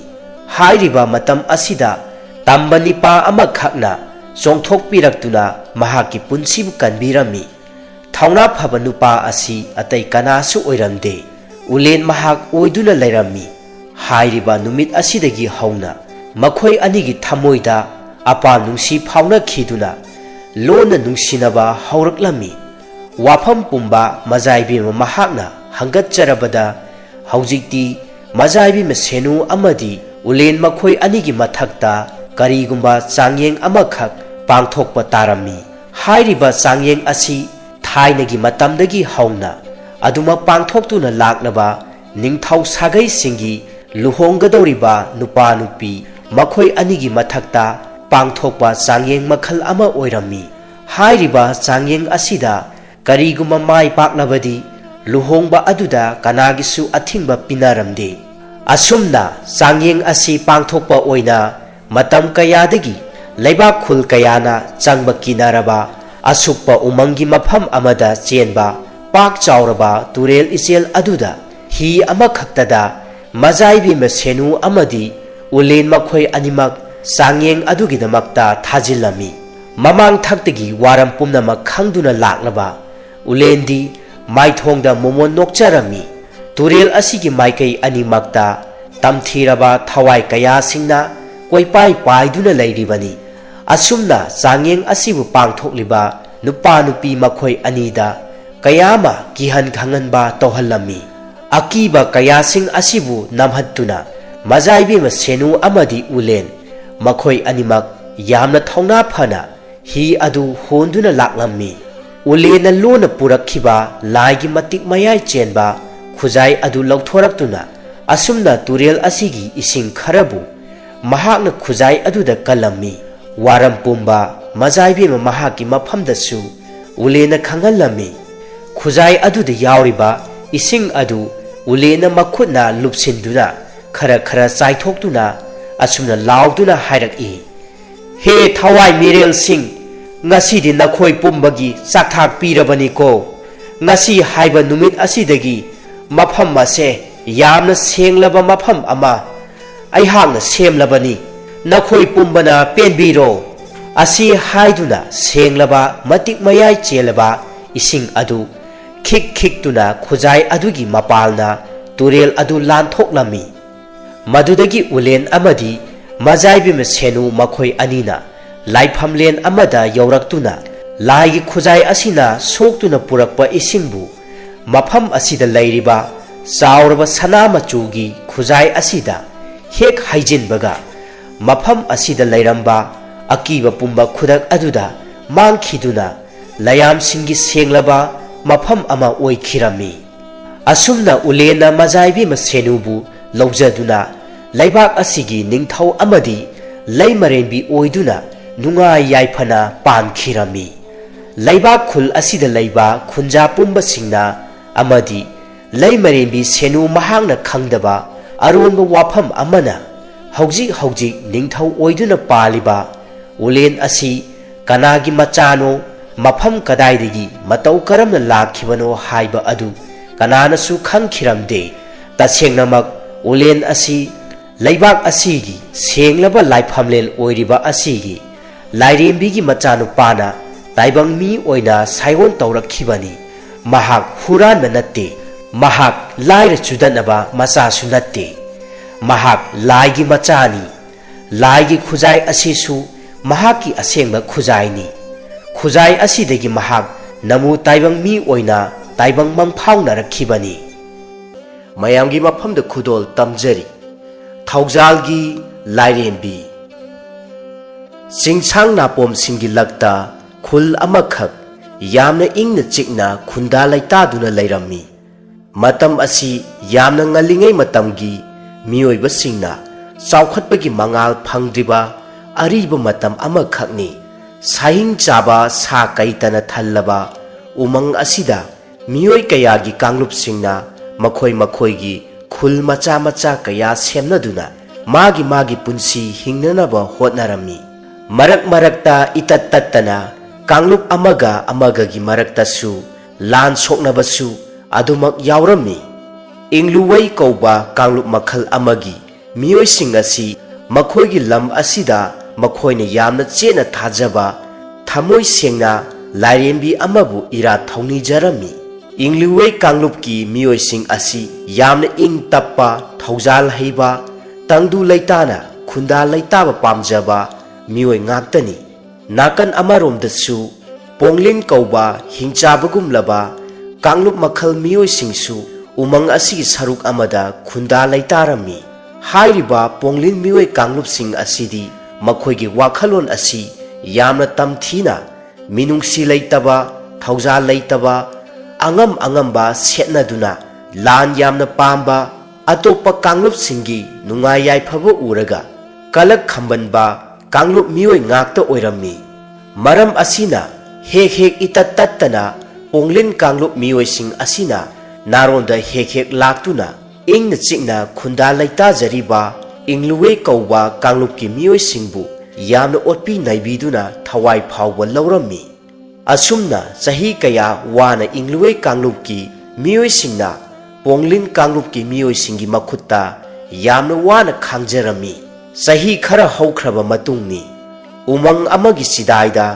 ꯍꯥꯏꯔꯤꯕ ꯃꯇꯝ ꯑꯁꯤꯗ ꯇꯝꯕ ꯅꯤꯄꯥ ꯑꯃꯈꯛꯅ ꯆꯣꯡꯊꯣꯛꯄꯤꯔꯛꯇꯨꯅ ꯃꯍꯥꯛꯀꯤ ꯄꯨꯟꯁꯤꯕꯨ ꯀꯟꯕꯤꯔꯝꯃꯤ꯫ ꯊꯧꯅꯥ ꯐꯕ ꯅꯨꯄꯥ ꯑꯁꯤ ꯑꯇꯩ ꯀꯅꯥꯁꯨ ꯑꯣꯏꯔꯝꯗꯦ꯫ ꯎꯂꯦꯟ ꯃꯍꯥꯛ ꯑꯣꯏꯗꯨꯅ ꯂꯩꯔꯝꯃꯤ꯫ ꯍꯥꯏꯔꯤꯕ ꯅꯨꯃꯤꯠ ꯑꯁꯤꯗꯒꯤ ꯍꯧꯅ ꯃꯈꯣꯏ ꯑꯅꯤꯒꯤ ꯊꯃꯣꯏꯗ ꯑꯄꯥꯝ ꯅꯨꯡꯁꯤ ꯐꯥꯎꯅꯈꯤꯗꯨꯅ ꯂꯣꯟꯅ ꯅꯨꯡꯁꯤꯅꯕ ꯍꯧꯔꯛꯂꯝꯃꯤ꯫ ꯋꯥꯐꯝ ꯄꯨꯝꯕ ꯃꯖꯥꯏꯕꯦꯝꯃ ꯃꯍꯥꯛꯅ ꯍꯪꯒꯠꯆꯔꯕꯗ ꯍꯧꯖꯤꯛꯇꯤ ꯃꯖꯥꯏꯕꯤ ꯃꯁꯦꯅꯨ ꯑꯃꯗꯤ ꯎꯂꯦꯟ ꯃꯈꯣꯏ ꯑꯅꯤꯒꯤ ꯃꯊꯛꯇ ꯀꯔꯤꯒꯨꯝꯕ ꯆꯥꯡꯌꯦꯡ ꯑꯃꯈꯛ ꯄꯥꯡꯊꯣꯛꯄ ꯇꯥꯔꯝꯃꯤ꯫ ꯍꯥꯏꯔꯤꯕ ꯆꯥꯡꯌꯦꯡ ꯑꯁꯤ ꯊꯥꯏꯅꯒꯤ ꯃꯇꯝꯗꯒꯤ ꯍꯧꯅ ꯑꯗꯨꯃꯛ ꯄꯥꯡꯊꯣꯛꯇꯨꯅ ꯂꯥꯛꯂꯕ ꯅꯤꯡꯊꯧ ꯁꯥꯒꯩꯁꯤꯡꯒꯤ ꯂꯨꯍꯣꯡꯒꯗꯧꯔꯤꯕ ꯅꯨꯄꯥ ꯅꯨꯄꯤ ꯃꯈꯣꯏ ꯑꯅꯤꯒꯤ ꯃꯊꯛꯇ ꯄꯥꯡꯊꯣꯛꯄ ꯆꯥꯡꯌꯦꯡ ꯃꯈꯜ ꯑꯃ ꯑꯣꯏꯔꯝꯃꯤ꯫ ꯍꯥꯏꯔꯤꯕ ꯆꯥꯡꯌꯦꯡ ꯑꯁꯤꯗ ꯀꯔꯤꯒꯨꯝꯕ ꯃꯥꯏ ꯄꯥꯛꯂꯕꯗꯤ ꯂꯨꯍꯣꯡꯕ ꯑꯗꯨꯗ ꯀꯅꯥꯒꯤꯁꯨ ꯑꯊꯤꯡꯕ ꯄꯤꯅꯔꯝꯗꯦ꯫ ꯑꯁꯨꯝꯅ ꯆꯥꯡꯌꯦꯡ ꯑꯁꯤ ꯄꯥꯡꯊꯣꯛꯄ ꯑꯣꯏꯅ ꯃꯇꯝ ꯀꯌꯥꯗꯒꯤ ꯂꯩꯕꯥꯛ ꯈꯨꯜ ꯀꯌꯥꯅ ꯆꯪꯕ ꯀꯤꯅꯔꯕ ꯑꯁꯨꯛꯄ ꯎꯃꯪꯒꯤ ꯃꯐꯝ ꯑꯃꯗ ꯆꯦꯟꯕ ꯄꯥꯛ ꯆꯥꯎꯔꯕ ꯇꯨꯔꯦꯜ ꯏꯆꯦꯜ ꯑꯗꯨꯗ ꯍꯤ ꯑꯃꯈꯛꯇꯗ ꯃꯖꯥꯏꯕꯤ ꯃꯁꯦꯅꯨ ꯑꯃꯗꯤ ꯎꯂꯦꯟ ꯃꯈꯣꯏ ꯑꯅꯤꯃꯛ ꯆꯥꯡꯌꯦꯡ ꯑꯗꯨꯒꯤꯗꯃꯛꯇ ꯊꯥꯖꯤꯜꯂꯝꯃꯤ꯫ ꯃꯃꯥꯡ ꯊꯛꯇꯒꯤ ꯋꯥꯔꯝ ꯄꯨꯝꯅꯃꯛ ꯈꯪꯗꯨꯅ ꯂꯥꯛꯂꯕ ꯎꯂꯦꯟꯗꯤ ꯃꯥꯏꯊꯣꯡꯗ ꯃꯣꯃꯣꯟ ꯅꯣꯛꯆꯔꯝꯃꯤ꯫ ꯇꯨꯔꯦꯜ ꯑꯁꯤꯒꯤ ꯃꯥꯏꯀꯩ ꯑꯅꯤꯃꯛꯇ ꯇꯝꯊꯤꯔꯕ ꯊꯋꯥꯏ ꯀꯌꯥꯁꯤꯡꯅ ꯀꯣꯏꯄꯥꯏ ꯄꯥꯏꯗꯨꯅ ꯂꯩꯔꯤꯕꯅꯤ꯫ ꯑꯁꯨꯝꯅ ꯆꯥꯡꯌꯦꯡ ꯑꯁꯤꯕꯨ ꯄꯥꯡꯊꯣꯛꯂꯤꯕ ꯅꯨꯄꯥ ꯅꯨꯄꯤ ꯃꯈꯣꯏ ꯑꯅꯤꯗ ꯀꯌꯥ ꯑꯃ ꯀꯤꯍꯟ ꯈꯪꯍꯟꯕ ꯇꯧꯍꯜꯂꯝꯃꯤ꯫ ꯑꯀꯤꯕ ꯀꯌꯥꯁꯤꯡ ꯑꯁꯤꯕꯨ ꯅꯝꯍꯠꯇꯨꯅ ꯃꯖꯥꯏꯕꯦꯝꯃ ꯁꯦꯅꯨ ꯑꯃꯗꯤ ꯎꯂꯦꯟ, ꯃꯈꯣꯏ ꯑꯅꯤꯃꯛ ꯌꯥꯝꯅ ꯊꯧꯅꯥ ꯐꯅ ꯍꯤ ꯑꯗꯨ ꯍꯣꯟꯗꯨꯅ ꯂꯥꯛꯂꯝꯃꯤ꯫ ꯎꯂꯦꯟꯅ ꯂꯣꯟꯅ ꯄꯨꯔꯛꯈꯤꯕ ꯂꯥꯏꯒꯤ ꯃꯇꯤꯛ ꯃꯌꯥꯏ ꯆꯦꯟꯕ ꯈꯨꯖꯥꯏ ꯑꯗꯨ ꯂꯧꯊꯣꯔꯛꯇꯨꯅ ꯑꯁꯨꯝꯅ ꯇꯨꯔꯦꯜ ꯑꯁꯤꯒꯤ ꯏꯁꯤꯡ ꯈꯔꯕꯨ ꯃꯍꯥꯛꯅ ꯈꯨꯖꯥꯏ ꯑꯗꯨꯗ ꯀꯜꯂꯝꯃꯤ꯫ ꯋꯥꯔꯝ ꯄꯨꯝꯕ ꯃꯖꯥꯏꯕꯦꯝꯃ ꯃꯍꯥꯛꯀꯤ ꯃꯐꯝꯗꯁꯨ ꯎꯂꯦꯟꯅ ꯈꯪꯍꯜꯂꯝꯃꯤ꯫ ꯈꯨꯖꯥꯏ ꯑꯗꯨꯗ ꯌꯥꯎꯔꯤꯕ ꯏꯁꯤꯡ ꯑꯗꯨ ꯎꯂꯦꯟꯅ ꯃꯈꯨꯠꯅ ꯂꯨꯞꯁꯤꯟꯗꯨꯅ ꯈꯔ ꯈꯔ ꯆꯥꯏꯊꯣꯛꯇꯨꯅ ꯑꯁꯨꯝꯅ ꯂꯥꯎꯗꯨꯅ ꯍꯥꯏꯔꯛꯏ, "ꯍꯦ ꯊꯋꯥꯏ ꯃꯤꯔꯦꯜꯁꯤꯡ, ꯉꯁꯤꯗꯤ ꯅꯈꯣꯏ ꯄꯨꯝꯕꯒꯤ ꯆꯥꯛꯊꯥꯛ ꯄꯤꯔꯕꯅꯤꯀꯣ꯫ ꯉꯁꯤ ꯍꯥꯏꯕ ꯅꯨꯃꯤꯠ ꯑꯁꯤꯗꯒꯤ ꯃꯐꯝ ꯑꯁꯦ ꯌꯥꯝꯅ ꯁꯦꯡꯂꯕ ꯃꯐꯝ ꯑꯃ ꯑꯩꯍꯥꯛꯅ ꯁꯦꯝꯂꯕꯅꯤ꯫ ꯅꯈꯣꯏ ꯄꯨꯝꯕꯅ ꯄꯦꯟꯕꯤꯔꯣ꯫" ꯑꯁꯤ ꯍꯥꯏꯗꯨꯅ ꯁꯦꯡꯂꯕ ꯃꯇꯤꯛ ꯃꯌꯥꯏ ꯆꯦꯜꯂꯕ ꯏꯁꯤꯡ ꯑꯗꯨ ꯈꯤꯛ ꯈꯤꯛꯇꯨꯅ ꯈꯨꯖꯥꯏ ꯑꯗꯨꯒꯤ ꯃꯄꯥꯜꯅ ꯇꯨꯔꯦꯜ ꯑꯗꯨ ꯂꯥꯟꯊꯣꯛꯂꯝꯃꯤ꯫ ꯃꯗꯨꯗꯒꯤ ꯎꯂꯦꯟ ꯑꯃꯗꯤ ꯃꯖꯥꯏꯕꯦꯝꯃ ꯁꯦꯅꯨ ꯃꯈꯣꯏ ꯑꯅꯤꯅ ꯂꯥꯏꯐꯝꯂꯦꯟ ꯑꯃꯗ ꯌꯧꯔꯛꯇꯨꯅ ꯂꯥꯏꯒꯤ ꯈꯨꯖꯥꯏ ꯑꯁꯤꯅ ꯁꯣꯛꯇꯨꯅ ꯄꯨꯔꯛꯄ ꯏꯁꯤꯡꯕꯨ ꯃꯐꯝ ꯑꯁꯤꯗ ꯂꯩꯔꯤꯕ ꯆꯥꯎꯔꯕ ꯁꯅꯥ ꯃꯆꯨꯒꯤ ꯈꯨꯖꯥꯏ ꯑꯁꯤꯗ ꯍꯦꯛ ꯍꯩꯖꯤꯟꯕꯒ, ꯃꯐꯝ ꯑꯁꯤꯗ ꯂꯩꯔꯝꯕ ꯑꯀꯤꯕ ꯄꯨꯝꯕ ꯈꯨꯗꯛ ꯑꯗꯨꯗ ꯃꯥꯡꯈꯤꯗꯨꯅ, ꯂꯌꯥꯝꯁꯤꯡꯒꯤ ꯁꯦꯡꯂꯕ ꯃꯐꯝ ꯑꯃ ꯑꯣꯏꯈꯤꯔꯝꯃꯤ꯫ ꯑꯁꯨꯝꯅ ꯎꯂꯦꯟꯅ ꯃꯖꯥꯏꯕꯦꯝꯃ ꯁꯦꯅꯨꯕꯨ ꯂꯧꯖꯗꯨꯅ ꯂꯩꯕꯥꯛ ꯑꯁꯤꯒꯤ ꯅꯤꯡꯊꯧ ꯑꯃꯗꯤ ꯂꯩꯃꯔꯦꯟꯕꯤ ꯑꯣꯏꯗꯨꯅ ꯅꯨꯡꯉꯥꯏ ꯌꯥꯏꯐꯅ ꯄꯥꯟꯈꯤꯔꯝꯃꯤ꯫ ꯂꯩꯕꯥꯛ ꯈꯨꯜ ꯑꯁꯤꯗ ꯂꯩꯕ ꯈꯨꯟꯖꯥ ꯄꯨꯝꯕꯁꯤꯡꯅ ꯑꯃꯗꯤ ꯂꯩꯃꯔꯦꯟꯕꯤ ꯁꯦꯅꯨ ꯃꯍꯥꯛꯅ ꯈꯪꯗꯕ ꯑꯔꯣꯟꯕ ꯋꯥꯐꯝ ꯑꯃꯅ, ꯍꯧꯖꯤꯛ ꯍꯧꯖꯤꯛ ꯅꯤꯡꯊꯧ ꯑꯣꯏꯗꯨꯅ ꯄꯥꯜꯂꯤꯕ ꯎꯂꯦꯟ ꯑꯁꯤ ꯀꯅꯥꯒꯤ ꯃꯆꯥꯅꯣ, ꯃꯐꯝ ꯀꯗꯥꯏꯗꯒꯤ ꯃꯇꯧ ꯀꯔꯝꯅ ꯂꯥꯛꯈꯤꯕꯅꯣ ꯍꯥꯏꯕ ꯑꯗꯨ ꯀꯅꯥꯅꯁꯨ ꯈꯪꯈꯤꯔꯝꯗꯦ꯫ ꯇꯁꯦꯡꯅꯃꯛ ꯎꯂꯦꯟ ꯑꯁꯤ ꯂꯩꯕꯥꯛ ꯑꯁꯤꯒꯤ ꯁꯦꯡꯂꯕ ꯂꯥꯏꯐꯝꯂꯦꯟ ꯑꯣꯏꯔꯤꯕ ꯑꯁꯤꯒꯤ ꯂꯥꯏꯔꯦꯝꯕꯤꯒꯤ ꯃꯆꯥꯅꯨꯄꯥꯅ ꯇꯥꯏꯕꯪ ꯃꯤ ꯑꯣꯏꯅ ꯁꯥꯏꯑꯣꯟ ꯇꯧꯔꯛꯈꯤꯕꯅꯤ꯫ ꯃꯍꯥꯛ ꯍꯨꯔꯥꯟꯕ ꯅꯠꯇꯦ, ꯃꯍꯥꯛ ꯂꯥꯏꯔ ꯆꯨꯗꯠꯅꯕ ꯃꯆꯥꯁꯨ ꯅꯠꯇꯦ꯫ ꯃꯍꯥꯛ ꯂꯥꯏꯒꯤ ꯃꯆꯥꯅꯤ꯫ ꯂꯥꯏꯒꯤ ꯈꯨꯖꯥꯏ ꯑꯁꯤꯁꯨ ꯃꯍꯥꯛꯀꯤ ꯑꯁꯦꯡꯕ ꯈꯨꯖꯥꯏꯅꯤ꯫ ꯈꯨꯖꯥꯏ ꯑꯁꯤꯗꯒꯤ ꯃꯍꯥꯛ ꯅꯃꯨ ꯇꯥꯏꯕꯪ ꯃꯤ ꯑꯣꯏꯅ ꯇꯥꯏꯕꯪ ꯃꯪꯐꯥꯎꯅꯔꯛꯈꯤꯕꯅꯤ꯫ ꯃꯌꯥꯝꯒꯤ ꯃꯐꯝꯗ ꯈꯨꯗꯣꯜ ꯇꯝꯖꯔꯤ꯫ ꯊꯧꯖꯥꯜꯒꯤ ꯂꯥꯏꯔꯦꯝꯕꯤ꯫ ꯆꯤꯡꯁꯥꯡ ꯅꯥꯄꯣꯝꯁꯤꯡꯒꯤ ꯂꯛꯇ ꯈꯨꯜ ꯑꯃꯈꯛ ꯌꯥꯝꯅ ꯏꯪꯅ ꯆꯤꯛꯅ ꯈꯨꯟꯗꯥ ꯂꯩꯇꯥꯗꯨꯅ ꯂꯩꯔꯝꯃꯤ꯫ ꯃꯇꯝ ꯑꯁꯤ ꯌꯥꯝꯅ ꯉꯜꯂꯤꯉꯩ ꯃꯇꯝꯒꯤ ꯃꯤꯑꯣꯏꯕꯁꯤꯡꯅ ꯆꯥꯎꯈꯠꯄꯒꯤ ꯃꯉꯥꯜ ꯐꯪꯗ꯭ꯔꯤꯕ ꯑꯔꯤꯕ ꯃꯇꯝ ꯑꯃꯈꯛꯅꯤ꯫ ꯁꯥꯍꯤꯡ ꯆꯥꯕ ꯁꯥ ꯀꯩꯇꯅ ꯊꯜꯂꯕ ꯎꯃꯪ ꯑꯁꯤꯗ ꯃꯤꯑꯣꯏ ꯀꯌꯥꯒꯤ ꯀꯥꯡꯂꯨꯞꯁꯤꯡꯅ ꯃꯈꯣꯏ ꯃꯈꯣꯏꯒꯤ ꯈꯨꯜ ꯃꯆꯥ ꯃꯆꯥ ꯀꯌꯥ ꯁꯦꯝꯅꯗꯨꯅ ꯃꯥꯒꯤ ꯃꯥꯒꯤ ꯄꯨꯟꯁꯤ ꯍꯤꯡꯅꯅꯕ ꯍꯣꯠꯅꯔꯝꯃꯤ꯫ ꯃꯔꯛ ꯃꯔꯛꯇ ꯏꯇꯠ ꯇꯠꯇꯅ ꯀꯥꯡꯂꯨꯞ ꯑꯃꯒ ꯑꯃꯒꯒꯤ ꯃꯔꯛꯇꯁꯨ ꯂꯥꯟ ꯁꯣꯛꯅꯕꯁꯨ ꯑꯗꯨꯃꯛ ꯌꯥꯎꯔꯝꯃꯤ꯫ ꯏꯪꯂꯨꯋꯩ ꯀꯧꯕ ꯀꯥꯡꯂꯨꯞ ꯃꯈꯜ ꯑꯃꯒꯤ ꯃꯤꯑꯣꯏꯁꯤꯡ ꯑꯁꯤ ꯃꯈꯣꯏꯒꯤ ꯂꯝ ꯑꯁꯤꯗ ꯃꯈꯣꯏꯅ ꯌꯥꯝꯅ ꯆꯦꯠꯅ ꯊꯥꯖꯕ, ꯊꯃꯣꯏ ꯁꯦꯡꯅ ꯂꯥꯏꯔꯦꯝꯕꯤ ꯑꯃꯕꯨ ꯏꯔꯥꯠ ꯊꯧꯅꯤꯖꯔꯝꯃꯤ꯫ ꯏꯪꯂꯨꯋꯩ ꯀꯥꯡꯂꯨꯞꯀꯤ ꯃꯤꯑꯣꯏꯁꯤꯡ ꯑꯁꯤ ꯌꯥꯝꯅ ꯏꯪ ꯇꯞꯄ, ꯊꯧꯖꯥꯜ ꯍꯩꯕ, ꯇꯪꯗꯨ ꯂꯩꯇꯥꯅ ꯈꯨꯟꯗꯥ ꯂꯩꯇꯥꯕ ꯄꯥꯝꯖꯕ ꯃꯤꯑꯣꯏ ꯉꯥꯛꯇꯅꯤ꯫ ꯅꯥꯀꯟ ꯑꯃꯔꯣꯝꯗꯁꯨ ꯄꯣꯡꯂꯤꯟ ꯀꯧꯕ ꯍꯤꯡꯆꯥꯕꯒꯨꯝꯂꯕ ꯀꯥꯡꯂꯨꯞ ꯃꯈꯜ ꯃꯤꯑꯣꯏꯁꯤꯡꯁꯨ ꯎꯃꯪ ꯑꯁꯤꯒꯤ ꯁꯔꯨꯛ ꯑꯃꯗ ꯈꯨꯟꯗꯥ ꯂꯩꯇꯥꯔꯝꯃꯤ꯫ ꯍꯥꯏꯔꯤꯕ ꯄꯣꯡꯂꯤꯟ ꯃꯤꯑꯣꯏ ꯀꯥꯡꯂꯨꯞꯁꯤꯡ ꯑꯁꯤꯗꯤ ꯃꯈꯣꯏꯒꯤ ꯋꯥꯈꯜꯂꯣꯟ ꯑꯁꯤ ꯌꯥꯝꯅ ꯇꯝꯊꯤꯅ ꯃꯤꯅꯨꯡꯁꯤ ꯂꯩꯇꯕ, ꯊꯧꯖꯥꯜ ꯂꯩꯇꯕ, ꯑꯉꯝ ꯑꯉꯝꯕ ꯁꯦꯠꯅꯗꯨꯅ ꯂꯥꯟ ꯌꯥꯝꯅ ꯄꯥꯝꯕ, ꯑꯇꯣꯞꯄ ꯀꯥꯡꯂꯨꯞꯁꯤꯡꯒꯤ ꯅꯨꯡꯉꯥꯏ ꯌꯥꯏꯐꯕ ꯎꯔꯒ ꯀꯂꯛ ꯈꯝꯕꯟꯕ ꯀꯥꯡꯂꯨꯞ ꯃꯤꯑꯣꯏ ꯉꯥꯛꯇ ꯑꯣꯏꯔꯝꯃꯤ꯫ ꯃꯔꯝ ꯑꯁꯤꯅ ꯍꯦꯛ ꯍꯦꯛ ꯏꯇꯠ ꯇꯠꯇꯅ ꯄꯣꯡꯂꯤꯟ ꯀꯥꯡꯂꯨꯞ ꯃꯤꯑꯣꯏꯁꯤꯡ ꯑꯁꯤꯅ ꯅꯥꯔꯣꯟꯗ ꯍꯦꯛ ꯍꯦꯛ ꯂꯥꯛꯇꯨꯅ ꯏꯪꯅ ꯆꯤꯛꯅ ꯈꯨꯟꯗꯥ ꯂꯩꯇꯥꯖꯔꯤꯕ ꯏꯪꯂꯨꯋꯦ ꯀꯧꯕ ꯀꯥꯡꯂꯨꯞꯀꯤ ꯃꯤꯑꯣꯏꯁꯤꯡꯕꯨ ꯌꯥꯝꯅ ꯑꯣꯠꯄꯤ ꯅꯩꯕꯤꯗꯨꯅ ꯊꯋꯥꯏ ꯐꯥꯎꯕ ꯂꯧꯔꯝꯃꯤ꯫ ꯑꯁꯨꯝꯅ ꯆꯍꯤ ꯀꯌꯥ ꯋꯥꯅ ꯏꯪꯂꯨꯋꯦ ꯀꯥꯡꯂꯨꯞꯀꯤ ꯃꯤꯑꯣꯏꯁꯤꯡꯅ ꯄꯣꯡꯂꯤꯟ ꯀꯥꯡꯂꯨꯞꯀꯤ ꯃꯤꯑꯣꯏꯁꯤꯡꯒꯤ ꯃꯈꯨꯠꯇ ꯌꯥꯝꯅ ꯋꯥꯅ ꯈꯥꯡꯖꯔꯝꯃꯤ꯫ ꯆꯍꯤ ꯈꯔ ꯍꯧꯈ꯭ꯔꯕ ꯃꯇꯨꯡꯅꯤ꯫ ꯎꯃꯪ ꯑꯃꯒꯤ ꯆꯤꯗꯥꯏꯗ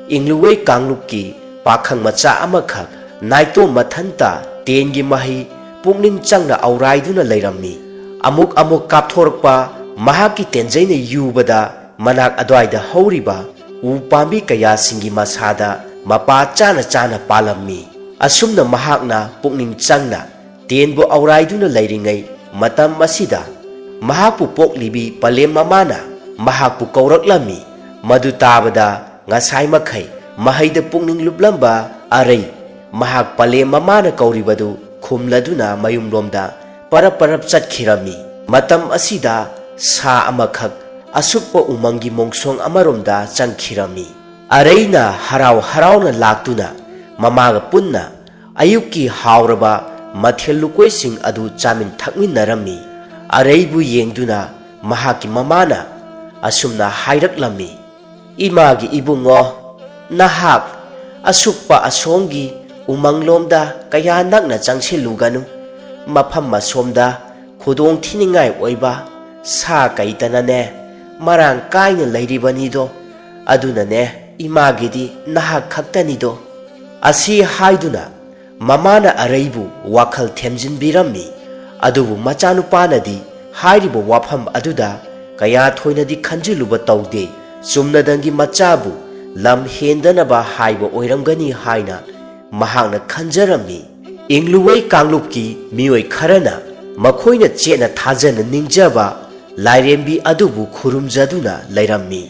ꯏꯪꯂꯨꯋꯦ ꯀꯥꯡꯂꯨꯞꯀꯤ ꯄꯥꯈꯪ ꯃꯆꯥ ꯑꯃꯈꯛ ꯅꯥꯏꯇꯣꯝ ꯃꯊꯟꯇ ꯇꯦꯟꯒꯤ ꯃꯍꯩ ꯄꯨꯛꯅꯤꯡ ꯆꯪꯅ ꯑꯧꯔꯥꯏꯗꯨꯅ ꯂꯩꯔꯝꯃꯤ꯫ ꯑꯃꯨꯛ ꯑꯃꯨꯛ ꯀꯥꯞꯊꯣꯔꯛꯄ ꯃꯍꯥꯛꯀꯤ ꯇꯦꯟꯖꯩꯅ ꯌꯨꯕꯗ ꯃꯅꯥꯛ ꯑꯗ꯭ꯋꯥꯏꯗ ꯍꯧꯔꯤꯕ ꯎ ꯄꯥꯝꯕꯤ ꯀꯌꯥꯁꯤꯡꯒꯤ ꯃꯁꯥꯗ ꯃꯄꯥ ꯆꯥꯅ ꯆꯥꯅ ꯄꯥꯜꯂꯝꯃꯤ꯫ ꯑꯁꯨꯝꯅ ꯃꯍꯥꯛꯅ ꯄꯨꯛꯅꯤꯡ ꯆꯪꯅ ꯇꯦꯟꯕꯨ ꯑꯧꯔꯥꯏꯗꯨꯅ ꯂꯩꯔꯤꯉꯩ ꯃꯇꯝ ꯑꯁꯤꯗ ꯃꯍꯥꯛꯄꯨ ꯄꯣꯛꯂꯤꯕꯤ ꯄꯂꯦꯝ ꯃꯃꯥꯅ ꯃꯍꯥꯛꯄꯨ ꯀꯧꯔꯛꯂꯝꯃꯤ꯫ ꯃꯗꯨ ꯇꯥꯕꯗ ꯉꯁꯥꯏ ꯃꯈꯩ ꯃꯍꯩꯗ ꯄꯨꯛꯅꯤꯡ ꯂꯨꯞꯂꯝꯕ ꯑꯔꯩ ꯃꯍꯥꯛ ꯄꯂꯦꯝ ꯃꯃꯥꯅ ꯀꯧꯔꯤꯕꯗꯨ ꯈꯨꯝꯂꯗꯨꯅ ꯃꯌꯨꯝꯂꯣꯝꯗ ꯄꯔꯞ ꯄꯔꯞ ꯆꯠꯈꯤꯔꯝꯃꯤ꯫ ꯃꯇꯝ ꯑꯁꯤꯗ ꯁꯥ ꯑꯃꯈꯛ ꯑꯁꯨꯛꯄ ꯎꯃꯪꯒꯤ ꯃꯣꯡꯁꯣꯡ ꯑꯃꯔꯣꯝꯗ ꯆꯪꯈꯤꯔꯝꯃꯤ꯫ ꯑꯔꯩꯅ ꯍꯔꯥꯎ ꯍꯔꯥꯎꯅ ꯂꯥꯛꯇꯨꯅ ꯃꯃꯥꯒ ꯄꯨꯟꯅ ꯑꯌꯨꯛꯀꯤ ꯍꯥꯎꯔꯕ ꯃꯊꯦꯜ ꯂꯨꯀꯣꯏꯁꯤꯡ ꯑꯗꯨ ꯆꯥꯃꯤꯟ ꯊꯛꯃꯤꯟꯅꯔꯝꯃꯤ꯫ ꯑꯔꯩꯕꯨ ꯌꯦꯡꯗꯨꯅ ꯃꯍꯥꯛꯀꯤ ꯃꯃꯥꯅ ꯑꯁꯨꯝꯅ ꯍꯥꯏꯔꯛꯂꯝꯃꯤ, "ꯏꯃꯥꯒꯤ ꯏꯕꯨꯡꯉꯣ, ꯅꯍꯥꯛ ꯑꯁꯨꯛꯄ ꯑꯁꯣꯝꯒꯤ ꯎꯃꯪꯂꯣꯝꯗ ꯀꯌꯥ ꯅꯛꯅ ꯆꯪꯁꯤꯜꯂꯨꯒꯅꯨ꯫ ꯃꯐꯝ ꯑꯁꯣꯝꯗ ꯈꯨꯗꯣꯡ ꯊꯤꯅꯤꯡꯉꯥꯏ ꯑꯣꯏꯕ ꯁꯥ ꯀꯩꯇꯅꯅꯦ ꯃꯔꯥꯡ ꯀꯥꯏꯅ ꯂꯩꯔꯤꯕꯅꯤꯗꯣ꯫ ꯑꯗꯨꯅꯅꯦ ꯏꯃꯥꯒꯤꯗꯤ ꯅꯍꯥꯛ ꯈꯛꯇꯅꯤꯗꯣ"꯫ ꯑꯁꯤ ꯍꯥꯏꯗꯨꯅ ꯃꯃꯥꯅ ꯑꯔꯩꯕꯨ ꯋꯥꯈꯜ ꯊꯦꯝꯖꯤꯟꯕꯤꯔꯝꯃꯤ꯫ ꯑꯗꯨꯕꯨ ꯃꯆꯥꯅꯨꯄꯥꯅꯗꯤ ꯍꯥꯏꯔꯤꯕ ꯋꯥꯐꯝ ꯑꯗꯨꯗ ꯀꯌꯥ ꯊꯣꯏꯅꯗꯤ ꯈꯟꯖꯤꯜꯂꯨꯕ ꯇꯧꯗꯦ꯫ ꯆꯨꯝꯅꯗꯪꯒꯤ ꯃꯆꯥꯕꯨ ꯂꯝ ꯍꯦꯟꯗꯅꯕ ꯍꯥꯏꯕ ꯑꯣꯏꯔꯝꯒꯅꯤ ꯍꯥꯏꯅ ꯃꯍꯥꯛꯅ ꯈꯟꯖꯔꯝꯃꯤ꯫ ꯏꯪꯂꯨꯋꯩ ꯀꯥꯡꯂꯨꯞꯀꯤ ꯃꯤꯑꯣꯏ ꯈꯔꯅ ꯃꯈꯣꯏꯅ ꯆꯦꯠꯅ ꯊꯥꯖꯅ ꯅꯤꯡꯖꯕ ꯂꯥꯏꯔꯦꯝꯕꯤ ꯑꯗꯨꯕꯨ ꯈꯨꯔꯨꯝꯖꯗꯨꯅ ꯂꯩꯔꯝꯃꯤ꯫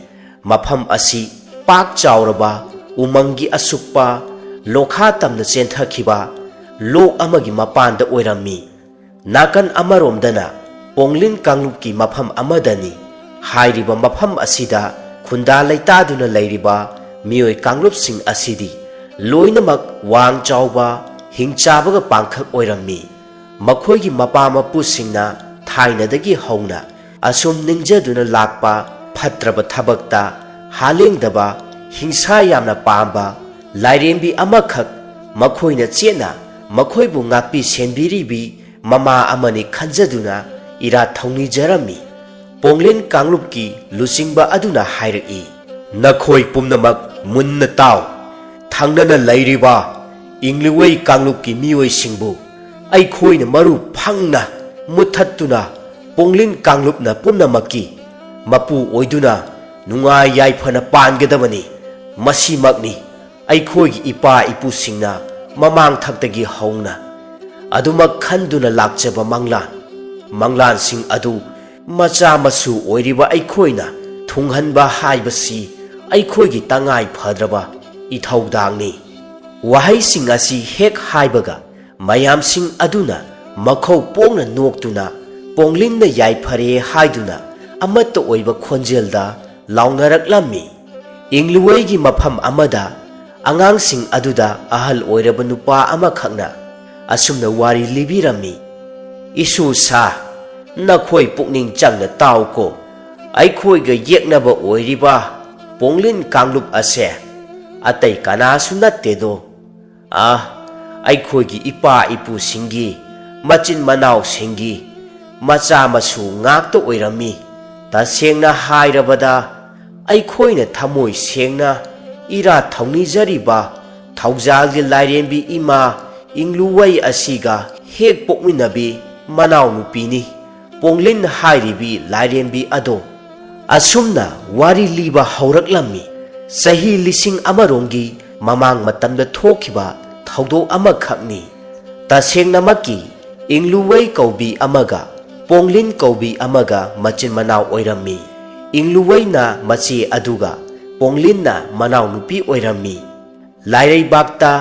ꯃꯐꯝ ꯑꯁꯤ ꯄꯥꯛ ꯆꯥꯎꯔꯕ ꯎꯃꯪꯒꯤ ꯑꯁꯨꯛꯄ ꯂꯣꯈꯥ ꯇꯝꯅ ꯆꯦꯟꯊꯈꯤꯕ ꯂꯣꯛ ꯑꯃꯒꯤ ꯃꯄꯥꯟꯗ ꯑꯣꯏꯔꯝꯃꯤ꯫ ꯅꯥꯀꯟ ꯑꯃꯔꯣꯝꯗꯅ ꯄꯣꯡꯂꯤꯟ ꯀꯥꯡꯂꯨꯞꯀꯤ ꯃꯐꯝ ꯑꯃꯗꯅꯤ꯫ ꯍꯥꯏꯔꯤꯕ ꯃꯐꯝ ꯑꯁꯤꯗ ꯈꯨꯟꯗꯥ ꯂꯩꯇꯥꯗꯨꯅ ꯂꯩꯔꯤꯕ ꯃꯤꯑꯣꯏ ꯀꯥꯡꯂꯨꯞꯁꯤꯡ ꯑꯁꯤꯗꯤ ꯂꯣꯏꯅꯃꯛ ꯋꯥꯡ ꯆꯥꯎꯕ, ꯍꯤꯡꯆꯥꯕꯒ ꯄꯥꯡꯈꯛ ꯑꯣꯏꯔꯝꯃꯤ꯫ ꯃꯈꯣꯏꯒꯤ ꯃꯄꯥ ꯃꯄꯨꯁꯤꯡꯅ ꯊꯥꯏꯅꯗꯒꯤ ꯍꯧꯅ ꯑꯁꯨꯝ ꯅꯤꯡꯖꯗꯨꯅ ꯂꯥꯛꯄ ꯐꯠꯇ꯭ꯔꯕ ꯊꯕꯛꯇ ꯍꯥꯂꯦꯡꯗꯕ, ꯍꯤꯡꯁꯥ ꯌꯥꯝꯅ ꯄꯥꯝꯕ ꯂꯥꯏꯔꯦꯝꯕꯤ ꯑꯃꯈꯛ ꯃꯈꯣꯏꯅ ꯆꯦꯠꯅ ꯃꯈꯣꯏꯕꯨ ꯉꯥꯛꯄꯤ ꯁꯦꯟꯕꯤꯔꯤꯕꯤ ꯃꯃꯥ ꯑꯃꯅꯤ ꯈꯟꯖꯗꯨꯅ ꯏꯔꯥꯠ ꯊꯧꯅꯤꯖꯔꯝꯃꯤ꯫ ꯄꯣꯡꯂꯦꯟ ꯀꯥꯡꯂꯨꯞꯀꯤ ꯂꯨꯆꯤꯡꯕ ꯑꯗꯨꯅ ꯍꯥꯏꯔꯛꯏ, "ꯅꯈꯣꯏ ꯄꯨꯝꯅꯃꯛ ꯃꯨꯟꯅ ꯇꯥꯎ꯫ ꯊꯪꯅꯅ ꯂꯩꯔꯤꯕ ꯏꯪꯂꯨꯋꯩ ꯀꯥꯡꯂꯨꯞꯀꯤ ꯃꯤꯑꯣꯏꯁꯤꯡꯕꯨ ꯑꯩꯈꯣꯏꯅ ꯃꯔꯨ ꯐꯪꯅ ꯃꯨꯠꯊꯠꯇꯨꯅ, ꯄꯣꯡꯂꯤꯟ ꯀꯥꯡꯂꯨꯞꯅ ꯄꯨꯝꯅꯃꯛꯀꯤ ꯃꯄꯨ ꯑꯣꯏꯗꯨꯅ ꯅꯨꯡꯉꯥꯏ ꯌꯥꯏꯐꯅ ꯄꯥꯟꯒꯗꯕꯅꯤ꯫ ꯃꯁꯤꯃꯛꯅꯤ ꯑꯩꯈꯣꯏꯒꯤ ꯏꯄꯥ ꯏꯄꯨꯁꯤꯡꯅ ꯃꯃꯥꯡꯊꯛꯇꯒꯤ ꯍꯧꯅ ꯑꯗꯨꯃꯛ ꯈꯟꯗꯨꯅ ꯂꯥꯛꯆꯕ ꯃꯪꯂꯥꯟ꯫ ꯃꯪꯂꯥꯟꯁꯤꯡ ꯑꯗꯨ ꯃꯆꯥ ꯃꯁꯨ ꯑꯣꯏꯔꯤꯕ ꯑꯩꯈꯣꯏꯅ ꯊꯨꯡꯍꯟꯕ ꯍꯥꯏꯕꯁꯤ ꯑꯩꯈꯣꯏꯒꯤ ꯇꯉꯥꯏ ꯐꯗ꯭ꯔꯕ ꯏꯊꯧꯗꯥꯡꯅꯤ꯫ ꯋꯥꯍꯩꯁꯤꯡ ꯑꯁꯤ ꯍꯦꯛ ꯍꯥꯏꯕꯒ, ꯃꯌꯥꯝꯁꯤꯡ ꯑꯗꯨꯅ ꯃꯈꯧ ꯄꯣꯛꯅ ꯅꯣꯛꯇꯨꯅ, ꯄꯣꯡꯂꯤꯟꯅ ꯌꯥꯏꯐꯔꯦ ꯍꯥꯏꯗꯨꯅ ꯑꯃꯠꯇ ꯑꯣꯏꯕ ꯈꯣꯟꯖꯦꯜꯗ ꯂꯥꯎꯅꯔꯛꯂꯝꯃꯤ꯫ ꯏꯪꯂꯨꯋꯩꯒꯤ ꯃꯐꯝ ꯑꯃꯗ ꯑꯉꯥꯡꯁꯤꯡ ꯑꯗꯨꯗ ꯑꯍꯜ ꯑꯣꯏꯔꯕ ꯅꯨꯄꯥ ꯑꯃꯈꯛꯅ ꯑꯁꯨꯝꯅ ꯋꯥꯔꯤ ꯂꯤꯕꯤꯔꯝꯃꯤ, "ꯏꯁꯨ ꯁꯥ, ꯅꯈꯣꯏ ꯄꯨꯛꯅꯤꯡ ꯆꯪꯅ ꯇꯥꯎꯀꯣ꯫ ꯑꯩꯈꯣꯏꯒ ꯌꯦꯛꯅꯕ ꯑꯣꯏꯔꯤꯕ ꯄꯣꯡꯂꯤꯟ ꯀꯥꯡꯂꯨꯞ ꯑꯁꯦ ꯑꯇꯩ ꯀꯅꯥꯁꯨ ꯅꯠꯇꯦꯗꯣ꯫ ꯑ, ꯑꯩꯈꯣꯏꯒꯤ ꯏꯄꯥ ꯏꯄꯨꯁꯤꯡꯒꯤ ꯃꯆꯤꯟ ꯃꯅꯥꯎꯁꯤꯡꯒꯤ ꯃꯆꯥ ꯃꯁꯨ ꯉꯥꯛꯇ ꯑꯣꯏꯔꯝꯃꯤ꯫ ꯇꯁꯦꯡꯅ ꯍꯥꯏꯔꯕꯗ, ꯑꯩꯈꯣꯏꯅ ꯊꯃꯣꯏ ꯁꯦꯡꯅ ꯏꯔꯥꯠ ꯊꯧꯅꯤꯖꯔꯤꯕ ꯊꯧꯖꯥꯜꯒꯤ ꯂꯥꯏꯔꯦꯝꯕꯤ ꯏꯃꯥ ꯏꯪꯂꯨꯋꯩ ꯑꯁꯤꯒ ꯍꯦꯛ ꯄꯣꯛꯃꯤꯟꯅꯕꯤ ꯃꯅꯥꯎꯅꯨꯄꯤꯅꯤ, ꯄꯣꯡꯂꯤꯟ ꯍꯥꯏꯔꯤꯕꯤ ꯂꯥꯏꯔꯦꯝꯕꯤ ꯑꯗꯣ꯫" ꯑꯁꯨꯝꯅ ꯋꯥꯔꯤ ꯂꯤꯕ ꯍꯧꯔꯛꯂꯝꯃꯤ꯫ ꯆꯍꯤ ꯂꯤꯁꯤꯡ ꯑꯃꯔꯣꯝꯒꯤ ꯃꯃꯥꯡ ꯃꯇꯝꯗ ꯊꯣꯛꯈꯤꯕ ꯊꯧꯗꯣꯛ ꯑꯃꯈꯛꯅꯤ꯫ ꯇꯁꯦꯡꯅꯃꯛꯀꯤ ꯏꯪꯂꯨꯋꯩ ꯀꯧꯕꯤ ꯑꯃꯒ ꯄꯣꯡꯂꯤꯟ ꯀꯧꯕꯤ ꯑꯃꯒ ꯃꯆꯤꯟ ꯃꯅꯥꯎ ꯑꯣꯏꯔꯝꯃꯤ꯫ ꯏꯪꯂꯨꯋꯩꯅ ꯃꯆꯦ ꯑꯗꯨꯒ ꯄꯣꯡꯂꯤꯟꯅ ꯃꯅꯥꯎꯅꯨꯄꯤ ꯑꯣꯏꯔꯝꯃꯤ꯫ ꯂꯥꯏꯔꯩꯕꯥꯛꯇ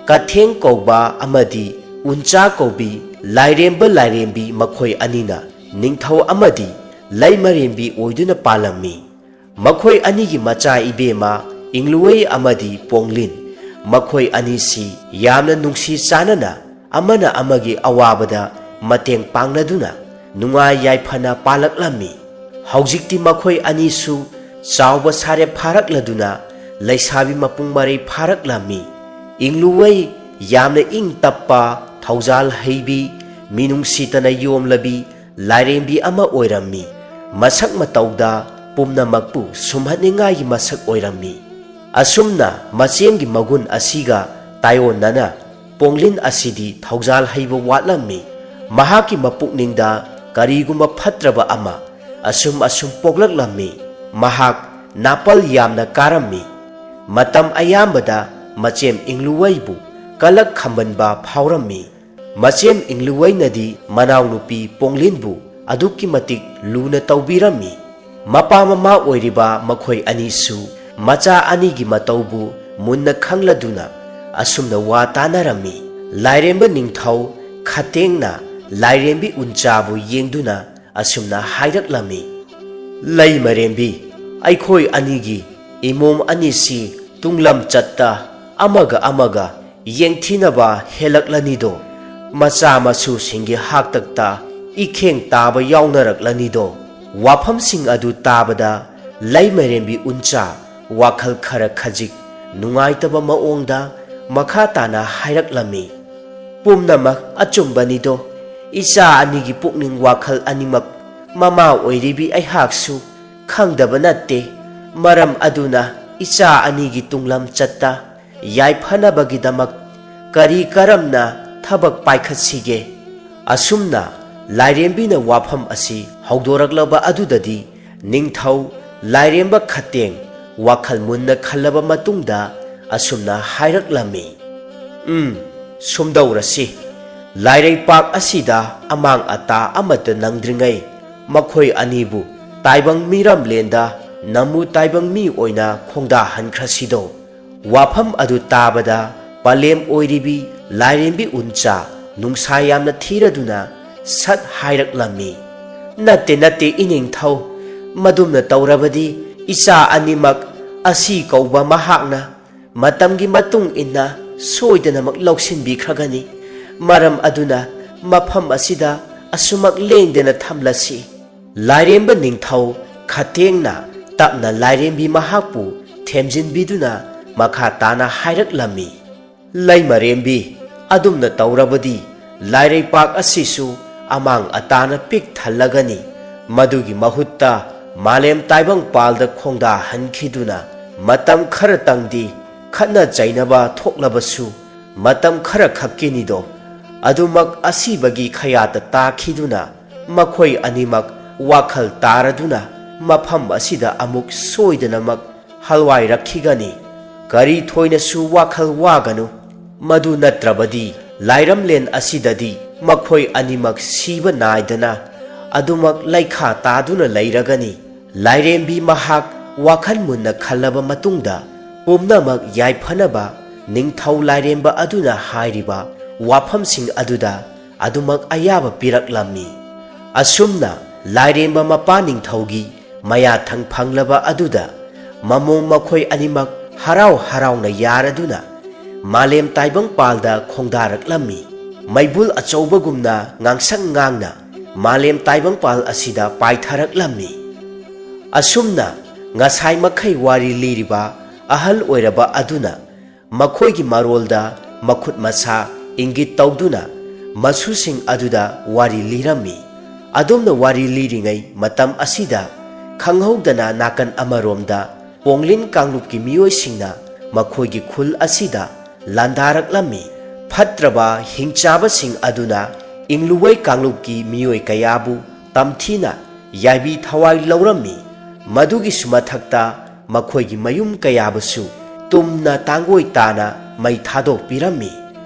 ꯀꯊꯦꯡ ꯀꯧꯕ ꯑꯃꯗꯤ ꯎꯟꯆꯥ ꯀꯧꯕꯤ ꯂꯥꯏꯔꯦꯝꯕ ꯂꯥꯏꯔꯦꯝꯕꯤ ꯃꯈꯣꯏ ꯑꯅꯤꯅ ꯅꯤꯡꯊꯧ ꯑꯃꯗꯤ ꯂꯩꯃꯔꯦꯝꯕꯤ ꯑꯣꯏꯗꯨꯅ ꯄꯥꯜꯂꯝꯃꯤ꯫ ꯃꯈꯣꯏ ꯑꯅꯤꯒꯤ ꯃꯆꯥ ꯏꯕꯦꯝꯃ ꯏꯪꯂꯨꯋꯩ ꯑꯃꯗꯤ ꯄꯣꯡꯂꯤꯟ, ꯃꯈꯣꯏ ꯑꯅꯤꯁꯤ ꯌꯥꯝꯅ ꯅꯨꯡꯁꯤ ꯆꯥꯟꯅꯅ ꯑꯃꯅ ꯑꯃꯒꯤ ꯑꯋꯥꯕꯗ ꯃꯇꯦꯡ ꯄꯥꯡꯅꯗꯨꯅ ꯅꯨꯡꯉꯥꯏ ꯌꯥꯏꯐꯅ ꯄꯥꯜꯂꯛꯂꯝꯃꯤ꯫ ꯍꯧꯖꯤꯛꯇꯤ ꯃꯈꯣꯏ ꯑꯅꯤꯁꯨ ꯆꯥꯎꯕ ꯁꯥꯔꯦ ꯐꯥꯔꯛꯂꯗꯨꯅ ꯂꯩꯁꯥꯕꯤ ꯃꯄꯨꯡ ꯃꯔꯩ ꯐꯥꯔꯛꯂꯝꯃꯤ꯫ ꯏꯪꯂꯨꯋꯩ ꯌꯥꯝꯅ ꯏꯪ ꯇꯞꯄ, ꯊꯧꯖꯥꯜ ꯍꯩꯕꯤ, ꯃꯤꯅꯨꯡꯁꯤꯇꯅ ꯌꯣꯝꯂꯕꯤ ꯂꯥꯏꯔꯦꯝꯕꯤ ꯑꯃ ꯑꯣꯏꯔꯝꯃꯤ꯫ ꯃꯁꯛ ꯃꯇꯧꯗ ꯄꯨꯝꯅꯃꯛꯄꯨ ꯁꯨꯝꯍꯠꯅꯤꯡꯉꯥꯏꯒꯤ ꯃꯁꯛ ꯑꯣꯏꯔꯝꯃꯤ꯫ ꯑꯁꯨꯝꯅ ꯃꯆꯦꯝꯒꯤ ꯃꯒꯨꯟ ꯑꯁꯤꯒ ꯇꯥꯏꯑꯣꯟꯅꯅ ꯄꯣꯡꯂꯤꯟ ꯑꯁꯤꯗꯤ ꯊꯧꯖꯥꯜ ꯍꯩꯕ ꯋꯥꯠꯂꯝꯃꯤ꯫ ꯃꯍꯥꯛꯀꯤ ꯃꯄꯨꯛꯅꯤꯡꯗ ꯀꯔꯤꯒꯨꯝꯕ ꯐꯠꯇ꯭ꯔꯕ ꯑꯃ ꯑꯁꯨꯝ ꯑꯁꯨꯝ ꯄꯣꯛꯂꯛꯂꯝꯃꯤ꯫ ꯃꯍꯥꯛ ꯅꯥꯄꯜ ꯌꯥꯝꯅ ꯀꯥꯔꯝꯃꯤ꯫ ꯃꯇꯝ ꯑꯌꯥꯝꯕꯗ ꯃꯆꯦꯝ ꯏꯪꯂꯨꯋꯩꯕꯨ ꯀꯂꯛ ꯈꯝꯕꯟꯕ ꯐꯥꯎꯔꯝꯃꯤ꯫ ꯃꯆꯦꯝ ꯏꯪꯂꯨꯋꯩꯅꯗꯤ ꯃꯅꯥꯎꯅꯨꯄꯤ ꯄꯣꯡꯂꯤꯟꯕꯨ ꯑꯗꯨꯛꯀꯤ ꯃꯇꯤꯛ ꯂꯨꯅ ꯇꯧꯕꯤꯔꯝꯃꯤ꯫ ꯃꯄꯥ ꯃꯃꯥ ꯑꯣꯏꯔꯤꯕ ꯃꯈꯣꯏ ꯑꯅꯤꯁꯨ ꯃꯆꯥ ꯑꯅꯤꯒꯤ ꯃꯇꯧꯕꯨ ꯃꯨꯟꯅ ꯈꯪꯂꯗꯨꯅ ꯑꯁꯨꯝꯅ ꯋꯥ ꯇꯥꯅꯔꯝꯃꯤ꯫ ꯂꯥꯏꯔꯦꯝꯕ ꯅꯤꯡꯊꯧ ꯈꯇꯦꯡꯅ ꯂꯥꯏꯔꯦꯝꯕꯤ ꯎꯟꯆꯥꯕꯨ ꯌꯦꯡꯗꯨꯅ ꯑꯁꯨꯝꯅ ꯍꯥꯏꯔꯛꯂꯝꯃꯤ, "ꯂꯩꯃꯔꯦꯝꯕꯤ, ꯑꯩꯈꯣꯏ ꯑꯅꯤꯒꯤ ꯏꯃꯣꯝ ꯑꯅꯤꯁꯤ ꯇꯨꯡꯂꯝ ꯆꯠꯇ ꯑꯃꯒ ꯑꯃꯒ ꯌꯦꯡꯊꯤꯅꯕ ꯍꯦꯜꯂꯛꯂꯅꯤꯗꯣ꯫ ꯃꯆꯥ ꯃꯁꯨꯁꯤꯡꯒꯤ ꯍꯥꯛꯇꯛꯇ ꯏꯈꯦꯡ ꯇꯥꯕ ꯌꯥꯎꯅꯔꯛꯂꯅꯤꯗꯣ꯫" ꯋꯥꯐꯝꯁꯤꯡ ꯑꯗꯨ ꯇꯥꯕꯗ ꯂꯩꯃꯔꯦꯝꯕꯤ ꯎꯟꯆꯥ ꯋꯥꯈꯜ ꯈꯔ ꯈꯖꯤꯛ ꯅꯨꯡꯉꯥꯏꯇꯕ ꯃꯑꯣꯡꯗ ꯃꯈꯥ ꯇꯥꯅ ꯍꯥꯏꯔꯛꯂꯝꯃꯤ, "ꯄꯨꯝꯅꯃꯛ ꯑꯆꯨꯝꯕꯅꯤꯗꯣ꯫ ꯏꯆꯥ ꯑꯅꯤꯒꯤ ꯄꯨꯛꯅꯤꯡ ꯋꯥꯈꯜ ꯑꯅꯤꯃꯛ ꯃꯃꯥ ꯑꯣꯏꯔꯤꯕꯤ ꯑꯩꯍꯥꯛꯁꯨ ꯈꯪꯗꯕ ꯅꯠꯇꯦ꯫ ꯃꯔꯝ ꯑꯗꯨꯅ ꯏꯆꯥ ꯑꯅꯤꯒꯤ ꯇꯨꯡꯂꯝ ꯆꯠꯇ ꯌꯥꯏꯐꯅꯕꯒꯤꯗꯃꯛ ꯀꯔꯤ ꯀꯔꯝꯅ ꯊꯕꯛ ꯄꯥꯏꯈꯠꯁꯤꯒꯦ?" ꯑꯁꯨꯝꯅ ꯂꯥꯏꯔꯦꯝꯕꯤꯅ ꯋꯥꯐꯝ ꯑꯁꯤ ꯍꯧꯗꯣꯔꯛꯂꯕ ꯑꯗꯨꯗꯗꯤ ꯅꯤꯡꯊꯧ ꯂꯥꯏꯔꯦꯝꯕ ꯈꯇꯦꯡ ꯋꯥꯈꯜ ꯃꯨꯟꯅ ꯈꯜꯂꯕ ꯃꯇꯨꯡꯗ ꯑꯁꯨꯝꯅ ꯍꯥꯏꯔꯛꯂꯝꯃꯤ, "ꯎꯝ, ꯁꯨꯝꯗꯧꯔꯁꯤ꯫ ꯂꯥꯏꯔꯩꯄꯥꯛ ꯑꯁꯤꯗ ꯑꯃꯥꯡ ꯑꯇꯥ ꯑꯃꯠꯇ ꯅꯪꯗ꯭ꯔꯤꯉꯩ ꯃꯈꯣꯏ ꯑꯅꯤꯕꯨ ꯇꯥꯏꯕꯪ ꯃꯤꯔꯝꯂꯦꯟꯗ ꯅꯝꯃꯨ ꯇꯥꯏꯕꯪ ꯃꯤ ꯑꯣꯏꯅ ꯈꯣꯡꯗꯥꯍꯟꯈ꯭ꯔꯁꯤꯗꯣ꯫" ꯋꯥꯐꯝ ꯑꯗꯨ ꯇꯥꯕꯗ ꯄꯂꯦꯝ ꯑꯣꯏꯔꯤꯕꯤ ꯂꯥꯏꯔꯦꯝꯕꯤ ꯎꯟꯆꯥ ꯅꯨꯡꯁꯥ ꯌꯥꯝꯅ ꯊꯤꯔꯗꯨꯅ ꯁꯠ ꯍꯥꯏꯔꯛꯂꯝꯃꯤ, "ꯅꯠꯇꯦ, ꯅꯠꯇꯦ, ꯏꯅꯤꯡꯊꯧ꯫ ꯃꯗꯨꯝꯅ ꯇꯧꯔꯕꯗꯤ ꯏꯆꯥ ꯑꯅꯤꯃꯛ ꯑꯁꯤ ꯀꯧꯕ ꯃꯍꯥꯛꯅ ꯃꯇꯝꯒꯤ ꯃꯇꯨꯡ ꯏꯟꯅ ꯁꯣꯏꯗꯅꯃꯛ ꯂꯧꯁꯤꯟꯕꯤꯈ꯭ꯔꯒꯅꯤ꯫ ꯃꯔꯝ ꯑꯗꯨꯅ ꯃꯐꯝ ꯑꯁꯤꯗ ꯑꯁꯨꯃꯛ ꯂꯦꯡꯗꯅ ꯊꯝꯂꯁꯤ꯫" ꯂꯥꯏꯔꯦꯝꯕ ꯅꯤꯡꯊꯧ ꯈꯇꯦꯡꯅ ꯇꯞꯅ ꯂꯥꯏꯔꯦꯝꯕꯤ ꯃꯍꯥꯛꯄꯨ ꯊꯦꯝꯖꯤꯟꯕꯤꯗꯨꯅ ꯃꯈꯥ ꯇꯥꯅ ꯍꯥꯏꯔꯛꯂꯝꯃꯤ, "ꯂꯩꯃꯔꯦꯝꯕꯤ, ꯑꯗꯨꯝꯅ ꯇꯧꯔꯕꯗꯤ ꯂꯥꯏꯔꯩꯄꯥꯛ ꯑꯁꯤꯁꯨ ꯑꯃꯥꯡ ꯑꯇꯥꯅ ꯄꯤꯛ ꯊꯜꯂꯒꯅꯤ꯫ ꯃꯗꯨꯒꯤ ꯃꯍꯨꯠꯇ ꯃꯥꯂꯦꯝ ꯇꯥꯏꯕꯪꯄꯥꯜꯗ ꯈꯣꯡꯗꯥꯍꯟꯈꯤꯗꯨꯅ ꯃꯇꯝ ꯈꯔꯇꯪꯗꯤ ꯈꯠꯅ ꯆꯩꯅꯕ ꯊꯣꯛꯂꯕꯁꯨ ꯃꯇꯝ ꯈꯔ ꯈꯛꯀꯤꯅꯤꯗꯣ, ꯑꯗꯨꯃꯛ ꯑꯁꯤꯕꯒꯤ ꯈꯌꯥꯠꯇ ꯇꯥꯈꯤꯗꯨꯅ ꯃꯈꯣꯏ ꯑꯅꯤꯃꯛ ꯋꯥꯈꯜ ꯇꯥꯔꯗꯨꯅ ꯃꯐꯝ ꯑꯁꯤꯗ ꯑꯃꯨꯛ ꯁꯣꯏꯗꯅꯃꯛ ꯍꯜꯋꯥꯏꯔꯛꯈꯤꯒꯅꯤ꯫ ꯀꯔꯤ ꯊꯣꯏꯅꯁꯨ ꯋꯥꯈꯜ ꯋꯥꯒꯅꯨ꯫ ꯃꯗꯨ ꯅꯠꯇ꯭ꯔꯕꯗꯤ ꯂꯥꯏꯔꯝꯂꯦꯟ ꯑꯁꯤꯗꯗꯤ ꯃꯈꯣꯏ ꯑꯅꯤꯃꯛ ꯁꯤꯕ ꯅꯥꯏꯗꯅ ꯑꯗꯨꯃꯛ ꯂꯩꯈꯥ ꯇꯥꯗꯨꯅ ꯂꯩꯔꯒꯅꯤ꯫ ꯂꯥꯏꯔꯦꯝꯕꯤ ꯃꯍꯥꯛ ꯋꯥꯈꯜ ꯃꯨꯟꯅ ꯈꯜꯂꯕ ꯃꯇꯨꯡꯗ ꯄꯨꯝꯅꯃꯛ ꯌꯥꯏꯐꯅꯕ ꯅꯤꯡꯊꯧ ꯂꯥꯏꯔꯦꯝꯕ ꯑꯗꯨꯅ ꯍꯥꯏꯔꯤꯕ ꯋꯥꯐꯝꯁꯤꯡ ꯑꯗꯨꯗ ꯑꯗꯨꯃꯛ ꯑꯌꯥꯕ ꯄꯤꯔꯛꯂꯝꯃꯤ꯫ ꯑꯁꯨꯝꯅ ꯂꯥꯏꯔꯦꯝꯕ ꯃꯄꯥ ꯅꯤꯡꯊꯧꯒꯤ ꯃꯌꯥꯊꯪ ꯐꯪꯂꯕ ꯑꯗꯨꯗ ꯃꯃꯣꯝ ꯃꯈꯣꯏ ꯑꯅꯤꯃꯛ ꯍꯔꯥꯎ ꯍꯔꯥꯎꯅ ꯌꯥꯔꯗꯨꯅ ꯃꯥꯂꯦꯝ ꯇꯥꯏꯕꯪꯄꯥꯜꯗ ꯈꯣꯡꯗꯥꯔꯛꯂꯝꯃꯤ꯫ ꯃꯩꯕꯨꯜ ꯑꯆꯧꯕꯒꯨꯝꯅ ꯉꯥꯡꯁꯪ ꯉꯥꯡꯅ ꯃꯥꯂꯦꯝ ꯇꯥꯏꯕꯪꯄꯥꯜ ꯑꯁꯤꯗ ꯄꯥꯏꯊꯔꯛꯂꯝꯃꯤ꯫ ꯑꯁꯨꯝꯅ ꯉꯁꯥꯏ ꯃꯈꯩ ꯋꯥꯔꯤ ꯂꯤꯔꯤꯕ ꯑꯍꯜ ꯑꯣꯏꯔꯕ ꯑꯗꯨꯅ ꯃꯈꯣꯏꯒꯤ ꯃꯔꯣꯜꯗ ꯃꯈꯨꯠ ꯃꯁꯥ ꯏꯪꯒꯤꯠ ꯇꯧꯗꯨꯅ ꯃꯁꯨꯁꯤꯡ ꯑꯗꯨꯗ ꯋꯥꯔꯤ ꯂꯤꯔꯝꯃꯤ꯫ ꯑꯗꯨꯝꯅ ꯋꯥꯔꯤ ꯂꯤꯔꯤꯉꯩ ꯃꯇꯝ ꯑꯁꯤꯗ ꯈꯪꯍꯧꯗꯅ ꯅꯥꯀꯟ ꯑꯃꯔꯣꯝꯗ ꯄꯣꯡꯂꯤꯟ ꯀꯥꯡꯂꯨꯞꯀꯤ ꯃꯤꯑꯣꯏꯁꯤꯡꯅ ꯃꯈꯣꯏꯒꯤ ꯈꯨꯜ ꯑꯁꯤꯗ ꯂꯥꯟꯗꯥꯔꯛꯂꯝꯃꯤ꯫ ꯐꯠꯇ꯭ꯔꯕ ꯍꯤꯡꯆꯥꯕꯁꯤꯡ ꯑꯗꯨꯅ ꯏꯪꯂꯨꯋꯩ ꯀꯥꯡꯂꯨꯞꯀꯤ ꯃꯤꯑꯣꯏ ꯀꯌꯥꯕꯨ ꯇꯝꯊꯤꯅ ꯌꯥꯏꯕꯤ ꯊꯋꯥꯏ ꯂꯧꯔꯝꯃꯤ꯫ ꯃꯗꯨꯒꯤꯁꯨ ꯃꯊꯛꯇ ꯃꯈꯣꯏꯒꯤ ꯃꯌꯨꯝ ꯀꯌꯥꯕꯨꯁꯨ ꯇꯨꯝꯅ ꯇꯥꯡꯒꯣꯏ ꯇꯥꯅ ꯃꯩ ꯊꯥꯗꯣꯛꯄꯤꯔꯝꯃꯤ꯫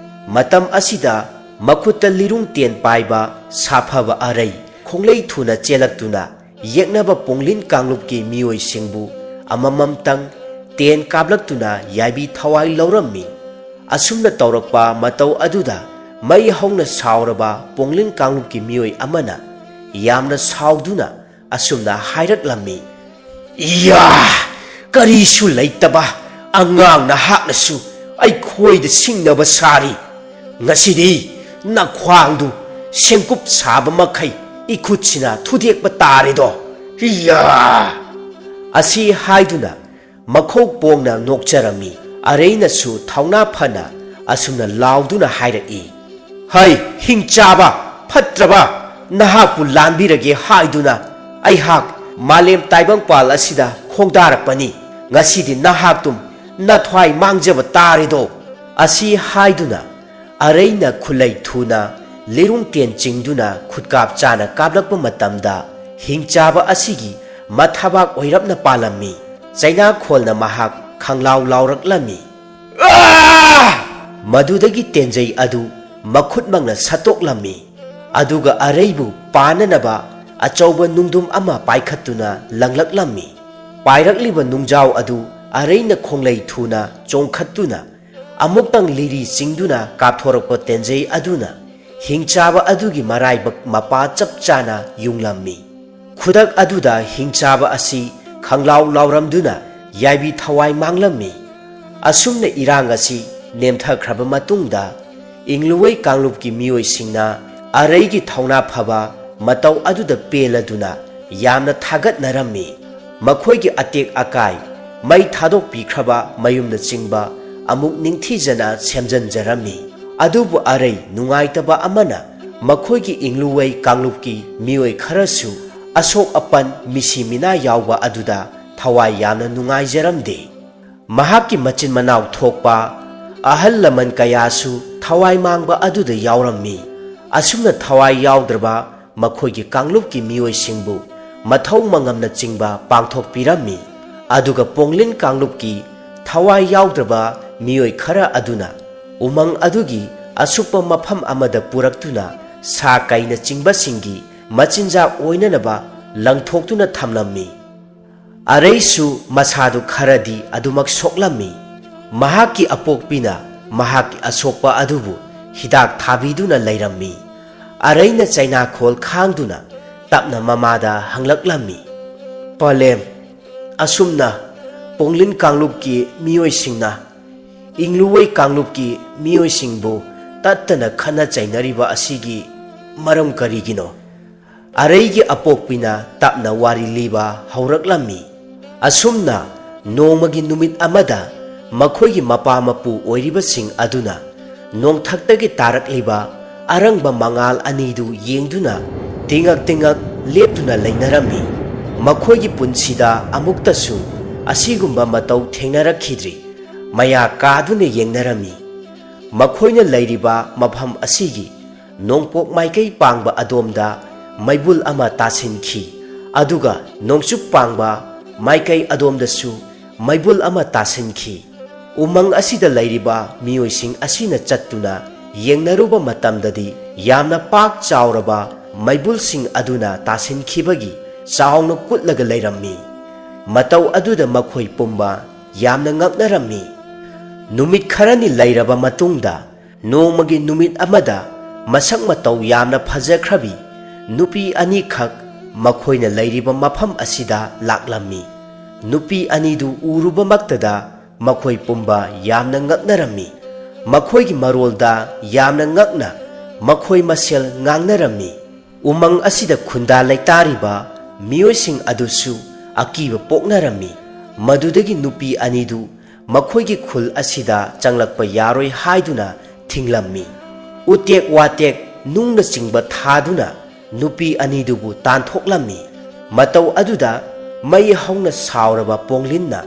ꯃꯇꯝ ꯑꯁꯤꯗ ꯃꯈꯨꯠꯇ ꯂꯤꯔꯨꯡ ꯇꯦꯟ ꯄꯥꯏꯕ ꯁꯥꯐꯕ ꯑꯔꯩ ꯈꯣꯡꯂꯩ ꯊꯨꯅ ꯆꯦꯜꯂꯛꯇꯨꯅ ꯌꯦꯛꯅꯕ ꯄꯣꯡꯂꯤꯟ ꯀꯥꯡꯂꯨꯞꯀꯤ ꯃꯤꯑꯣꯏꯁꯤꯡꯕꯨ ꯑꯃꯃꯝꯇꯪ ꯇꯦꯟ ꯀꯥꯞꯂꯛꯇꯨꯅ ꯌꯥꯏꯕꯤ ꯊꯋꯥꯏ ꯂꯧꯔꯝꯃꯤ꯫ ꯑꯁꯨꯝꯅ ꯇꯧꯔꯛꯄ ꯃꯇꯧ ꯑꯗꯨꯗ ꯃꯩ ꯍꯧꯅ ꯁꯥꯎꯔꯕ ꯄꯣꯡꯂꯤꯟ ꯀꯥꯡꯂꯨꯞꯀꯤ ꯃꯤꯑꯣꯏ ꯑꯃꯅ ꯌꯥꯝꯅ ꯁꯥꯎꯗꯨꯅ ꯑꯁꯨꯝꯅ ꯍꯥꯏꯔꯛꯂꯝꯃꯤ, "ꯏꯌꯥ! ꯀꯔꯤꯁꯨ ꯂꯩꯇꯕ ꯑꯉꯥꯡ ꯅꯍꯥꯛꯅꯁꯨ ꯑꯩꯈꯣꯏꯗ ꯁꯤꯡꯅꯕ ꯁꯥꯔꯤ꯫ ꯉꯁꯤꯗꯤ ꯅꯈ꯭ꯋꯥꯡꯗꯨ ꯁꯦꯡꯀꯨꯞ ꯁꯥꯕ ꯃꯈꯩ ꯏꯈꯨꯠꯁꯤꯅ ꯊꯨꯗꯦꯛꯄ ꯇꯥꯔꯦꯗꯣ꯫ ꯏꯌꯥ!" ꯑꯁꯤ ꯍꯥꯏꯗꯨꯅ ꯃꯈꯧ ꯄꯣꯡꯅ ꯅꯣꯛꯆꯔꯝꯃꯤ꯫ ꯑꯔꯩꯅꯁꯨ ꯊꯧꯅꯥ ꯐꯅ ꯑꯁꯨꯝꯅ ꯂꯥꯎꯗꯨꯅ ꯍꯥꯏꯔꯛꯏ, "ꯍꯩ, ꯍꯤꯡꯆꯥꯕ, ꯐꯠꯇ꯭ꯔꯕ, ꯅꯍꯥꯛꯄꯨ ꯂꯥꯟꯕꯤꯔꯒꯦ ꯍꯥꯏꯗꯨꯅ ꯑꯩꯍꯥꯛ ꯃꯥꯂꯦꯝ ꯇꯥꯏꯕꯪꯄꯥꯜ ꯑꯁꯤꯗ ꯈꯣꯡꯗꯥꯔꯛꯄꯅꯤ꯫ ꯉꯁꯤꯗꯤ ꯅꯍꯥꯛꯇꯨꯝ ꯅꯊ꯭ꯋꯥꯏ ꯃꯥꯡꯖꯕ ꯇꯥꯔꯦꯗꯣ!" ꯑꯁꯤ ꯍꯥꯏꯗꯨꯅ ꯑꯔꯩꯅ ꯈꯨꯠꯂꯩ ꯊꯨꯅ ꯂꯤꯔꯨꯡ ꯇꯦꯟ ꯆꯤꯡꯗꯨꯅ ꯈꯨꯠꯀꯥꯞ ꯆꯥꯅ ꯀꯥꯞꯂꯛꯄ ꯃꯇꯝꯗ, ꯍꯤꯡꯆꯥꯕ ꯑꯁꯤꯒꯤ ꯃꯊꯕꯥꯛ ꯑꯣꯏꯔꯞꯅ ꯄꯥꯜꯂꯝꯃꯤ꯫ ꯆꯩꯅꯥꯈꯣꯜꯅ ꯃꯍꯥꯛ ꯈꯪꯂꯥꯎ ꯂꯥꯎꯔꯛꯂꯝꯃꯤ꯫ "ꯑꯥ!" ꯃꯗꯨꯗꯒꯤ ꯇꯦꯟꯖꯩ ꯑꯗꯨ ꯃꯈꯨꯠꯃꯛꯅ ꯁꯠꯇꯣꯛꯂꯝꯃꯤ꯫ ꯑꯗꯨꯒ ꯑꯔꯩꯕꯨ ꯄꯥꯟꯅꯅꯕ ꯑꯆꯧꯕ ꯅꯨꯡꯗꯨꯝ ꯑꯃ ꯄꯥꯏꯈꯠꯇꯨꯅ ꯂꯪꯂꯛꯂꯝꯃꯤ꯫ ꯄꯥꯏꯔꯛꯂꯤꯕ ꯅꯨꯡꯖꯥꯎ ꯑꯗꯨ ꯑꯔꯩꯅ ꯈꯣꯡꯂꯩ ꯊꯨꯅ ꯆꯣꯡꯈꯠꯇꯨꯅ ꯑꯃꯨꯛꯇꯪ ꯂꯤꯔꯤ ꯆꯤꯡꯗꯨꯅ ꯀꯥꯞꯊꯣꯔꯛꯄ ꯇꯦꯟꯖꯩ ꯑꯗꯨꯅ ꯍꯤꯡꯆꯥꯕ ꯑꯗꯨꯒꯤ ꯃꯔꯥꯏꯕꯛ ꯃꯄꯥ ꯆꯞ ꯆꯥꯅ ꯌꯨꯡꯂꯝꯃꯤ꯫ ꯈꯨꯗꯛ ꯑꯗꯨꯗ ꯍꯤꯡꯆꯥꯕ ꯑꯁꯤ ꯈꯪꯂꯥꯎ ꯂꯥꯎꯔꯝꯗꯨꯅ ꯌꯥꯏꯕꯤ ꯊꯋꯥꯏ ꯃꯥꯡꯂꯝꯃꯤ꯫ ꯑꯁꯨꯝꯅ ꯏꯔꯥꯡ ꯑꯁꯤ ꯅꯦꯝꯊꯈ꯭ꯔꯕ ꯃꯇꯨꯡꯗ, ꯏꯪꯂꯨꯋꯩ ꯀꯥꯡꯂꯨꯞꯀꯤ ꯃꯤꯑꯣꯏꯁꯤꯡꯅ ꯑꯔꯩꯒꯤ ꯊꯧꯅꯥ ꯐꯕ ꯃꯇꯧ ꯑꯗꯨꯗ ꯄꯦꯜꯂꯗꯨꯅ ꯌꯥꯝꯅ ꯊꯥꯒꯠꯅꯔꯝꯃꯤ꯫ ꯃꯈꯣꯏꯒꯤ ꯑꯇꯦꯛ ꯑꯀꯥꯏ ꯃꯩ ꯊꯥꯗꯣꯛꯄꯤꯈ꯭ꯔꯕ ꯃꯌꯨꯝꯅꯆꯤꯡꯕ ꯑꯃꯨꯛ ꯅꯤꯡꯊꯤꯖꯅ ꯁꯦꯝꯖꯤꯟꯖꯔꯝꯃꯤ꯫ ꯑꯗꯨꯕꯨ ꯑꯔꯩ ꯅꯨꯡꯉꯥꯏꯇꯕ ꯑꯃꯅ, ꯃꯈꯣꯏꯒꯤ ꯏꯪꯂꯨꯋꯩ ꯀꯥꯡꯂꯨꯞꯀꯤ ꯃꯤꯑꯣꯏ ꯈꯔꯁꯨ ꯑꯁꯣꯛ ꯑꯄꯟ, ꯃꯤꯁꯤ ꯃꯤꯅꯥ ꯌꯥꯎꯕ ꯑꯗꯨꯗ ꯊꯋꯥꯏ ꯌꯥꯝꯅ ꯅꯨꯡꯉꯥꯏꯖꯔꯝꯗꯦ꯫ ꯃꯍꯥꯛꯀꯤ ꯃꯆꯤꯟ ꯃꯅꯥꯎ ꯊꯣꯛꯄ ꯑꯍꯜ ꯂꯃꯟ ꯀꯌꯥꯁꯨ ꯊꯋꯥꯏ ꯃꯥꯡꯕ ꯑꯗꯨꯗ ꯌꯥꯎꯔꯝꯃꯤ꯫ ꯑꯁꯨꯝꯅ ꯊꯋꯥꯏ ꯌꯥꯎꯗ꯭ꯔꯕ ꯃꯈꯣꯏꯒꯤ ꯀꯥꯡꯂꯨꯞꯀꯤ ꯃꯤꯑꯣꯏꯁꯤꯡꯕꯨ ꯃꯊꯧ ꯃꯉꯝꯅꯆꯤꯡꯕ ꯄꯥꯡꯊꯣꯛꯄꯤꯔꯝꯃꯤ꯫ ꯑꯗꯨꯒ ꯄꯣꯡꯂꯤꯟ ꯀꯥꯡꯂꯨꯞꯀꯤ ꯊꯋꯥꯏ ꯌꯥꯎꯗ꯭ꯔꯕ ꯃꯤꯑꯣꯏ ꯈꯔ ꯑꯗꯨꯅ ꯎꯃꯪ ꯑꯗꯨꯒꯤ ꯑꯁꯨꯞꯄ ꯃꯐꯝ ꯑꯃꯗ ꯄꯨꯔꯛꯇꯨꯅ ꯁꯥ ꯀꯩꯅꯆꯤꯡꯕꯁꯤꯡꯒꯤ ꯃꯆꯤꯟꯖꯥꯛ ꯑꯣꯏꯅꯅꯕ ꯂꯪꯊꯣꯛꯇꯨꯅ ꯊꯝꯂꯝꯃꯤ꯫ ꯑꯔꯩꯁꯨ ꯃꯁꯥꯗꯨ ꯈꯔꯗꯤ ꯑꯗꯨꯃꯛ ꯁꯣꯛꯂꯝꯃꯤ꯫ ꯃꯍꯥꯛꯀꯤ ꯑꯄꯣꯛꯄꯤꯅ ꯃꯍꯥꯛꯀꯤ ꯑꯁꯣꯛꯄ ꯑꯗꯨꯕꯨ ꯍꯤꯗꯥꯛ ꯊꯥꯕꯤꯗꯨꯅ ꯂꯩꯔꯝꯃꯤ꯫ ꯑꯔꯩꯅ ꯆꯩꯅꯥꯈꯣꯜ ꯈꯥꯡꯗꯨꯅ ꯇꯞꯅ ꯃꯃꯥꯗ ꯍꯪꯂꯛꯂꯝꯃꯤ, "ꯄꯂꯦꯝ, ꯑꯁꯨꯝꯅ ꯄꯣꯡꯂꯤꯟ ꯀꯥꯡꯂꯨꯞꯀꯤ ꯃꯤꯑꯣꯏꯁꯤꯡꯅ ꯏꯪꯂꯨꯋꯩ ꯀꯥꯡꯂꯨꯞꯀꯤ ꯃꯤꯑꯣꯏꯁꯤꯡꯕꯨ ꯇꯠꯇꯅ ꯈꯠꯅ ꯆꯩꯅꯔꯤꯕ ꯑꯁꯤꯒꯤ ꯃꯔꯝ ꯀꯔꯤꯒꯤꯅꯣ?" ꯑꯔꯩꯒꯤ ꯑꯄꯣꯛꯄꯤꯅ ꯇꯞꯅ ꯋꯥꯔꯤ ꯂꯤꯕ ꯍꯧꯔꯛꯂꯝꯃꯤ꯫ ꯑꯁꯨꯝꯅ ꯅꯣꯡꯃꯒꯤ ꯅꯨꯃꯤꯠ ꯑꯃꯗ ꯃꯈꯣꯏꯒꯤ ꯃꯄꯥ ꯃꯄꯨ ꯑꯣꯏꯔꯤꯕꯁꯤꯡ ꯑꯗꯨꯅ ꯅꯣꯡꯊꯛꯇꯒꯤ ꯇꯥꯔꯛꯂꯤꯕ ꯑꯔꯪꯕ ꯃꯉꯥꯜ ꯑꯅꯤꯗꯨ ꯌꯦꯡꯗꯨꯅ ꯇꯤꯉꯛ ꯇꯤꯉꯛ ꯂꯦꯞꯇꯨꯅ ꯂꯩꯅꯔꯝꯃꯤ꯫ ꯃꯈꯣꯏꯒꯤ ꯄꯨꯟꯁꯤꯗ ꯑꯃꯨꯛꯇꯁꯨ ꯑꯁꯤꯒꯨꯝꯕ ꯃꯇꯧ ꯊꯦꯡꯅꯔꯛꯈꯤꯗ꯭ꯔꯤ꯫ ꯃꯌꯥ ꯀꯥꯗꯨꯅ ꯌꯦꯡꯅꯔꯝꯃꯤ꯫ ꯃꯈꯣꯏꯅ ꯂꯩꯔꯤꯕ ꯃꯐꯝ ꯑꯁꯤꯒꯤ ꯅꯣꯡꯄꯣꯛ ꯃꯥꯏꯀꯩ ꯄꯥꯡꯕ ꯑꯗꯣꯝꯗ ꯃꯩꯕꯨꯜ ꯑꯃ ꯇꯥꯁꯤꯟꯈꯤ, ꯑꯗꯨꯒ ꯅꯣꯡꯆꯨꯞ ꯄꯥꯡꯕ ꯃꯥꯏꯀꯩ ꯑꯗꯣꯝꯗꯁꯨ ꯃꯩꯕꯨꯜ ꯑꯃ ꯇꯥꯁꯤꯟꯈꯤ꯫ ꯎꯃꯪ ꯑꯁꯤꯗ ꯂꯩꯔꯤꯕ ꯃꯤꯑꯣꯏꯁꯤꯡ ꯑꯁꯤꯅ ꯆꯠꯇꯨꯅ ꯌꯦꯡꯅꯔꯨꯕ ꯃꯇꯝꯗꯗꯤ, ꯌꯥꯝꯅ ꯄꯥꯛ ꯆꯥꯎꯔꯕ ꯃꯩꯕꯨꯜꯁꯤꯡ ꯑꯗꯨꯅ ꯇꯥꯁꯤꯟꯈꯤꯕꯒꯤ ꯆꯥꯎꯅ ꯀꯨꯠꯂꯒ ꯂꯩꯔꯝꯃꯤ꯫ ꯃꯇꯧ ꯑꯗꯨꯗ ꯃꯈꯣꯏ ꯄꯨꯝꯕ ꯌꯥꯝꯅ ꯉꯛꯅꯔꯝꯃꯤ꯫ ꯅꯨꯃꯤꯠ ꯈꯔꯅꯤ ꯂꯩꯔꯕ ꯃꯇꯨꯡꯗ, ꯅꯣꯡꯃꯒꯤ ꯅꯨꯃꯤꯠ ꯑꯃꯗ ꯃꯁꯛ ꯃꯇꯧ ꯌꯥꯝꯅ ꯐꯖꯈ꯭ꯔꯕꯤ ꯅꯨꯄꯤ ꯑꯅꯤꯈꯛ ꯃꯈꯣꯏꯅ ꯂꯩꯔꯤꯕ ꯃꯐꯝ ꯑꯁꯤꯗ ꯂꯥꯛꯂꯝꯃꯤ꯫ ꯅꯨꯄꯤ ꯑꯅꯤꯗꯨ ꯎꯔꯨꯕꯃꯛꯇꯗ ꯃꯈꯣꯏ ꯄꯨꯝꯕ ꯌꯥꯝꯅ ꯉꯛꯅꯔꯝꯃꯤ꯫ ꯃꯈꯣꯏꯒꯤ ꯃꯔꯣꯜꯗ ꯌꯥꯝꯅ ꯉꯛꯅ ꯃꯈꯣꯏ ꯃꯁꯦꯜ ꯉꯥꯡꯅꯔꯝꯃꯤ꯫ ꯎꯃꯪ ꯑꯁꯤꯗ ꯈꯨꯟꯗꯥ ꯂꯩꯇꯥꯔꯤꯕ ꯃꯤꯑꯣꯏꯁꯤꯡ ꯑꯗꯨꯁꯨ ꯑꯀꯤꯕ ꯄꯣꯛꯅꯔꯝꯃꯤ꯫ ꯃꯗꯨꯗꯒꯤ ꯅꯨꯄꯤ ꯑꯅꯤꯗꯨ ꯃꯈꯣꯏꯒꯤ ꯈꯨꯜ ꯑꯁꯤꯗ ꯆꯪꯂꯛꯄ ꯌꯥꯔꯣꯏ ꯍꯥꯏꯗꯨꯅ ꯊꯤꯡꯂꯝꯃꯤ꯫ ꯎꯇꯦꯛ ꯋꯥꯇꯦꯛ, ꯅꯨꯡꯅꯆꯤꯡꯕ ꯊꯥꯗꯨꯅ ꯅꯨꯄꯤ ꯑꯅꯤꯗꯨꯕꯨ ꯇꯥꯟꯊꯣꯛꯂꯝꯃꯤ꯫ ꯃꯇꯧ ꯑꯗꯨꯗ ꯃꯩ ꯍꯧꯅ ꯁꯥꯎꯔꯕ ꯄꯣꯡꯂꯤꯟꯅ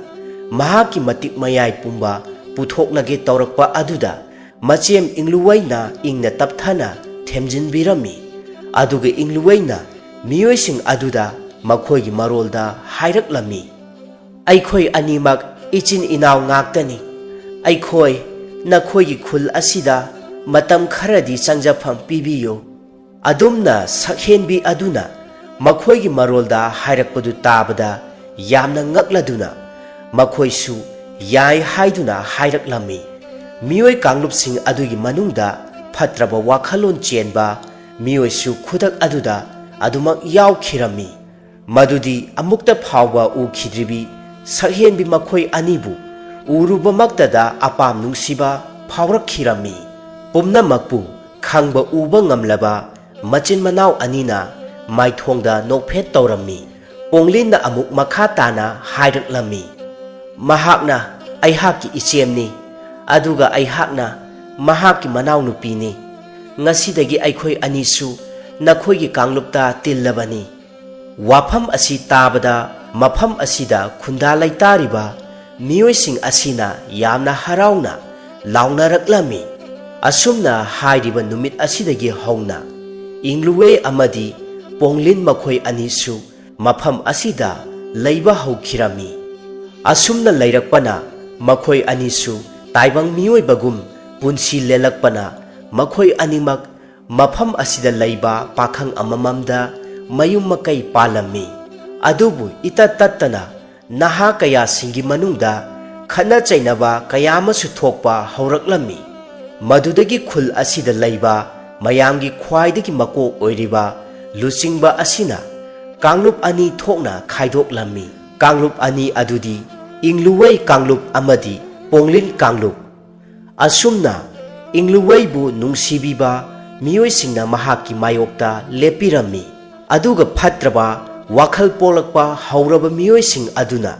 ꯃꯍꯥꯛꯀꯤ ꯃꯇꯤꯛ ꯃꯌꯥꯏ ꯄꯨꯝꯕ ꯄꯨꯊꯣꯛꯂꯒꯦ ꯇꯧꯔꯛꯄ ꯑꯗꯨꯗ, ꯃꯆꯦꯝ ꯏꯪꯂꯨꯋꯩꯅ ꯏꯪꯅ ꯇꯞꯊꯅ ꯊꯦꯝꯖꯤꯟꯕꯤꯔꯝꯃꯤ꯫ ꯑꯗꯨꯒ ꯏꯪꯂꯨꯋꯩꯅ ꯃꯤꯑꯣꯏꯁꯤꯡ ꯑꯗꯨꯗ ꯃꯈꯣꯏꯒꯤ ꯃꯔꯣꯜꯗ ꯍꯥꯏꯔꯛꯂꯝꯃꯤ, "ꯑꯩꯈꯣꯏ ꯑꯅꯤꯃꯛ ꯏꯆꯤꯟ ꯏꯅꯥꯎ ꯉꯥꯛꯇꯅꯤ꯫ ꯑꯩꯈꯣꯏ ꯅꯈꯣꯏꯒꯤ ꯈꯨꯜ ꯑꯁꯤꯗ ꯃꯇꯝ ꯈꯔꯗꯤ ꯆꯪꯖꯐꯝ ꯄꯤꯕꯤꯌꯨ꯫" ꯑꯗꯨꯝꯅ ꯁꯛꯍꯦꯟꯕꯤ ꯑꯗꯨꯅ ꯃꯈꯣꯏꯒꯤ ꯃꯔꯣꯜꯗ ꯍꯥꯏꯔꯛꯄꯗꯨ ꯇꯥꯕꯗ ꯌꯥꯝꯅ ꯉꯛꯂꯗꯨꯅ, ꯃꯈꯣꯏꯁꯨ ꯌꯥꯏ ꯍꯥꯏꯗꯨꯅ ꯍꯥꯏꯔꯛꯂꯝꯃꯤ꯫ ꯃꯤꯑꯣꯏ ꯀꯥꯡꯂꯨꯞꯁꯤꯡ ꯑꯗꯨꯒꯤ ꯃꯅꯨꯡꯗ ꯐꯠꯇ꯭ꯔꯕ ꯋꯥꯈꯜꯂꯣꯟ ꯆꯦꯟꯕ ꯃꯤꯑꯣꯏꯁꯨ ꯈꯨꯗꯛ ꯑꯗꯨꯗ ꯑꯗꯨꯃꯛ ꯌꯥꯎꯈꯤꯔꯝꯃꯤ꯫ ꯃꯗꯨꯗꯤ ꯑꯃꯨꯛꯇ ꯐꯥꯎꯕ ꯎꯈꯤꯗ꯭ꯔꯤꯕꯤ ꯁꯛꯍꯦꯟꯕꯤ ꯃꯈꯣꯏ ꯑꯅꯤꯕꯨ ꯎꯔꯨꯕꯃꯛꯇꯗ ꯑꯄꯥꯝ ꯅꯨꯡꯁꯤꯕ ꯐꯥꯎꯔꯛꯈꯤꯔꯝꯃꯤ꯫ ꯄꯨꯝꯅꯃꯛꯄꯨ ꯈꯪꯕ ꯎꯕ ꯉꯝꯂꯕ ꯃꯆꯤꯟ ꯃꯅꯥꯎ ꯑꯅꯤꯅ ꯃꯥꯏꯊꯣꯡꯗ ꯅꯣꯛꯐꯦꯠ ꯇꯧꯔꯝꯃꯤ꯫ ꯄꯣꯡꯂꯤꯟꯅ ꯑꯃꯨꯛ ꯃꯈꯥ ꯇꯥꯅ ꯍꯥꯏꯔꯛꯂꯝꯃꯤ, "ꯃꯍꯥꯛꯅ ꯑꯩꯍꯥꯛꯀꯤ ꯏꯆꯦꯝꯅꯤ, ꯑꯗꯨꯒ ꯑꯩꯍꯥꯛꯅ ꯃꯍꯥꯛꯀꯤ ꯃꯅꯥꯎꯅꯨꯄꯤꯅꯤ꯫ ꯉꯁꯤꯗꯒꯤ ꯑꯩꯈꯣꯏ ꯑꯅꯤꯁꯨ ꯅꯈꯣꯏꯒꯤ ꯀꯥꯡꯂꯨꯞꯇ ꯇꯤꯜꯂꯕꯅꯤ꯫" ꯋꯥꯐꯝ ꯑꯁꯤ ꯇꯥꯕꯗ ꯃꯐꯝ ꯑꯁꯤꯗ ꯈꯨꯟꯗꯥ ꯂꯩꯇꯥꯔꯤꯕ ꯃꯤꯑꯣꯏꯁꯤꯡ ꯑꯁꯤꯅ ꯌꯥꯝꯅ ꯍꯔꯥꯎꯅ ꯂꯥꯎꯅꯔꯛꯂꯝꯃꯤ꯫ ꯑꯁꯨꯝꯅ ꯍꯥꯏꯔꯤꯕ ꯅꯨꯃꯤꯠ ꯑꯁꯤꯗꯒꯤ ꯍꯧꯅ ꯏꯪꯂꯨꯋꯦ ꯑꯃꯗꯤ ꯄꯣꯡꯂꯤꯟ ꯃꯈꯣꯏ ꯑꯅꯤꯁꯨ ꯃꯐꯝ ꯑꯁꯤꯗ ꯂꯩꯕ ꯍꯧꯈꯤꯔꯝꯃꯤ꯫ ꯑꯁꯨꯝꯅ ꯂꯩꯔꯛꯄꯅ ꯃꯈꯣꯏ ꯑꯅꯤꯁꯨ ꯇꯥꯏꯕꯪ ꯃꯤꯑꯣꯏꯕꯒꯨꯝ ꯄꯨꯟꯁꯤ ꯂꯦꯜꯂꯛꯄꯅ ꯃꯈꯣꯏ ꯑꯅꯤꯃꯛ ꯃꯐꯝ ꯑꯁꯤꯗ ꯂꯩꯕ ꯄꯥꯈꯪ ꯑꯃꯃꯝꯗ ꯃꯌꯨꯝ ꯃꯀꯩ ꯄꯥꯜꯂꯝꯃꯤ꯫ ꯑꯗꯨꯕꯨ ꯏꯇꯠ ꯇꯠꯇꯅ ꯅꯍꯥ ꯀꯌꯥꯁꯤꯡꯒꯤ ꯃꯅꯨꯡꯗ ꯈꯠꯅ ꯆꯩꯅꯕ ꯀꯌꯥ ꯑꯃꯁꯨ ꯊꯣꯛꯄ ꯍꯧꯔꯛꯂꯝꯃꯤ꯫ ꯃꯗꯨꯗꯒꯤ ꯈꯨꯜ ꯑꯁꯤꯗ ꯂꯩꯕ ꯃꯌꯥꯝꯒꯤ ꯈ꯭ꯋꯥꯏꯗꯒꯤ ꯃꯀꯣꯛ ꯑꯣꯏꯔꯤꯕ ꯂꯨꯆꯤꯡꯕ ꯑꯁꯤꯅ ꯀꯥꯡꯂꯨꯞ ꯑꯅꯤ ꯊꯣꯛꯅ ꯈꯥꯏꯗꯣꯛꯂꯝꯃꯤ꯫ ꯀꯥꯡꯂꯨꯞ ꯑꯅꯤ ꯑꯗꯨꯗꯤ ꯏꯪꯂꯨꯋꯩ ꯀꯥꯡꯂꯨꯞ ꯑꯃꯗꯤ ꯄꯣꯡꯂꯤꯟ ꯀꯥꯡꯂꯨꯞ꯫ ꯑꯁꯨꯝꯅ ꯏꯪꯂꯨꯋꯩꯕꯨ ꯅꯨꯡꯁꯤꯕꯤꯕ ꯃꯤꯑꯣꯏꯁꯤꯡꯅ ꯃꯍꯥꯛꯀꯤ ꯃꯥꯌꯣꯛꯇ ꯂꯦꯞꯄꯤꯔꯝꯃꯤ꯫ ꯑꯗꯨꯒ ꯐꯠꯇ꯭ꯔꯕ ꯋꯥꯈꯜ ꯄꯣꯛꯂꯛꯄ ꯍꯧꯔꯕ ꯃꯤꯑꯣꯏꯁꯤꯡ ꯑꯗꯨꯅ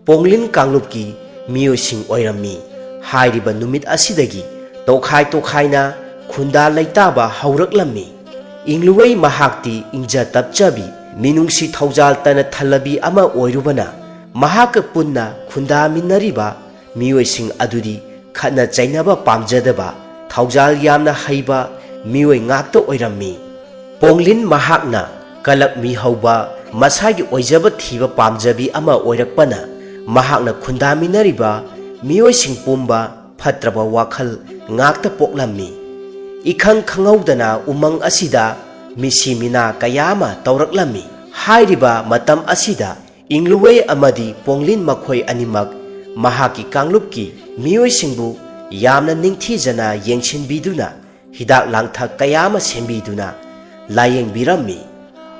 ꯄꯣꯡꯂꯤꯟ ꯀꯥꯡꯂꯨꯞꯀꯤ ꯃꯤꯑꯣꯏꯁꯤꯡ ꯑꯣꯏꯔꯝꯃꯤ꯫ ꯍꯥꯏꯔꯤꯕ ꯅꯨꯃꯤꯠ ꯑꯁꯤꯗꯒꯤ ꯇꯣꯈꯥꯏ ꯇꯣꯈꯥꯏꯅ ꯈꯨꯟꯗꯥ ꯂꯩꯇꯥꯕ ꯍꯧꯔꯛꯂꯝꯃꯤ꯫ ꯏꯪꯂꯨꯋꯩ ꯃꯍꯥꯛꯇꯤ ꯏꯪꯖ ꯇꯞꯆꯕꯤ, ꯃꯤꯅꯨꯡꯁꯤ ꯊꯧꯖꯥꯜ ꯇꯅ ꯊꯜꯂꯕꯤ ꯑꯃ ꯑꯣꯏꯔꯨꯕꯅ ꯃꯍꯥꯛꯀ ꯄꯨꯟꯅ ꯈꯨꯟꯗꯥꯃꯤꯟꯅꯔꯤꯕ ꯃꯤꯑꯣꯏꯁꯤꯡ ꯑꯗꯨꯗꯤ ꯈꯠꯅ ꯆꯩꯅꯕ ꯄꯥꯝꯖꯗꯕ, ꯊꯧꯖꯥꯜ ꯌꯥꯝꯅ ꯍꯩꯕ ꯃꯤꯑꯣꯏ ꯉꯥꯛꯇ ꯑꯣꯏꯔꯝꯃꯤ꯫ ꯄꯣꯡꯂꯤꯟ ꯃꯍꯥꯛꯅ ꯀꯂꯛ ꯃꯤ ꯍꯧꯕ, ꯃꯁꯥꯒꯤ ꯑꯣꯏꯖꯕ ꯊꯤꯕ ꯄꯥꯝꯖꯕꯤ ꯑꯃ ꯑꯣꯏꯔꯛꯄꯅ ꯃꯍꯥꯛꯅ ꯈꯨꯟꯗꯥꯃꯤꯟꯅꯔꯤꯕ ꯃꯤꯑꯣꯏꯁꯤꯡ ꯄꯨꯝꯕ ꯐꯠꯇ꯭ꯔꯕ ꯋꯥꯈꯜ ꯉꯥꯛꯇ ꯄꯣꯛꯂꯝꯃꯤ꯫ ꯏꯈꯪ ꯈꯪꯍꯧꯗꯅ ꯎꯃꯪ ꯑꯁꯤꯗ ꯃꯤꯁꯤ ꯃꯤꯅꯥ ꯀꯌꯥ ꯑꯃ ꯇꯧꯔꯛꯂꯝꯃꯤ꯫ ꯍꯥꯏꯔꯤꯕ ꯃꯇꯝ ꯑꯁꯤꯗ ꯏꯪꯂꯨꯋꯦ ꯑꯃꯗꯤ ꯄꯣꯡꯂꯤꯟ ꯃꯈꯣꯏ ꯑꯅꯤꯃꯛ ꯃꯍꯥꯛꯀꯤ ꯀꯥꯡꯂꯨꯞꯀꯤ ꯃꯤꯑꯣꯏꯁꯤꯡꯕꯨ ꯌꯥꯝꯅ ꯅꯤꯡꯊꯤꯖꯅ ꯌꯦꯡꯁꯤꯟꯕꯤꯗꯨꯅ ꯍꯤꯗꯥꯛ ꯂꯥꯡꯊꯛ ꯀꯌꯥ ꯑꯃ ꯁꯦꯝꯕꯤꯗꯨꯅ ꯂꯥꯌꯦꯡꯕꯤꯔꯝꯃꯤ꯫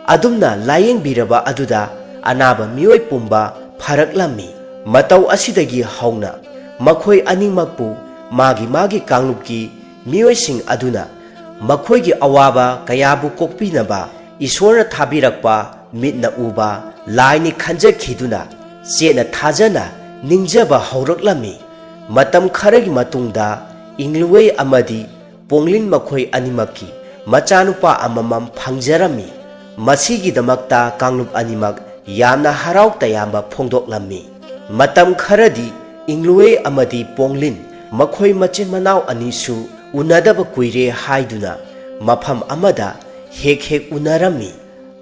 ꯑꯗꯨꯝꯅ ꯂꯥꯌꯦꯡꯕꯤꯔꯕ ꯑꯗꯨꯗ ꯑꯅꯥꯕ ꯃꯤꯑꯣꯏ ꯄꯨꯝꯕ ꯐꯔꯛꯂꯝꯃꯤ꯫ ꯃꯇꯧ ꯑꯁꯤꯗꯒꯤ ꯍꯧꯅ ꯃꯈꯣꯏ ꯑꯅꯤꯃꯛꯄꯨ ꯃꯥꯒꯤ ꯃꯥꯒꯤ ꯀꯥꯡꯂꯨꯞꯀꯤ ꯃꯤꯑꯣꯏꯁꯤꯡ ꯑꯗꯨꯅ ꯃꯈꯣꯏꯒꯤ ꯑꯋꯥꯕ ꯀꯌꯥꯕꯨ ꯀꯣꯛꯄꯤꯅꯕ ꯏꯁꯣꯔꯅ ꯊꯥꯕꯤꯔꯛꯄ ꯃꯤꯠꯅ ꯎꯕ ꯂꯥꯏꯅꯤ ꯈꯟꯖꯈꯤꯗꯨꯅ ꯆꯦꯠꯅ ꯊꯥꯖꯅ ꯅꯤꯡꯖꯕ ꯍꯧꯔꯛꯂꯝꯃꯤ꯫ ꯃꯇꯝ ꯈꯔꯒꯤ ꯃꯇꯨꯡꯗ ꯏꯪꯂꯨꯋꯩ ꯑꯃꯗꯤ ꯄꯣꯡꯂꯤꯟ ꯃꯈꯣꯏ ꯑꯅꯤꯃꯛꯀꯤ ꯃꯆꯥꯅꯨꯄꯥ ꯑꯃꯃꯝ ꯐꯪꯖꯔꯝꯃꯤ꯫ ꯃꯁꯤꯒꯤꯗꯃꯛꯇ ꯀꯥꯡꯂꯨꯞ ꯑꯅꯤꯃꯛ ꯌꯥꯝꯅ ꯍꯔꯥꯎ ꯇꯌꯥꯝꯕ ꯐꯣꯡꯗꯣꯛꯂꯝꯃꯤ꯫ ꯃꯇꯝ ꯈꯔꯗꯤ ꯏꯪꯂꯨꯋꯦ ꯑꯃꯗꯤ ꯄꯣꯡꯂꯤꯟ, ꯃꯈꯣꯏ ꯃꯆꯤꯟ ꯃꯅꯥꯎ ꯑꯅꯤꯁꯨ ꯎꯅꯗꯕ ꯀꯨꯏꯔꯦ ꯍꯥꯏꯗꯨꯅ ꯃꯐꯝ ꯑꯃꯗ ꯍꯦꯛ ꯍꯦꯛ ꯎꯅꯔꯝꯃꯤ꯫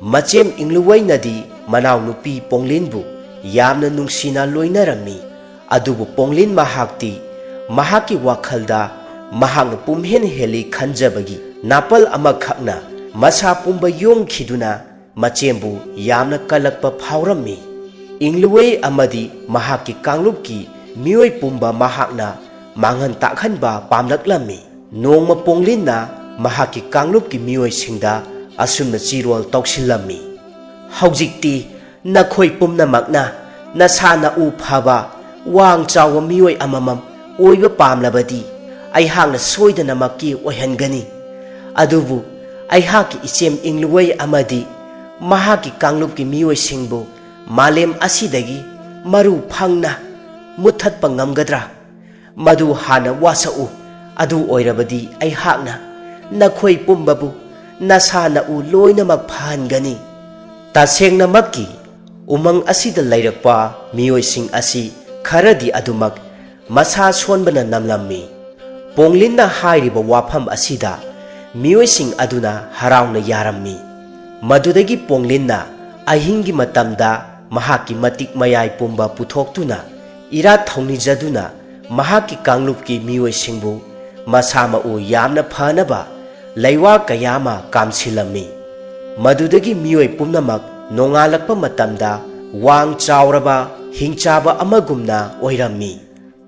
ꯃꯆꯦꯝ ꯏꯪꯂꯨꯋꯩꯅꯗꯤ ꯃꯅꯥꯎꯅꯨꯄꯤ ꯄꯣꯡꯂꯤꯟꯕꯨ ꯌꯥꯝꯅ ꯅꯨꯡꯁꯤꯅ ꯂꯣꯏꯅꯔꯝꯃꯤ꯫ ꯑꯗꯨꯕꯨ ꯄꯣꯡꯂꯤꯟ ꯃꯍꯥꯛꯇꯤ ꯃꯍꯥꯛꯀꯤ ꯋꯥꯈꯜꯗ ꯃꯍꯥꯛꯅ ꯄꯨꯝꯍꯦꯟ ꯍꯦꯜꯂꯤ ꯈꯟꯖꯕꯒꯤ ꯅꯥꯄꯜ ꯑꯃꯈꯛꯅ ꯃꯁꯥ ꯄꯨꯝꯕ ꯌꯣꯝꯈꯤꯗꯨꯅ ꯃꯆꯦꯝꯕꯨ ꯌꯥꯝꯅ ꯀꯜꯂꯛꯄ ꯐꯥꯎꯔꯝꯃꯤ꯫ ꯏꯪꯂꯨꯋꯩ ꯑꯃꯗꯤ ꯃꯍꯥꯛꯀꯤ ꯀꯥꯡꯂꯨꯞꯀꯤ ꯃꯤꯑꯣꯏ ꯄꯨꯝꯕ ꯃꯍꯥꯛꯅ ꯃꯥꯡꯍꯟ ꯇꯥꯛꯍꯟꯕ ꯄꯥꯝꯂꯛꯂꯝꯃꯤ꯫ ꯅꯣꯡꯃ ꯄꯣꯡꯂꯤꯟꯅ ꯃꯍꯥꯛꯀꯤ ꯀꯥꯡꯂꯨꯞꯀꯤ ꯃꯤꯑꯣꯏꯁꯤꯡꯗ ꯑꯁꯨꯝꯅ ꯆꯤꯔꯣꯜ ꯇꯧꯁꯤꯜꯂꯝꯃꯤ, "ꯍꯧꯖꯤꯛꯇꯤ ꯅꯈꯣꯏ ꯄꯨꯝꯅꯃꯛꯅ ꯅꯁꯥ ꯅꯎ ꯐꯕ, ꯋꯥꯡ ꯆꯥꯎꯕ ꯃꯤꯑꯣꯏ ꯑꯃꯃꯝ ꯑꯣꯏꯕ ꯄꯥꯝꯂꯕꯗꯤ ꯑꯩꯍꯥꯛꯅ ꯁꯣꯏꯗꯅꯃꯛꯀꯤ ꯑꯣꯏꯍꯟꯒꯅꯤ꯫ ꯑꯗꯨꯕꯨ ꯑꯩꯍꯥꯛꯀꯤ ꯏꯆꯦꯝ ꯏꯪꯂꯨꯋꯩ ꯑꯃꯗꯤ ꯃꯍꯥꯛꯀꯤ ꯀꯥꯡꯂꯨꯞꯀꯤ ꯃꯤꯑꯣꯏꯁꯤꯡꯕꯨ ꯃꯥꯂꯦꯝ ꯑꯁꯤꯗꯒꯤ ꯃꯔꯨ ꯐꯪꯅ ꯃꯨꯠꯊꯠꯄ ꯉꯝꯒꯗ꯭ꯔꯥ? ꯃꯗꯨ ꯍꯥꯟꯅ ꯋꯥꯁꯛꯎ꯫ ꯑꯗꯨ ꯑꯣꯏꯔꯕꯗꯤ ꯑꯩꯍꯥꯛꯅ ꯅꯈꯣꯏ ꯄꯨꯝꯕꯕꯨ ꯅꯁꯥ ꯅꯎ ꯂꯣꯏꯅꯃꯛ ꯐꯍꯟꯒꯅꯤ꯫" ꯇꯁꯦꯡꯅꯃꯛꯀꯤ ꯎꯃꯪ ꯑꯁꯤꯗ ꯂꯩꯔꯛꯄ ꯃꯤꯑꯣꯏꯁꯤꯡ ꯑꯁꯤ ꯈꯔꯗꯤ ꯑꯗꯨꯃꯛ ꯃꯁꯥ ꯁꯣꯟꯕꯅ ꯅꯝꯂꯝꯃꯤ꯫ ꯄꯣꯡꯂꯤꯟꯅ ꯍꯥꯏꯔꯤꯕ ꯋꯥꯐꯝ ꯑꯁꯤꯗ ꯃꯤꯑꯣꯏꯁꯤꯡ ꯑꯗꯨꯅ ꯍꯔꯥꯎꯅ ꯌꯥꯔꯝꯃꯤ꯫ ꯃꯗꯨꯗꯒꯤ ꯄꯣꯡꯂꯤꯟꯅ ꯑꯍꯤꯡꯒꯤ ꯃꯇꯝꯗ ꯃꯍꯥꯛꯀꯤ ꯃꯇꯤꯛ ꯃꯌꯥꯏ ꯄꯨꯝꯕ ꯄꯨꯊꯣꯛꯇꯨꯅ ꯏꯔꯥꯠ ꯊꯧꯅꯤꯖꯗꯨꯅ ꯃꯍꯥꯛꯀꯤ ꯀꯥꯡꯂꯨꯞꯀꯤ ꯃꯤꯑꯣꯏꯁꯤꯡꯕꯨ ꯃꯁꯥ ꯃꯎ ꯌꯥꯝꯅ ꯐꯅꯕ ꯂꯩꯋꯥ ꯀꯌꯥ ꯑꯃ ꯀꯥꯝꯁꯤꯜꯂꯝꯃꯤ꯫ ꯃꯗꯨꯗꯒꯤ ꯃꯤꯑꯣꯏ ꯄꯨꯝꯅꯃꯛ ꯅꯣꯡꯉꯥꯜꯂꯛꯄ ꯃꯇꯝꯗ ꯋꯥꯡ ꯆꯥꯎꯔꯕ ꯍꯤꯡꯆꯥꯕ ꯑꯃꯒꯨꯝꯅ ꯑꯣꯏꯔꯝꯃꯤ꯫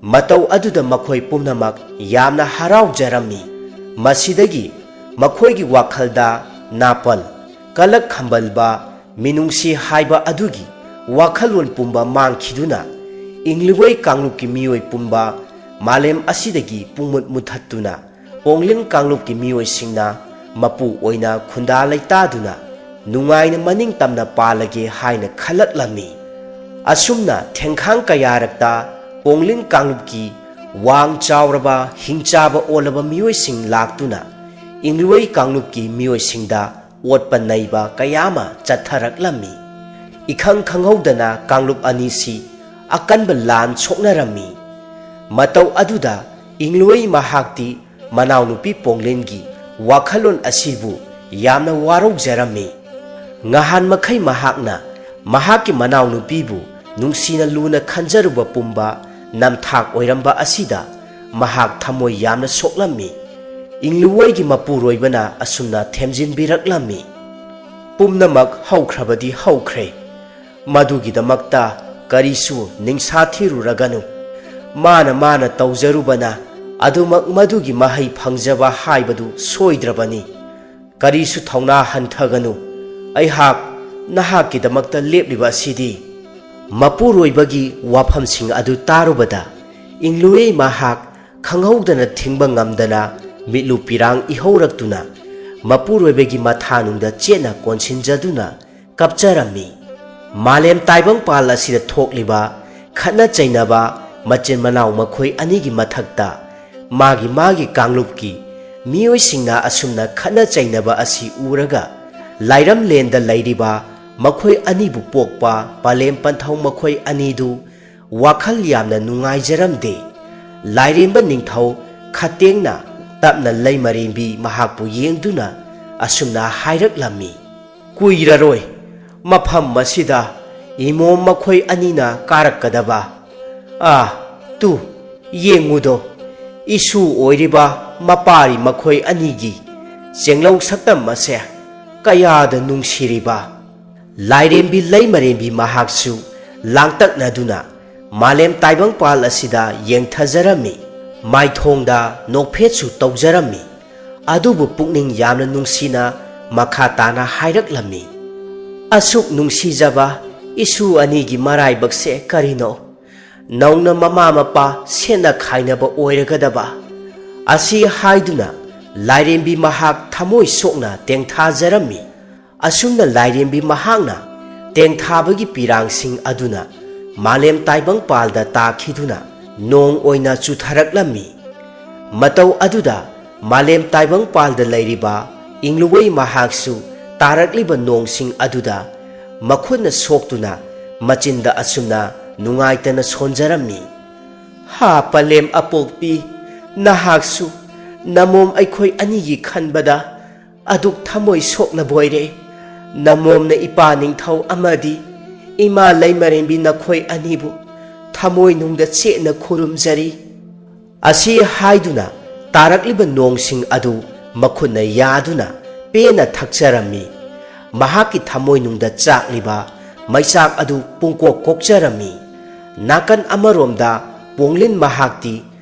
ꯃꯇꯧ ꯑꯗꯨꯗ ꯃꯈꯣꯏ ꯄꯨꯝꯅꯃꯛ ꯌꯥꯝꯅ ꯍꯔꯥꯎꯖꯔꯝꯃꯤ꯫ ꯃꯁꯤꯗꯒꯤ ꯃꯈꯣꯏꯒꯤ ꯋꯥꯈꯜꯗ ꯅꯥꯄꯜ, ꯀꯂꯛ ꯈꯝꯕꯜꯕ, ꯃꯤꯅꯨꯡꯁꯤ ꯍꯥꯏꯕ ꯑꯗꯨꯒꯤ ꯋꯥꯈꯜꯂꯣꯟ ꯄꯨꯝꯕ ꯃꯥꯡꯈꯤꯗꯨꯅ ꯏꯪꯂꯤꯋꯩ ꯀꯥꯡꯂꯨꯞꯀꯤ ꯃꯤꯑꯣꯏ ꯄꯨꯝꯕ ꯃꯥꯂꯦꯝ ꯑꯁꯤꯗꯒꯤ ꯄꯨꯡꯃꯨꯠ ꯃꯨꯠꯊꯠꯇꯨꯅ ꯄꯣꯡꯂꯤꯟ ꯀꯥꯡꯂꯨꯞꯀꯤ ꯃꯤꯑꯣꯏꯁꯤꯡꯅ ꯃꯄꯨ ꯑꯣꯏꯅ ꯈꯨꯟꯗꯥ ꯂꯩꯇꯥꯗꯨꯅ ꯅꯨꯡꯉꯥꯏꯅ ꯃꯅꯤꯡ ꯇꯝꯅ ꯄꯥꯜꯂꯒꯦ ꯍꯥꯏꯅ ꯈꯜꯂꯛꯂꯝꯃꯤ꯫ ꯑꯁꯨꯝꯅ ꯊꯦꯡꯈꯥꯡ ꯀꯌꯥꯔꯛꯇ ꯄꯣꯡꯂꯤꯟ ꯀꯥꯡꯂꯨꯞꯀꯤ ꯋꯥꯡ ꯆꯥꯎꯔꯕ ꯍꯤꯡꯆꯥꯕ ꯑꯣꯜꯂꯕ ꯃꯤꯑꯣꯏꯁꯤꯡ ꯂꯥꯛꯇꯨꯅ ꯏꯪꯂꯨꯋꯩ ꯀꯥꯡꯂꯨꯞꯀꯤ ꯃꯤꯑꯣꯏꯁꯤꯡꯗ ꯑꯣꯠꯄ ꯅꯩꯕ ꯀꯌꯥ ꯑꯃ ꯆꯠꯊꯔꯛꯂꯝꯃꯤ꯫ ꯏꯈꯪ ꯈꯪꯍꯧꯗꯅ ꯀꯥꯡꯂꯨꯞ ꯑꯅꯤꯁꯤ ꯑꯀꯟꯕ ꯂꯥꯟ ꯁꯣꯛꯅꯔꯝꯃꯤ꯫ ꯃꯇꯧ ꯑꯗꯨꯗ ꯏꯪꯂꯣꯏ ꯃꯍꯥꯛꯇꯤ ꯃꯅꯥꯎꯅꯨꯄꯤ ꯄꯣꯡꯂꯦꯟꯒꯤ ꯋꯥꯈꯜꯂꯣꯟ ꯑꯁꯤꯕꯨ ꯌꯥꯝꯅ ꯋꯥꯔꯧꯖꯔꯝꯃꯤ꯫ ꯉꯍꯥꯟ ꯃꯈꯩ ꯃꯍꯥꯛꯅ ꯃꯍꯥꯛꯀꯤ ꯃꯅꯥꯎꯅꯨꯄꯤꯕꯨ ꯅꯨꯡꯁꯤꯅ ꯂꯨꯅ ꯈꯟꯖꯔꯨꯕ ꯄꯨꯝꯕ ꯅꯝꯊꯥꯛ ꯑꯣꯏꯔꯝꯕ ꯑꯁꯤꯗ ꯃꯍꯥꯛ ꯊꯃꯣꯏ ꯌꯥꯝꯅ ꯁꯣꯛꯂꯝꯃꯤ꯫ ꯏꯪꯂꯨꯋꯩꯒꯤ ꯃꯄꯨꯔꯣꯏꯕꯅ ꯑꯁꯨꯝꯅ ꯊꯦꯝꯖꯤꯟꯕꯤꯔꯛꯂꯝꯃꯤ, "ꯄꯨꯝꯅꯃꯛ ꯍꯧꯈ꯭ꯔꯕꯗꯤ ꯍꯧꯈ꯭ꯔꯦ꯫ ꯃꯗꯨꯒꯤꯗꯃꯛꯇ ꯀꯔꯤꯁꯨ ꯅꯤꯡꯁꯥ ꯊꯤꯔꯨꯔꯒꯅꯨ꯫ ꯃꯥꯅ ꯃꯥꯅ ꯇꯧꯖꯔꯨꯕꯅ ꯑꯗꯨꯃꯛ ꯃꯗꯨꯒꯤ ꯃꯍꯩ ꯐꯪꯖꯕ ꯍꯥꯏꯕꯗꯨ ꯁꯣꯏꯗ꯭ꯔꯕꯅꯤ꯫ ꯀꯔꯤꯁꯨ ꯊꯧꯅꯥ ꯍꯟꯊꯒꯅꯨ꯫ ꯑꯩꯍꯥꯛ ꯅꯍꯥꯛꯀꯤꯗꯃꯛꯇ ꯂꯦꯞꯂꯤꯕ ꯑꯁꯤꯗꯤ꯫" ꯃꯄꯨꯔꯣꯏꯕꯒꯤ ꯋꯥꯐꯝꯁꯤꯡ ꯑꯗꯨ ꯇꯥꯔꯨꯕꯗ ꯏꯪꯂꯨꯋꯦ ꯃꯍꯥꯛ ꯈꯪꯍꯧꯗꯅ ꯊꯤꯡꯕ ꯉꯝꯗꯅ ꯃꯤꯠꯂꯨ ꯄꯤꯔꯥꯡ ꯏꯍꯧꯔꯛꯇꯨꯅ ꯃꯄꯨꯔꯣꯏꯕꯒꯤ ꯃꯊꯥꯅꯨꯡꯗ ꯆꯦꯠꯅ ꯀꯣꯟꯁꯤꯟꯖꯗꯨꯅ ꯀꯞꯆꯔꯝꯃꯤ꯫ ꯃꯥꯂꯦꯝ ꯇꯥꯏꯕꯪꯄꯥꯜ ꯑꯁꯤꯗ ꯊꯣꯛꯂꯤꯕ ꯈꯠꯅ ꯆꯩꯅꯕ ꯃꯆꯤꯟ ꯃꯅꯥꯎ ꯃꯈꯣꯏ ꯑꯅꯤꯒꯤ ꯃꯊꯛꯇ ꯃꯥꯒꯤ ꯃꯥꯒꯤ ꯀꯥꯡꯂꯨꯞꯀꯤ ꯃꯤꯑꯣꯏꯁꯤꯡꯅ ꯑꯁꯨꯝꯅ ꯈꯠꯅ ꯆꯩꯅꯕ ꯑꯁꯤ ꯎꯔꯒ ꯂꯥꯏꯔꯝꯂꯦꯟꯗ ꯂꯩꯔꯤꯕ ꯃꯈꯣꯏ ꯑꯅꯤꯕꯨ ꯄꯣꯛꯄ ꯄꯂꯦꯝ ꯄꯟꯊꯧ ꯃꯈꯣꯏ ꯑꯅꯤꯗꯨ ꯋꯥꯈꯜ ꯌꯥꯝꯅ ꯅꯨꯡꯉꯥꯏꯖꯔꯝꯗꯦ꯫ ꯂꯥꯏꯔꯦꯝꯕ ꯅꯤꯡꯊꯧ ꯈꯇꯦꯡꯅ ꯇꯞꯅ ꯂꯩꯃꯔꯦꯝꯕꯤ ꯃꯍꯥꯛꯄꯨ ꯌꯦꯡꯗꯨꯅ ꯑꯁꯨꯝꯅ ꯍꯥꯏꯔꯛꯂꯝꯃꯤ, "ꯀꯨꯏꯔꯔꯣꯏ ꯃꯐꯝ ꯑꯁꯤꯗ ꯏꯃꯣꯝ ꯃꯈꯣꯏ ꯑꯅꯤꯅ ꯀꯥꯔꯛꯀꯗꯕ꯫ ꯑꯥ, ꯇꯨ, ꯌꯦꯡꯉꯨꯗꯣ, ꯏꯁꯨ ꯑꯣꯏꯔꯤꯕ ꯃꯄꯥꯔꯤ ꯃꯈꯣꯏ ꯑꯅꯤꯒꯤ ꯆꯦꯡꯂꯧ ꯁꯛꯇꯝ ꯑꯁꯦ ꯀꯌꯥꯗ ꯅꯨꯡꯁꯤꯔꯤꯕ!" ꯂꯥꯏꯔꯦꯝꯕꯤ ꯂꯩꯃꯔꯦꯝꯕꯤ ꯃꯍꯥꯛꯁꯨ ꯂꯥꯡꯇꯛꯅꯗꯨꯅ ꯃꯥꯂꯦꯝ ꯇꯥꯏꯕꯪꯄꯥꯜ ꯑꯁꯤꯗ ꯌꯦꯡꯊꯖꯔꯝꯃꯤ꯫ ꯃꯥꯏꯊꯣꯡꯗ ꯅꯣꯛꯐꯦꯠꯁꯨ ꯇꯧꯖꯔꯝꯃꯤ꯫ ꯑꯗꯨꯕꯨ ꯄꯨꯛꯅꯤꯡ ꯌꯥꯝꯅ ꯅꯨꯡꯁꯤꯅ ꯃꯈꯥ ꯇꯥꯅ ꯍꯥꯏꯔꯛꯂꯝꯃꯤ, "ꯑꯁꯨꯛ ꯅꯨꯡꯁꯤꯖꯕ ꯏꯁꯨ ꯑꯅꯤꯒꯤ ꯃꯔꯥꯏꯕꯛꯁꯦ ꯀꯔꯤꯅꯣ? ꯅꯧꯅ ꯃꯃꯥ ꯃꯄꯥ ꯁꯦꯠꯅ ꯈꯥꯏꯅꯕ ꯑꯣꯏꯔꯒꯗꯕ?" ꯑꯁꯤ ꯍꯥꯏꯗꯨꯅ ꯂꯥꯏꯔꯦꯝꯕꯤ ꯃꯍꯥꯛ ꯊꯃꯣꯏ ꯁꯣꯛꯅ ꯇꯦꯡꯊꯥꯖꯔꯝꯃꯤ꯫ ꯑꯁꯨꯝꯅ ꯂꯥꯏꯔꯦꯝꯕꯤ ꯃꯍꯥꯛꯅ ꯇꯦꯡꯊꯥꯕꯒꯤ ꯄꯤꯔꯥꯡꯁꯤꯡ ꯑꯗꯨꯅ ꯃꯥꯂꯦꯝ ꯇꯥꯏꯕꯪꯄꯥꯜꯗ ꯇꯥꯈꯤꯗꯨꯅ ꯅꯣꯡ ꯑꯣꯏꯅ ꯆꯨꯊꯔꯛꯂꯝꯃꯤ꯫ ꯃꯇꯧ ꯑꯗꯨꯗ ꯃꯥꯂꯦꯝ ꯇꯥꯏꯕꯪꯄꯥꯜꯗ ꯂꯩꯔꯤꯕ ꯏꯪꯂꯨꯋꯩ ꯃꯍꯥꯛꯁꯨ ꯇꯥꯔꯛꯂꯤꯕ ꯅꯣꯡꯁꯤꯡ ꯑꯗꯨꯗ ꯃꯈꯨꯠꯅ ꯁꯣꯛꯇꯨꯅ ꯃꯆꯤꯟꯗ ꯑꯁꯨꯝꯅ ꯅꯨꯡꯉꯥꯏꯇꯅ ꯁꯣꯟꯖꯔꯝꯃꯤ꯫ "ꯍꯥ, ꯄꯂꯦꯝ ꯑꯄꯣꯛꯄꯤ, ꯅꯍꯥꯛꯁꯨ ꯅꯃꯣꯝ ꯑꯩꯈꯣꯏ ꯑꯅꯤꯒꯤ ꯈꯟꯕꯗ ꯑꯗꯨꯛ ꯊꯃꯣꯏ ꯁꯣꯛꯅꯕꯣꯏꯔꯦ꯫ ꯅꯃꯣꯝꯅ ꯏꯄꯥ ꯅꯤꯡꯊꯧ ꯑꯃꯗꯤ ꯏꯃꯥ ꯂꯩꯃꯔꯦꯝꯕꯤ ꯅꯈꯣꯏ ꯑꯅꯤꯕꯨ ꯊꯃꯣꯏꯅꯨꯡꯗ ꯆꯦꯠꯅ ꯈꯨꯔꯨꯝꯖꯔꯤ"꯫ ꯑꯁꯤ ꯍꯥꯏꯗꯨꯅ ꯇꯥꯔꯛꯂꯤꯕ ꯅꯣꯡꯁꯤꯡ ꯑꯗꯨ ꯃꯈꯨꯠꯅ ꯌꯥꯗꯨꯅ ꯄꯦꯟꯅ ꯊꯛꯆꯔꯝꯃꯤ꯫ ꯃꯍꯥꯛꯀꯤ ꯊꯃꯣꯏꯅꯨꯡꯗ ꯆꯥꯛꯂꯤꯕ ꯃꯩꯆꯥꯛ ꯑꯗꯨ ꯄꯨꯡꯀꯣꯛ ꯀꯣꯛꯆꯔꯝꯃꯤ꯫ ꯅꯥꯀꯟ ꯑꯃꯔꯣꯝꯗ ꯄꯣꯡꯂꯤꯟ ꯃꯍꯥꯛꯇꯤ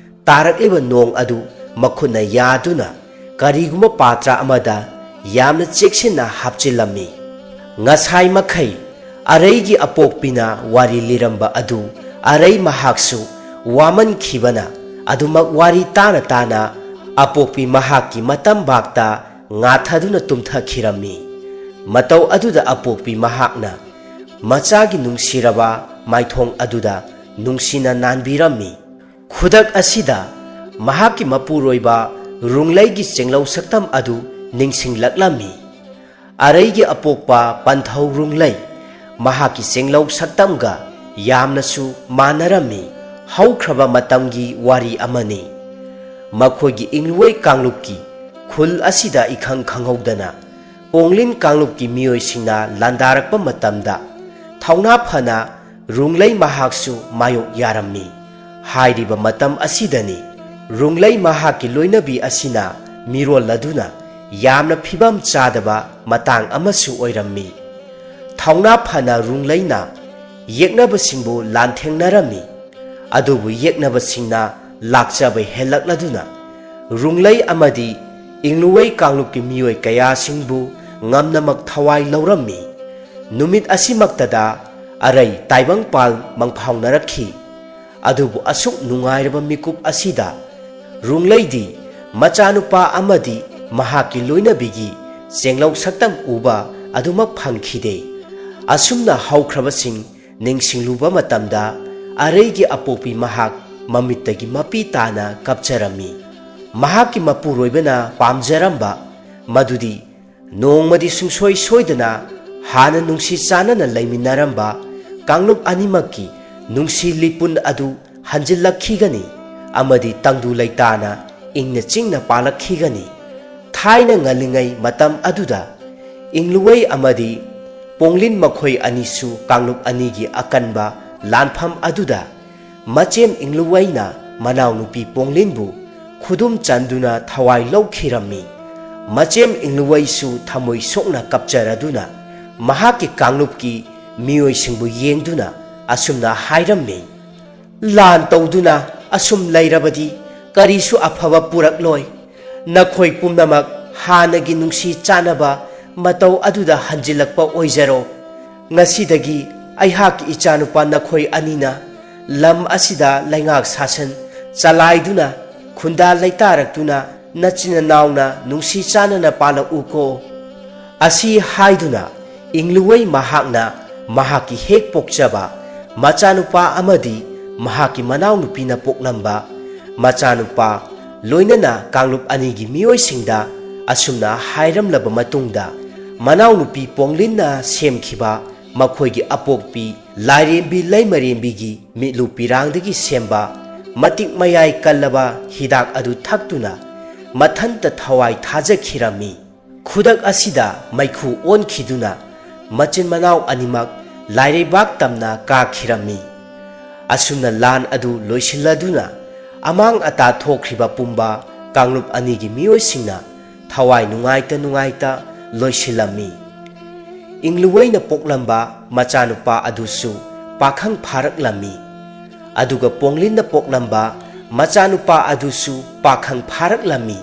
ꯇꯥꯔꯛꯂꯤꯕ ꯅꯣꯡ ꯑꯗꯨ ꯃꯈꯨꯠꯅ ꯌꯥꯗꯨꯅ ꯀꯔꯤꯒꯨꯝꯕ ꯄꯥꯇ꯭ꯔ ꯑꯃꯗ ꯌꯥꯝꯅ ꯆꯦꯛꯁꯤꯟꯅ ꯍꯥꯞꯆꯤꯜꯂꯝꯃꯤ꯫ ꯉꯁꯥꯏ ꯃꯈꯩ ꯑꯔꯩꯒꯤ ꯑꯄꯣꯛꯄꯤꯅ ꯋꯥꯔꯤ ꯂꯤꯔꯝꯕ ꯑꯗꯨ ꯑꯔꯩ ꯃꯍꯥꯛꯁꯨ ꯋꯥꯃꯟꯈꯤꯕꯅ ꯑꯗꯨꯃꯛ ꯋꯥꯔꯤ ꯇꯥꯅ ꯇꯥꯅ ꯑꯄꯣꯛꯄꯤ ꯃꯍꯥꯛꯀꯤ ꯃꯇꯝꯕꯥꯛꯇ ꯉꯥꯊꯗꯨꯅ ꯇꯨꯝꯊꯈꯤꯔꯝꯃꯤ꯫ ꯃꯇꯧ ꯑꯗꯨꯗ ꯑꯄꯣꯛꯄꯤ ꯃꯍꯥꯛꯅ ꯃꯆꯥꯒꯤ ꯅꯨꯡꯁꯤꯔꯕ ꯃꯥꯏꯊꯣꯡ ꯑꯗꯨꯗ ꯅꯨꯡꯁꯤꯅ ꯅꯥꯟꯕꯤꯔꯝꯃꯤ꯫ ꯈꯨꯗꯛ ꯑꯁꯤꯗ ꯃꯍꯥꯛꯀꯤ ꯃꯄꯨꯔꯣꯏꯕ ꯔꯨꯡꯂꯩꯒꯤ ꯆꯦꯡꯂꯧ ꯁꯛꯇꯝ ꯑꯗꯨ ꯅꯤꯡꯁꯤꯡꯂꯛꯂꯝꯃꯤ꯫ ꯑꯔꯩꯒꯤ ꯑꯄꯣꯛꯄ ꯄꯟꯊꯧ ꯔꯨꯡꯂꯩ ꯃꯍꯥꯛꯀꯤ ꯆꯦꯡꯂꯧ ꯁꯛꯇꯝꯒ ꯌꯥꯝꯅꯁꯨ ꯃꯥꯟꯅꯔꯝꯃꯤ꯫ ꯍꯧꯈ꯭ꯔꯕ ꯃꯇꯝꯒꯤ ꯋꯥꯔꯤ ꯑꯃꯅꯤ꯫ ꯃꯈꯣꯏꯒꯤ ꯏꯪꯂꯨꯋꯩ ꯀꯥꯡꯂꯨꯞꯀꯤ ꯈꯨꯜ ꯑꯁꯤꯗ ꯏꯈꯪ ꯈꯪꯍꯧꯗꯅ ꯄꯣꯡꯂꯤꯟ ꯀꯥꯡꯂꯨꯞꯀꯤ ꯃꯤꯑꯣꯏꯁꯤꯡꯅ ꯂꯥꯟꯗꯥꯔꯛꯄ ꯃꯇꯝꯗ ꯊꯧꯅꯥ ꯐꯅ ꯔꯨꯡꯂꯩ ꯃꯍꯥꯛꯁꯨ ꯃꯥꯌꯣꯛ ꯌꯥꯔꯝꯃꯤ꯫ ꯍꯥꯏꯔꯤꯕ ꯃꯇꯝ ꯑꯁꯤꯗꯅꯤ ꯔꯨꯡꯂꯩ ꯃꯍꯥꯛꯀꯤ ꯂꯣꯏꯅꯕꯤ ꯑꯁꯤꯅ ꯃꯤꯔꯣꯜ ꯑꯗꯨꯅ ꯌꯥꯝꯅ ꯐꯤꯕꯝ ꯆꯥꯗꯕ ꯃꯇꯥꯡ ꯑꯃꯁꯨ ꯑꯣꯏꯔꯝꯃꯤ꯫ ꯊꯧꯅꯥ ꯐꯅ ꯔꯨꯡꯂꯩꯅ ꯌꯦꯛꯅꯕꯁꯤꯡꯕꯨ ꯂꯥꯟꯊꯦꯡꯅꯔꯝꯃꯤ꯫ ꯑꯗꯨꯕꯨ ꯌꯦꯛꯅꯕꯁꯤꯡꯅ ꯂꯥꯛꯆꯕ ꯍꯦꯜꯂꯛꯂꯗꯨꯅ ꯔꯨꯡꯂꯩ ꯑꯃꯗꯤ ꯏꯪꯂꯨꯋꯩ ꯀꯥꯡꯂꯨꯞꯀꯤ ꯃꯤꯑꯣꯏ ꯀꯌꯥꯁꯤꯡꯕꯨ ꯉꯝꯅꯃꯛ ꯊꯋꯥꯏ ꯂꯧꯔꯝꯃꯤ꯫ ꯅꯨꯃꯤꯠ ꯑꯁꯤꯃꯛꯇꯗ ꯑꯔꯩ ꯇꯥꯏꯕꯪꯄꯥꯜ ꯃꯪꯐꯥꯎꯅꯔꯛꯈꯤ꯫ ꯑꯗꯨꯕꯨ ꯑꯁꯨꯛ ꯅꯨꯡꯉꯥꯏꯔꯕ ꯃꯤꯀꯨꯞ ꯑꯁꯤꯗ ꯔꯨꯡꯂꯩꯗꯤ ꯃꯆꯥꯅꯨꯄꯥ ꯑꯃꯗꯤ ꯃꯍꯥꯛꯀꯤ ꯂꯣꯏꯅꯕꯤꯒꯤ ꯆꯦꯡꯂꯧ ꯁꯛꯇꯝ ꯎꯕ ꯑꯗꯨꯃꯛ ꯐꯪꯈꯤꯗꯦ꯫ ꯑꯁꯨꯝꯅ ꯍꯧꯈ꯭ꯔꯕꯁꯤꯡ ꯅꯤꯡꯁꯤꯡꯂꯨꯕ ꯃꯇꯝꯗ ꯑꯔꯩꯒꯤ ꯑꯄꯣꯛꯄꯤ ꯃꯍꯥꯛ ꯃꯃꯤꯠꯇꯒꯤ ꯃꯄꯤ ꯇꯥꯅ ꯀꯞꯆꯔꯝꯃꯤ꯫ ꯃꯍꯥꯛꯀꯤ ꯃꯄꯨꯔꯣꯏꯕꯅ ꯄꯥꯝꯖꯔꯝꯕ ꯃꯗꯨꯗꯤ ꯅꯣꯡꯃꯗꯤ ꯁꯨꯡꯁꯣꯏ ꯁꯣꯏꯗꯅ ꯍꯥꯟꯅ ꯅꯨꯡꯁꯤ ꯆꯥꯟꯅꯅ ꯂꯩꯃꯤꯟꯅꯔꯝꯕ ꯀꯥꯡꯂꯨꯞ ꯑꯅꯤꯃꯛꯀꯤ ꯅꯨꯡꯁꯤ ꯂꯤꯄꯨꯟ ꯑꯗꯨ ꯍꯟꯖꯤꯜꯂꯛꯈꯤꯒꯅꯤ ꯑꯃꯗꯤ ꯇꯪꯗꯨ ꯂꯩꯇꯥꯅ ꯏꯪꯅ ꯆꯤꯡꯅ ꯄꯥꯜꯂꯛꯈꯤꯒꯅꯤ꯫ ꯊꯥꯏꯅ ꯉꯜꯂꯤꯉꯩ ꯃꯇꯝ ꯑꯗꯨꯗ ꯏꯪꯂꯨꯋꯩ ꯑꯃꯗꯤ ꯄꯣꯡꯂꯤꯟ ꯃꯈꯣꯏ ꯑꯅꯤꯁꯨ ꯀꯥꯡꯂꯨꯞ ꯑꯅꯤꯒꯤ ꯑꯀꯟꯕ ꯂꯥꯟꯐꯝ ꯑꯗꯨꯗ ꯃꯆꯦꯝ ꯏꯪꯂꯨꯋꯩꯅ ꯃꯅꯥꯎꯅꯨꯄꯤ ꯄꯣꯡꯂꯤꯟꯕꯨ ꯈꯨꯗꯨꯝ ꯆꯟꯗꯨꯅ ꯊꯋꯥꯏ ꯂꯧꯈꯤꯔꯝꯃꯤ꯫ ꯃꯆꯦꯝ ꯏꯪꯂꯨꯋꯩꯁꯨ ꯊꯃꯣꯏ ꯁꯣꯛꯅ ꯀꯞꯆꯔꯗꯨꯅ ꯃꯍꯥꯛꯀꯤ ꯀꯥꯡꯂꯨꯞꯀꯤ ꯃꯤꯑꯣꯏꯁꯤꯡꯕꯨ ꯌꯦꯡꯗꯨꯅ ꯑꯁꯨꯝꯅ ꯍꯥꯏꯔꯝꯃꯤ, "ꯂꯥꯟ ꯇꯧꯗꯨꯅ ꯑꯁꯨꯝ ꯂꯩꯔꯕꯗꯤ ꯀꯔꯤꯁꯨ ꯑꯐꯕ ꯄꯨꯔꯛꯂꯣꯏ꯫ ꯅꯈꯣꯏ ꯄꯨꯝꯅꯃꯛ ꯍꯥꯟꯅꯒꯤ ꯅꯨꯡꯁꯤ ꯆꯥꯟꯅꯕ ꯃꯇꯧ ꯑꯗꯨꯗ ꯍꯟꯖꯤꯜꯂꯛꯄ ꯑꯣꯏꯖꯔꯣ꯫ ꯉꯁꯤꯗꯒꯤ ꯑꯩꯍꯥꯛꯀꯤ ꯏꯆꯥꯅꯨꯄꯥ ꯅꯈꯣꯏ ꯑꯅꯤꯅ ꯂꯝ ꯑꯁꯤꯗ ꯂꯩꯉꯥꯛ ꯁꯥꯁꯟ ꯆꯂꯥꯏꯗꯨꯅ ꯈꯨꯟꯗꯥ ꯂꯩꯇꯥꯔꯛꯇꯨꯅ ꯅꯆꯤꯟ ꯅꯅꯥꯎꯅ ꯅꯨꯡꯁꯤ ꯆꯥꯟꯅꯅ ꯄꯥꯜꯂꯛꯎꯀꯣ"꯫ ꯑꯁꯤ ꯍꯥꯏꯗꯨꯅ ꯏꯪꯂꯨꯋꯩ ꯃꯍꯥꯛꯅ ꯃꯍꯥꯛꯀꯤ ꯍꯦꯛ ꯄꯣꯛꯆꯕ ꯃꯆꯥꯅꯨꯄꯥ ꯑꯃꯗꯤ ꯃꯍꯥꯛꯀꯤ ꯃꯅꯥꯎꯅꯨꯄꯤꯅ ꯄꯣꯛꯂꯝꯕ ꯃꯆꯥꯅꯨꯄꯥ ꯂꯣꯏꯅꯅ ꯀꯥꯡꯂꯨꯞ ꯑꯅꯤꯒꯤ ꯃꯤꯑꯣꯏꯁꯤꯡꯗ ꯑꯁꯨꯝꯅ ꯍꯥꯏꯔꯝꯂꯕ ꯃꯇꯨꯡꯗ, ꯃꯅꯥꯎꯅꯨꯄꯤ ꯄꯣꯡꯂꯤꯟꯅ ꯁꯦꯝꯈꯤꯕ ꯃꯈꯣꯏꯒꯤ ꯑꯄꯣꯛꯄꯤ ꯂꯥꯏꯔꯦꯝꯕꯤ ꯂꯩꯃꯔꯦꯝꯕꯤꯒꯤ ꯃꯤꯠꯂꯨ ꯄꯤꯔꯥꯡꯗꯒꯤ ꯁꯦꯝꯕ ꯃꯇꯤꯛ ꯃꯌꯥꯏ ꯀꯜꯂꯕ ꯍꯤꯗꯥꯛ ꯑꯗꯨ ꯊꯛꯇꯨꯅ ꯃꯊꯟꯇ ꯊꯋꯥꯏ ꯊꯥꯖꯈꯤꯔꯝꯃꯤ꯫ ꯈꯨꯗꯛ ꯑꯁꯤꯗ ꯃꯩꯈꯨ ꯑꯣꯟꯈꯤꯗꯨꯅ ꯃꯆꯤꯟ ꯃꯅꯥꯎ ꯑꯅꯤꯃꯛ ꯂꯥꯏꯔꯩꯕꯥꯛ ꯇꯝꯅ ꯀꯥꯈꯤꯔꯝꯃꯤ꯫ ꯑꯁꯨꯝꯅ ꯂꯥꯟ ꯑꯗꯨ ꯂꯣꯏꯁꯤꯜꯂꯗꯨꯅ ꯑꯃꯥꯡ ꯑꯇꯥ ꯊꯣꯛꯈ꯭ꯔꯤꯕ ꯄꯨꯝꯕ ꯀꯥꯡꯂꯨꯞ ꯑꯅꯤꯒꯤ ꯃꯤꯑꯣꯏꯁꯤꯡꯅ ꯊꯋꯥꯏ ꯅꯨꯡꯉꯥꯏꯇ ꯅꯨꯡꯉꯥꯏꯇ ꯂꯣꯏꯁꯤꯜꯂꯝꯃꯤ꯫ ꯏꯪꯂꯨꯋꯩꯅ ꯄꯣꯛꯂꯝꯕ ꯃꯆꯥꯅꯨꯄꯥ ꯑꯗꯨꯁꯨ ꯄꯥꯈꯪ ꯐꯥꯔꯛꯂꯝꯃꯤ꯫ ꯑꯗꯨꯒ ꯄꯣꯡꯂꯤꯟꯅ ꯄꯣꯛꯂꯝꯕ ꯃꯆꯥꯅꯨꯄꯥ ꯑꯗꯨꯁꯨ ꯄꯥꯈꯪ ꯐꯥꯔꯛꯂꯝꯃꯤ꯫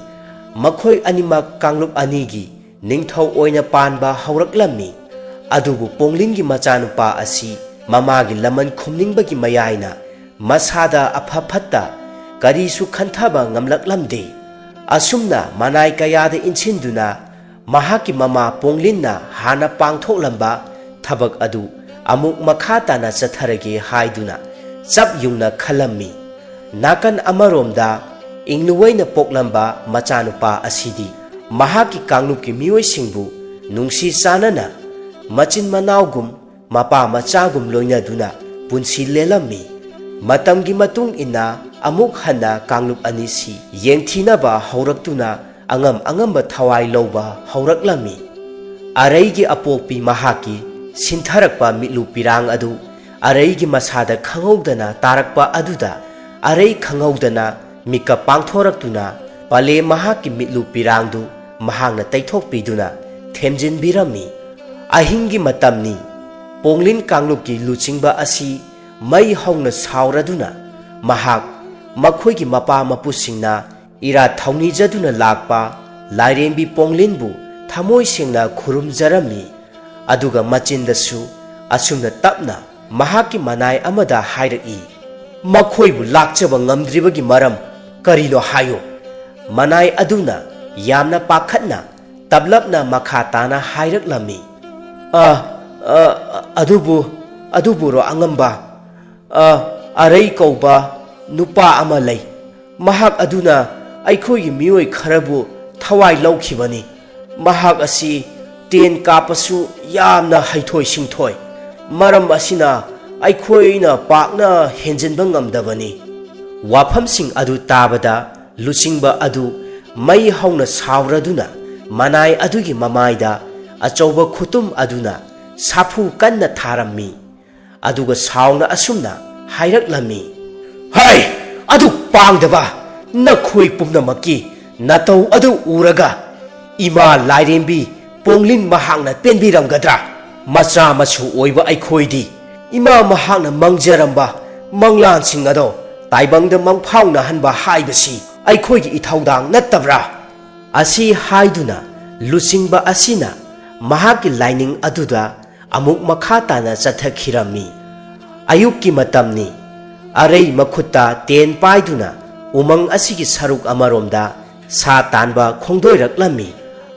ꯃꯈꯣꯏ ꯑꯅꯤꯃꯛ ꯀꯥꯡꯂꯨꯞ ꯑꯅꯤꯒꯤ ꯅꯤꯡꯊꯧ ꯑꯣꯏꯅ ꯄꯥꯟꯕ ꯍꯧꯔꯛꯂꯝꯃꯤ꯫ ꯑꯗꯨꯕꯨ ꯄꯣꯡꯂꯤꯟꯒꯤ ꯃꯆꯥꯅꯨꯄꯥ ꯑꯁꯤ ꯃꯃꯥꯒꯤ ꯂꯃꯟ ꯈꯨꯝꯅꯤꯡꯕꯒꯤ ꯃꯌꯥꯏꯅ ꯃꯁꯥꯗ ꯑꯐ ꯐꯠꯇ ꯀꯔꯤꯁꯨ ꯈꯟꯊꯕ ꯉꯝꯂꯛꯂꯝꯗꯦ꯫ ꯑꯁꯨꯝꯅ ꯃꯅꯥꯏ ꯀꯌꯥꯗ ꯏꯟꯁꯤꯟꯗꯨꯅ ꯃꯍꯥꯛꯀꯤ ꯃꯃꯥ ꯄꯣꯡꯂꯤꯟꯅ ꯍꯥꯟꯅ ꯄꯥꯡꯊꯣꯛꯂꯝꯕ ꯊꯕꯛ ꯑꯗꯨ ꯑꯃꯨꯛ ꯃꯈꯥ ꯇꯥꯅ ꯆꯠꯊꯔꯒꯦ ꯍꯥꯏꯗꯨꯅ ꯆꯞ ꯌꯨꯡꯅ ꯈꯜꯂꯝꯃꯤ꯫ ꯅꯥꯀꯟ ꯑꯃꯔꯣꯝꯗ ꯏꯪꯂꯨꯋꯩꯅ ꯄꯣꯛꯂꯝꯕ ꯃꯆꯥꯅꯨꯄꯥ ꯑꯁꯤꯗꯤ ꯃꯍꯥꯛꯀꯤ ꯀꯥꯡꯂꯨꯞꯀꯤ ꯃꯤꯑꯣꯏꯁꯤꯡꯕꯨ ꯅꯨꯡꯁꯤ ꯆꯥꯟꯅꯅ ꯃꯆꯤꯟ ꯃꯅꯥꯎꯒꯨꯝ ꯃꯄꯥ ꯃꯆꯥꯒꯨꯝ ꯂꯣꯏꯅꯗꯨꯅ ꯄꯨꯟꯁꯤ ꯂꯦꯜꯂꯝꯃꯤ꯫ ꯃꯇꯝꯒꯤ ꯃꯇꯨꯡ ꯏꯟꯅ ꯑꯃꯨꯛ ꯍꯟꯅ ꯀꯥꯡꯂꯨꯞ ꯑꯅꯤꯁꯤ ꯌꯦꯡꯊꯤꯅꯕ ꯍꯧꯔꯛꯇꯨꯅ ꯑꯉꯝ ꯑꯉꯝꯕ ꯊꯋꯥꯏ ꯂꯧꯕ ꯍꯧꯔꯛꯂꯝꯃꯤ꯫ ꯑꯔꯩꯒꯤ ꯑꯄꯣꯛꯄꯤ ꯃꯍꯥꯛꯀꯤ ꯁꯤꯟꯊꯔꯛꯄ ꯃꯤꯠꯂꯨ ꯄꯤꯔꯥꯡ ꯑꯗꯨ ꯑꯔꯩꯒꯤ ꯃꯁꯥꯗ ꯈꯪꯍꯧꯗꯅ ꯇꯥꯔꯛꯄ ꯑꯗꯨꯗ ꯑꯔꯩ ꯈꯪꯍꯧꯗꯅ ꯃꯤꯀꯞ ꯄꯥꯡꯊꯣꯔꯛꯇꯨꯅ ꯄꯂꯦ ꯃꯍꯥꯛꯀꯤ ꯃꯤꯠꯂꯨ ꯄꯤꯔꯥꯡꯗꯨ ꯃꯍꯥꯛꯅ ꯇꯩꯊꯣꯛꯄꯤꯗꯨꯅ ꯊꯦꯝꯖꯤꯟꯕꯤꯔꯝꯃꯤ꯫ ꯑꯍꯤꯡꯒꯤ ꯃꯇꯝꯅꯤ꯫ ꯄꯣꯡꯂꯤꯟ ꯀꯥꯡꯂꯨꯞꯀꯤ ꯂꯨꯆꯤꯡꯕ ꯑꯁꯤ ꯃꯩ ꯍꯧꯅ ꯁꯥꯎꯔꯗꯨꯅ ꯃꯍꯥꯛ ꯃꯈꯣꯏꯒꯤ ꯃꯄꯥ ꯃꯄꯨꯁꯤꯡꯅ ꯏꯔꯥꯠ ꯊꯧꯅꯤꯖꯗꯨꯅ ꯂꯥꯛꯄ ꯂꯥꯏꯔꯦꯝꯕꯤ ꯄꯣꯡꯂꯤꯟꯕꯨ ꯊꯃꯣꯏ ꯁꯦꯡꯅ ꯈꯨꯔꯨꯝꯖꯔꯝꯃꯤ꯫ ꯑꯗꯨꯒ ꯃꯆꯤꯟꯗꯁꯨ ꯑꯁꯨꯝꯅ ꯇꯞꯅ ꯃꯍꯥꯛꯀꯤ ꯃꯅꯥꯏ ꯑꯃꯗ ꯍꯥꯏꯔꯛꯏ, "ꯃꯈꯣꯏꯕꯨ ꯂꯥꯛꯆꯕ ꯉꯝꯗ꯭ꯔꯤꯕꯒꯤ ꯃꯔꯝ ꯀꯔꯤꯅꯣ ꯍꯥꯏꯌꯨ?" ꯃꯅꯥꯏ ꯑꯗꯨꯅ ꯌꯥꯝꯅ ꯄꯥꯈꯠꯅ ꯇꯞꯂꯞꯅ ꯃꯈꯥ ꯇꯥꯅ ꯍꯥꯏꯔꯛꯂꯝꯃꯤ, "ꯑ, ꯑ, ꯑꯗꯨꯕꯨ, ꯑꯗꯨꯕꯨꯔꯣ ꯑꯉꯝꯕ, ꯑ, ꯑꯔꯩ ꯀꯧꯕ ꯅꯨꯄꯥ ꯑꯃ ꯂꯩ꯫ ꯃꯍꯥꯛ ꯑꯗꯨꯅ ꯑꯩꯈꯣꯏꯒꯤ ꯃꯤꯑꯣꯏ ꯈꯔꯕꯨ ꯊꯋꯥꯏ ꯂꯧꯈꯤꯕꯅꯤ꯫ ꯃꯍꯥꯛ ꯑꯁꯤ ꯇꯦꯟ ꯀꯥꯞꯄꯁꯨ ꯌꯥꯝꯅ ꯍꯩꯊꯣꯏ ꯁꯤꯡꯊꯣꯏ꯫ ꯃꯔꯝ ꯑꯁꯤꯅ ꯑꯩꯈꯣꯏꯅ ꯄꯥꯛꯅ ꯍꯦꯟꯖꯤꯟꯕ ꯉꯝꯗꯕꯅꯤ꯫" ꯋꯥꯐꯝꯁꯤꯡ ꯑꯗꯨ ꯇꯥꯕꯗ ꯂꯨꯆꯤꯡꯕ ꯑꯗꯨ ꯃꯩ ꯍꯧꯅ ꯁꯥꯎꯔꯗꯨꯅ ꯃꯅꯥꯏ ꯑꯗꯨꯒꯤ ꯃꯃꯥꯏꯗ ꯑꯆꯧꯕ ꯈꯨꯇꯨꯝ ꯑꯗꯨꯅ ꯁꯥꯐꯨ ꯀꯟꯅ ꯊꯥꯔꯝꯃꯤ꯫ ꯑꯗꯨꯒ ꯁꯥꯎꯅ ꯑꯁꯨꯝꯅ ꯍꯥꯏꯔꯛꯂꯝꯃꯤ, "ꯍꯩ! ꯑꯗꯨ ꯄꯥꯡꯗꯕ ꯅꯈꯣꯏ ꯄꯨꯝꯅꯃꯛꯀꯤ ꯅꯇꯧ ꯑꯗꯨ ꯎꯔꯒ ꯏꯃꯥ ꯂꯥꯏꯔꯦꯝꯕꯤ ꯄꯣꯡꯂꯤꯟ ꯃꯍꯥꯛꯅ ꯄꯦꯟꯕꯤꯔꯝꯒꯗ꯭ꯔꯥ? ꯃꯆꯥ ꯃꯁꯨ ꯑꯣꯏꯕ ꯑꯩꯈꯣꯏꯗꯤ ꯏꯃꯥ ꯃꯍꯥꯛꯅ ꯃꯪꯖꯔꯝꯕ ꯃꯪꯂꯥꯟꯁꯤꯡ ꯑꯗꯣ ꯇꯥꯏꯕꯪꯗ ꯃꯪꯐꯥꯎꯅꯍꯟꯕ ꯍꯥꯏꯕꯁꯤ ꯑꯩꯈꯣꯏꯒꯤ ꯏꯊꯧꯗꯥꯡ ꯅꯠꯇꯕ꯭ꯔꯥ?" ꯑꯁꯤ ꯍꯥꯏꯗꯨꯅ ꯂꯨꯆꯤꯡꯕ ꯑꯁꯤꯅ ꯃꯍꯥꯛꯀꯤ ꯂꯥꯏꯅꯤꯡ ꯑꯗꯨꯗ ꯑꯃꯨꯛ ꯃꯈꯥ ꯇꯥꯅ ꯆꯠꯊꯈꯤꯔꯝꯃꯤ꯫ ꯑꯌꯨꯛꯀꯤ ꯃꯇꯝꯅꯤ꯫ ꯑꯔꯩ ꯃꯈꯨꯠꯇ ꯇꯦꯟ ꯄꯥꯏꯗꯨꯅ ꯎꯃꯪ ꯑꯁꯤꯒꯤ ꯁꯔꯨꯛ ꯑꯃꯔꯣꯝꯗ ꯁꯥ ꯇꯥꯟꯕ ꯈꯣꯡꯗꯣꯏꯔꯛꯂꯝꯃꯤ꯫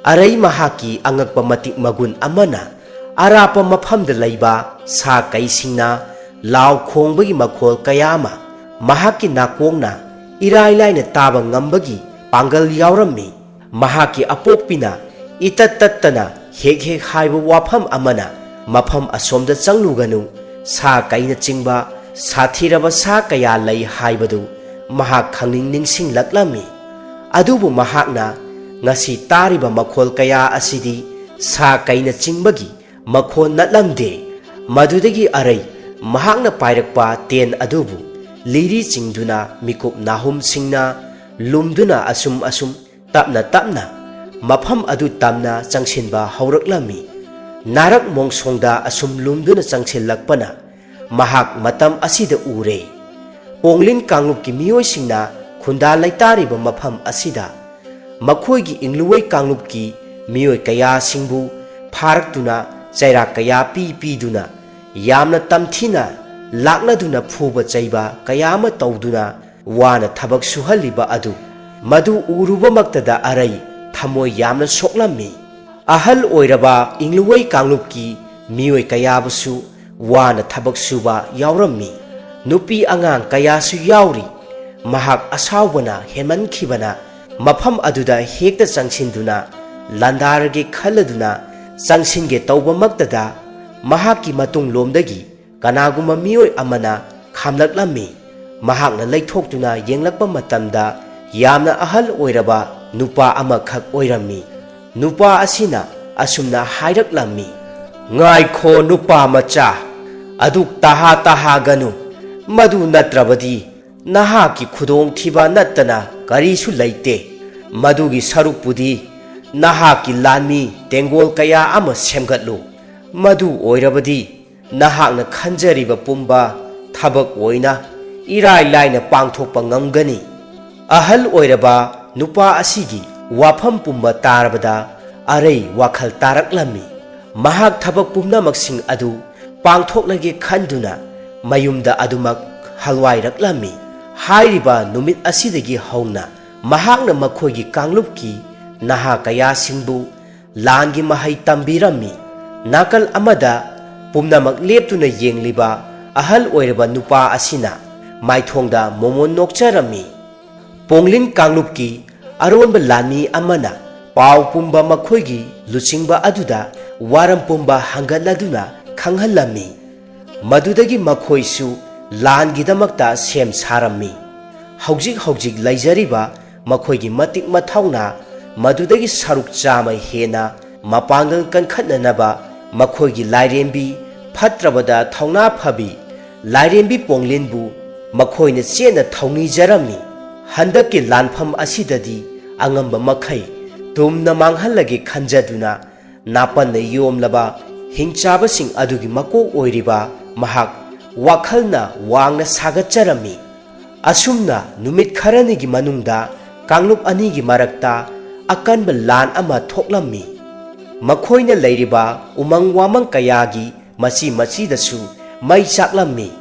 ꯑꯔꯩ ꯃꯍꯥꯛꯀꯤ ꯑꯉꯛꯄ ꯃꯇꯤꯛ ꯃꯒꯨꯟ ꯑꯃꯅ, ꯑꯔꯥꯞꯄ ꯃꯐꯝꯗ ꯂꯩꯕ ꯁꯥ ꯀꯩꯁꯤꯡꯅ ꯂꯥꯎ ꯈꯣꯡꯕꯒꯤ ꯃꯈꯣꯜ ꯀꯌꯥ ꯑꯃ ꯃꯍꯥꯛꯀꯤ ꯅꯥꯀꯣꯡꯅ ꯏꯔꯥꯏ ꯂꯥꯏꯅ ꯇꯥꯕ ꯉꯝꯕꯒꯤ ꯄꯥꯡꯒꯜ ꯌꯥꯎꯔꯝꯃꯤ꯫ ꯃꯍꯥꯛꯀꯤ ꯑꯄꯣꯛꯄꯤꯅ ꯏꯇꯠ ꯇꯠꯇꯅ ꯍꯦꯛ ꯍꯦꯛ ꯍꯥꯏꯕ ꯋꯥꯐꯝ ꯑꯃꯅ, "ꯃꯐꯝ ꯑꯁꯣꯝꯗ ꯆꯪꯂꯨꯒꯅꯨ, ꯁꯥ ꯀꯩꯅꯆꯤꯡꯕ ꯁꯥꯊꯤꯔꯕ ꯁꯥ ꯀꯌꯥ ꯂꯩ ꯍꯥꯏꯕꯗꯨ ꯃꯍꯥꯛ ꯈꯪꯅꯤꯡ ꯅꯤꯡꯁꯤꯡꯂꯛꯂꯝꯃꯤ꯫ ꯑꯗꯨꯕꯨ ꯃꯍꯥꯛꯅ ꯉꯁꯤ ꯇꯥꯔꯤꯕ ꯃꯈꯣꯜ ꯀꯌꯥ ꯑꯁꯤꯗꯤ ꯁꯥ ꯀꯩꯅꯆꯤꯡꯕꯒꯤ ꯃꯈꯣꯟ ꯅꯠꯂꯝꯗꯦ꯫ ꯃꯗꯨꯗꯒꯤ ꯑꯔꯩ ꯃꯍꯥꯛꯅ ꯄꯥꯏꯔꯛꯄ ꯇꯦꯟ ꯑꯗꯨꯕꯨ ꯂꯤꯔꯤ ꯆꯤꯡꯗꯨꯅ ꯃꯤꯀꯨꯞ ꯅꯥꯍꯨꯝꯁꯤꯡꯅ ꯂꯨꯝꯗꯨꯅ ꯑꯁꯨꯝ ꯑꯁꯨꯝ ꯇꯞꯅ ꯇꯞꯅ ꯃꯐꯝ ꯑꯗꯨ ꯇꯝꯅ ꯆꯪꯁꯤꯟꯕ ꯍꯧꯔꯛꯂꯝꯃꯤ꯫ ꯅꯥꯔꯛ ꯃꯣꯡꯁꯣꯡꯗ ꯑꯁꯨꯝ ꯂꯨꯝꯗꯨꯅ ꯆꯪꯁꯤꯜꯂꯛꯄꯅ ꯃꯍꯥꯛ ꯃꯇꯝ ꯑꯁꯤꯗ ꯎꯔꯦ꯫ ꯄꯣꯡꯂꯤꯟ ꯀꯥꯡꯂꯨꯞꯀꯤ ꯃꯤꯑꯣꯏꯁꯤꯡꯅ ꯈꯨꯟꯗꯥ ꯂꯩꯇꯥꯔꯤꯕ ꯃꯐꯝ ꯑꯁꯤꯗ ꯃꯈꯣꯏꯒꯤ ꯏꯪꯂꯨꯋꯩ ꯀꯥꯡꯂꯨꯞꯀꯤ ꯃꯤꯑꯣꯏ ꯀꯌꯥꯁꯤꯡꯕꯨ ꯐꯥꯔꯛꯇꯨꯅ ꯆꯩꯔꯥꯛ ꯀꯌꯥ ꯄꯤ ꯄꯤꯗꯨꯅ ꯌꯥꯝꯅ ꯇꯝꯊꯤꯅ ꯂꯥꯛꯅꯗꯨꯅ ꯐꯨꯕ ꯆꯩꯕ ꯀꯌꯥ ꯑꯃ ꯇꯧꯗꯨꯅ ꯋꯥꯅ ꯊꯕꯛ ꯁꯨꯍꯜꯂꯤꯕ ꯑꯗꯨ ꯃꯗꯨ ꯎꯔꯨꯕꯃꯛꯇꯗ ꯑꯔꯩ ꯊꯃꯣꯏ ꯌꯥꯝꯅ ꯁꯣꯛꯂꯝꯃꯤ꯫ ꯑꯍꯜ ꯑꯣꯏꯔꯕ ꯏꯪꯂꯨꯋꯩ ꯀꯥꯡꯂꯨꯞꯀꯤ ꯃꯤꯑꯣꯏ ꯀꯌꯥꯕꯨꯁꯨ ꯋꯥꯅ ꯊꯕꯛ ꯁꯨꯕ ꯌꯥꯎꯔꯝꯃꯤ꯫ ꯅꯨꯄꯤ ꯑꯉꯥꯡ ꯀꯌꯥꯁꯨ ꯌꯥꯎꯔꯤ꯫ ꯃꯍꯥꯛ ꯑꯁꯥꯎꯕꯅ ꯍꯦꯟꯃꯟꯈꯤꯕꯅ ꯃꯐꯝ ꯑꯗꯨꯗ ꯍꯦꯛꯇ ꯆꯪꯁꯤꯟꯗꯨꯅ ꯂꯥꯟꯗꯥꯔꯒꯦ ꯈꯜꯂꯗꯨꯅ ꯆꯪꯁꯤꯟꯒꯦ ꯇꯧꯕꯃꯛꯇꯗ ꯃꯍꯥꯛꯀꯤ ꯃꯇꯨꯡꯂꯣꯝꯗꯒꯤ ꯀꯅꯥꯒꯨꯝꯕ ꯃꯤꯑꯣꯏ ꯑꯃꯅ ꯈꯥꯝꯂꯛꯂꯝꯃꯤ꯫ ꯃꯍꯥꯛꯅ ꯂꯩꯊꯣꯛꯇꯨꯅ ꯌꯦꯡꯂꯛꯄ ꯃꯇꯝꯗ ꯌꯥꯝꯅ ꯑꯍꯜ ꯑꯣꯏꯔꯕ ꯅꯨꯄꯥ ꯑꯃꯈꯛ ꯑꯣꯏꯔꯝꯃꯤ꯫ ꯅꯨꯄꯥ ꯑꯁꯤꯅ ꯑꯁꯨꯝꯅ ꯍꯥꯏꯔꯛꯂꯝꯃꯤ, "ꯉꯥꯏꯈꯣ ꯅꯨꯄꯥ ꯃꯆꯥ, ꯑꯗꯨꯛ ꯇꯍꯥ ꯇꯍꯥꯒꯅꯨ꯫ ꯃꯗꯨ ꯅꯠꯇ꯭ꯔꯕꯗꯤ ꯅꯍꯥꯛꯀꯤ ꯈꯨꯗꯣꯡꯊꯤꯕ ꯅꯠꯇꯅ ꯀꯔꯤꯁꯨ ꯂꯩꯇꯦ꯫ ꯃꯗꯨꯒꯤ ꯁꯔꯨꯛꯄꯨꯗꯤ ꯅꯍꯥꯛꯀꯤ ꯂꯥꯟꯃꯤ ꯇꯦꯡꯒꯣꯜ ꯀꯌꯥ ꯑꯃ ꯁꯦꯝꯒꯠꯂꯨ꯫ ꯃꯗꯨ ꯑꯣꯏꯔꯕꯗꯤ ꯅꯍꯥꯛꯅ ꯈꯟꯖꯔꯤꯕ ꯄꯨꯝꯕ ꯊꯕꯛ ꯑꯣꯏꯅ ꯏꯔꯥꯏ ꯂꯥꯏꯅ ꯄꯥꯡꯊꯣꯛꯄ ꯉꯝꯒꯅꯤ꯫" ꯑꯍꯜ ꯑꯣꯏꯔꯕ ꯅꯨꯄꯥ ꯑꯁꯤꯒꯤ ꯋꯥꯐꯝ ꯄꯨꯝꯕ ꯇꯥꯔꯕꯗ ꯑꯔꯩ ꯋꯥꯈꯜ ꯇꯥꯔꯛꯂꯝꯃꯤ꯫ ꯃꯍꯥꯛ ꯊꯕꯛ ꯄꯨꯝꯅꯃꯛꯁꯤꯡ ꯑꯗꯨ ꯄꯥꯡꯊꯣꯛꯂꯒꯦ ꯈꯟꯗꯨꯅ ꯃꯌꯨꯝꯗ ꯑꯗꯨꯃꯛ ꯍꯜꯋꯥꯏꯔꯛꯂꯝꯃꯤ꯫ ꯍꯥꯏꯔꯤꯕ ꯅꯨꯃꯤꯠ ꯑꯁꯤꯗꯒꯤ ꯍꯧꯅ ꯃꯍꯥꯛꯅ ꯃꯈꯣꯏꯒꯤ ꯀꯥꯡꯂꯨꯞꯀꯤ ꯅꯍꯥ ꯀꯌꯥꯁꯤꯡꯕꯨ ꯂꯥꯟꯒꯤ ꯃꯍꯩ ꯇꯝꯕꯤꯔꯝꯃꯤ꯫ ꯅꯥꯀꯜ ꯑꯃꯗ ꯄꯨꯝꯅꯃꯛ ꯂꯦꯞꯇꯨꯅ ꯌꯦꯡꯂꯤꯕ ꯑꯍꯜ ꯑꯣꯏꯔꯕ ꯅꯨꯄꯥ ꯑꯁꯤꯅ ꯃꯥꯏꯊꯣꯡꯗ ꯃꯣꯃꯣꯟ ꯅꯣꯛꯆꯔꯝꯃꯤ꯫ ꯄꯣꯡꯂꯤꯟ ꯀꯥꯡꯂꯨꯞꯀꯤ ꯑꯔꯣꯟꯕ ꯂꯥꯟꯃꯤ ꯑꯃꯅ ꯄꯥꯎ ꯄꯨꯝꯕ ꯃꯈꯣꯏꯒꯤ ꯂꯨꯆꯤꯡꯕ ꯑꯗꯨꯗ ꯋꯥꯔꯝ ꯄꯨꯝꯕ ꯍꯪꯒꯠꯂꯗꯨꯅ ꯈꯪꯍꯜꯂꯝꯃꯤ꯫ ꯃꯗꯨꯗꯒꯤ ꯃꯈꯣꯏꯁꯨ ꯂꯥꯟꯒꯤꯗꯃꯛꯇ ꯁꯦꯝ ꯁꯥꯔꯝꯃꯤ꯫ ꯍꯧꯖꯤꯛ ꯍꯧꯖꯤꯛ ꯂꯩꯖꯔꯤꯕ ꯃꯈꯣꯏꯒꯤ ꯃꯇꯤꯛ ꯃꯊꯧꯅꯥ ꯃꯗꯨꯗꯒꯤ ꯁꯔꯨꯛ ꯆꯥꯝꯃ ꯍꯦꯟꯅ ꯃꯄꯥꯡꯒꯜ ꯀꯟꯈꯠꯅꯅꯕ ꯃꯈꯣꯏꯒꯤ ꯂꯥꯏꯔꯦꯝꯕꯤ ꯐꯠꯇ꯭ꯔꯕꯗ ꯊꯧꯅꯥ ꯐꯕꯤ ꯂꯥꯏꯔꯦꯝꯕꯤ ꯄꯣꯡꯂꯤꯟꯕꯨ ꯃꯈꯣꯏꯅ ꯆꯦꯠꯅ ꯊꯧꯅꯤꯖꯔꯝꯃꯤ꯫ ꯍꯟꯗꯛꯀꯤ ꯂꯥꯟꯐꯝ ꯑꯁꯤꯗꯗꯤ ꯑꯉꯝꯕ ꯃꯈꯩ ꯇꯨꯝꯅ ꯃꯥꯡꯍꯜꯂꯒꯦ ꯈꯟꯖꯗꯨꯅ ꯅꯥꯄꯟꯅ ꯌꯣꯝꯂꯕ ꯍꯤꯡꯆꯥꯕꯁꯤꯡ ꯑꯗꯨꯒꯤ ꯃꯀꯣꯛ ꯑꯣꯏꯔꯤꯕ ꯃꯍꯥꯛ ꯋꯥꯈꯜꯅ ꯋꯥꯡꯅ ꯁꯥꯒꯠꯆꯔꯝꯃꯤ꯫ ꯑꯁꯨꯝꯅ ꯅꯨꯃꯤꯠ ꯈꯔꯅꯤꯒꯤ ꯃꯅꯨꯡꯗ ꯀꯥꯡꯂꯨꯞ ꯑꯅꯤꯒꯤ ꯃꯔꯛꯇ ꯑꯀꯟꯕ ꯂꯥꯟ ꯑꯃ ꯊꯣꯛꯂꯝꯃꯤ꯫ ꯃꯈꯣꯏꯅ ꯂꯩꯔꯤꯕ ꯎꯃꯪ ꯋꯥꯃꯪ ꯀꯌꯥꯒꯤ ꯃꯆꯤ ꯃꯆꯤꯗꯁꯨ ꯃꯩ ꯆꯥꯛꯂꯝꯃꯤ꯫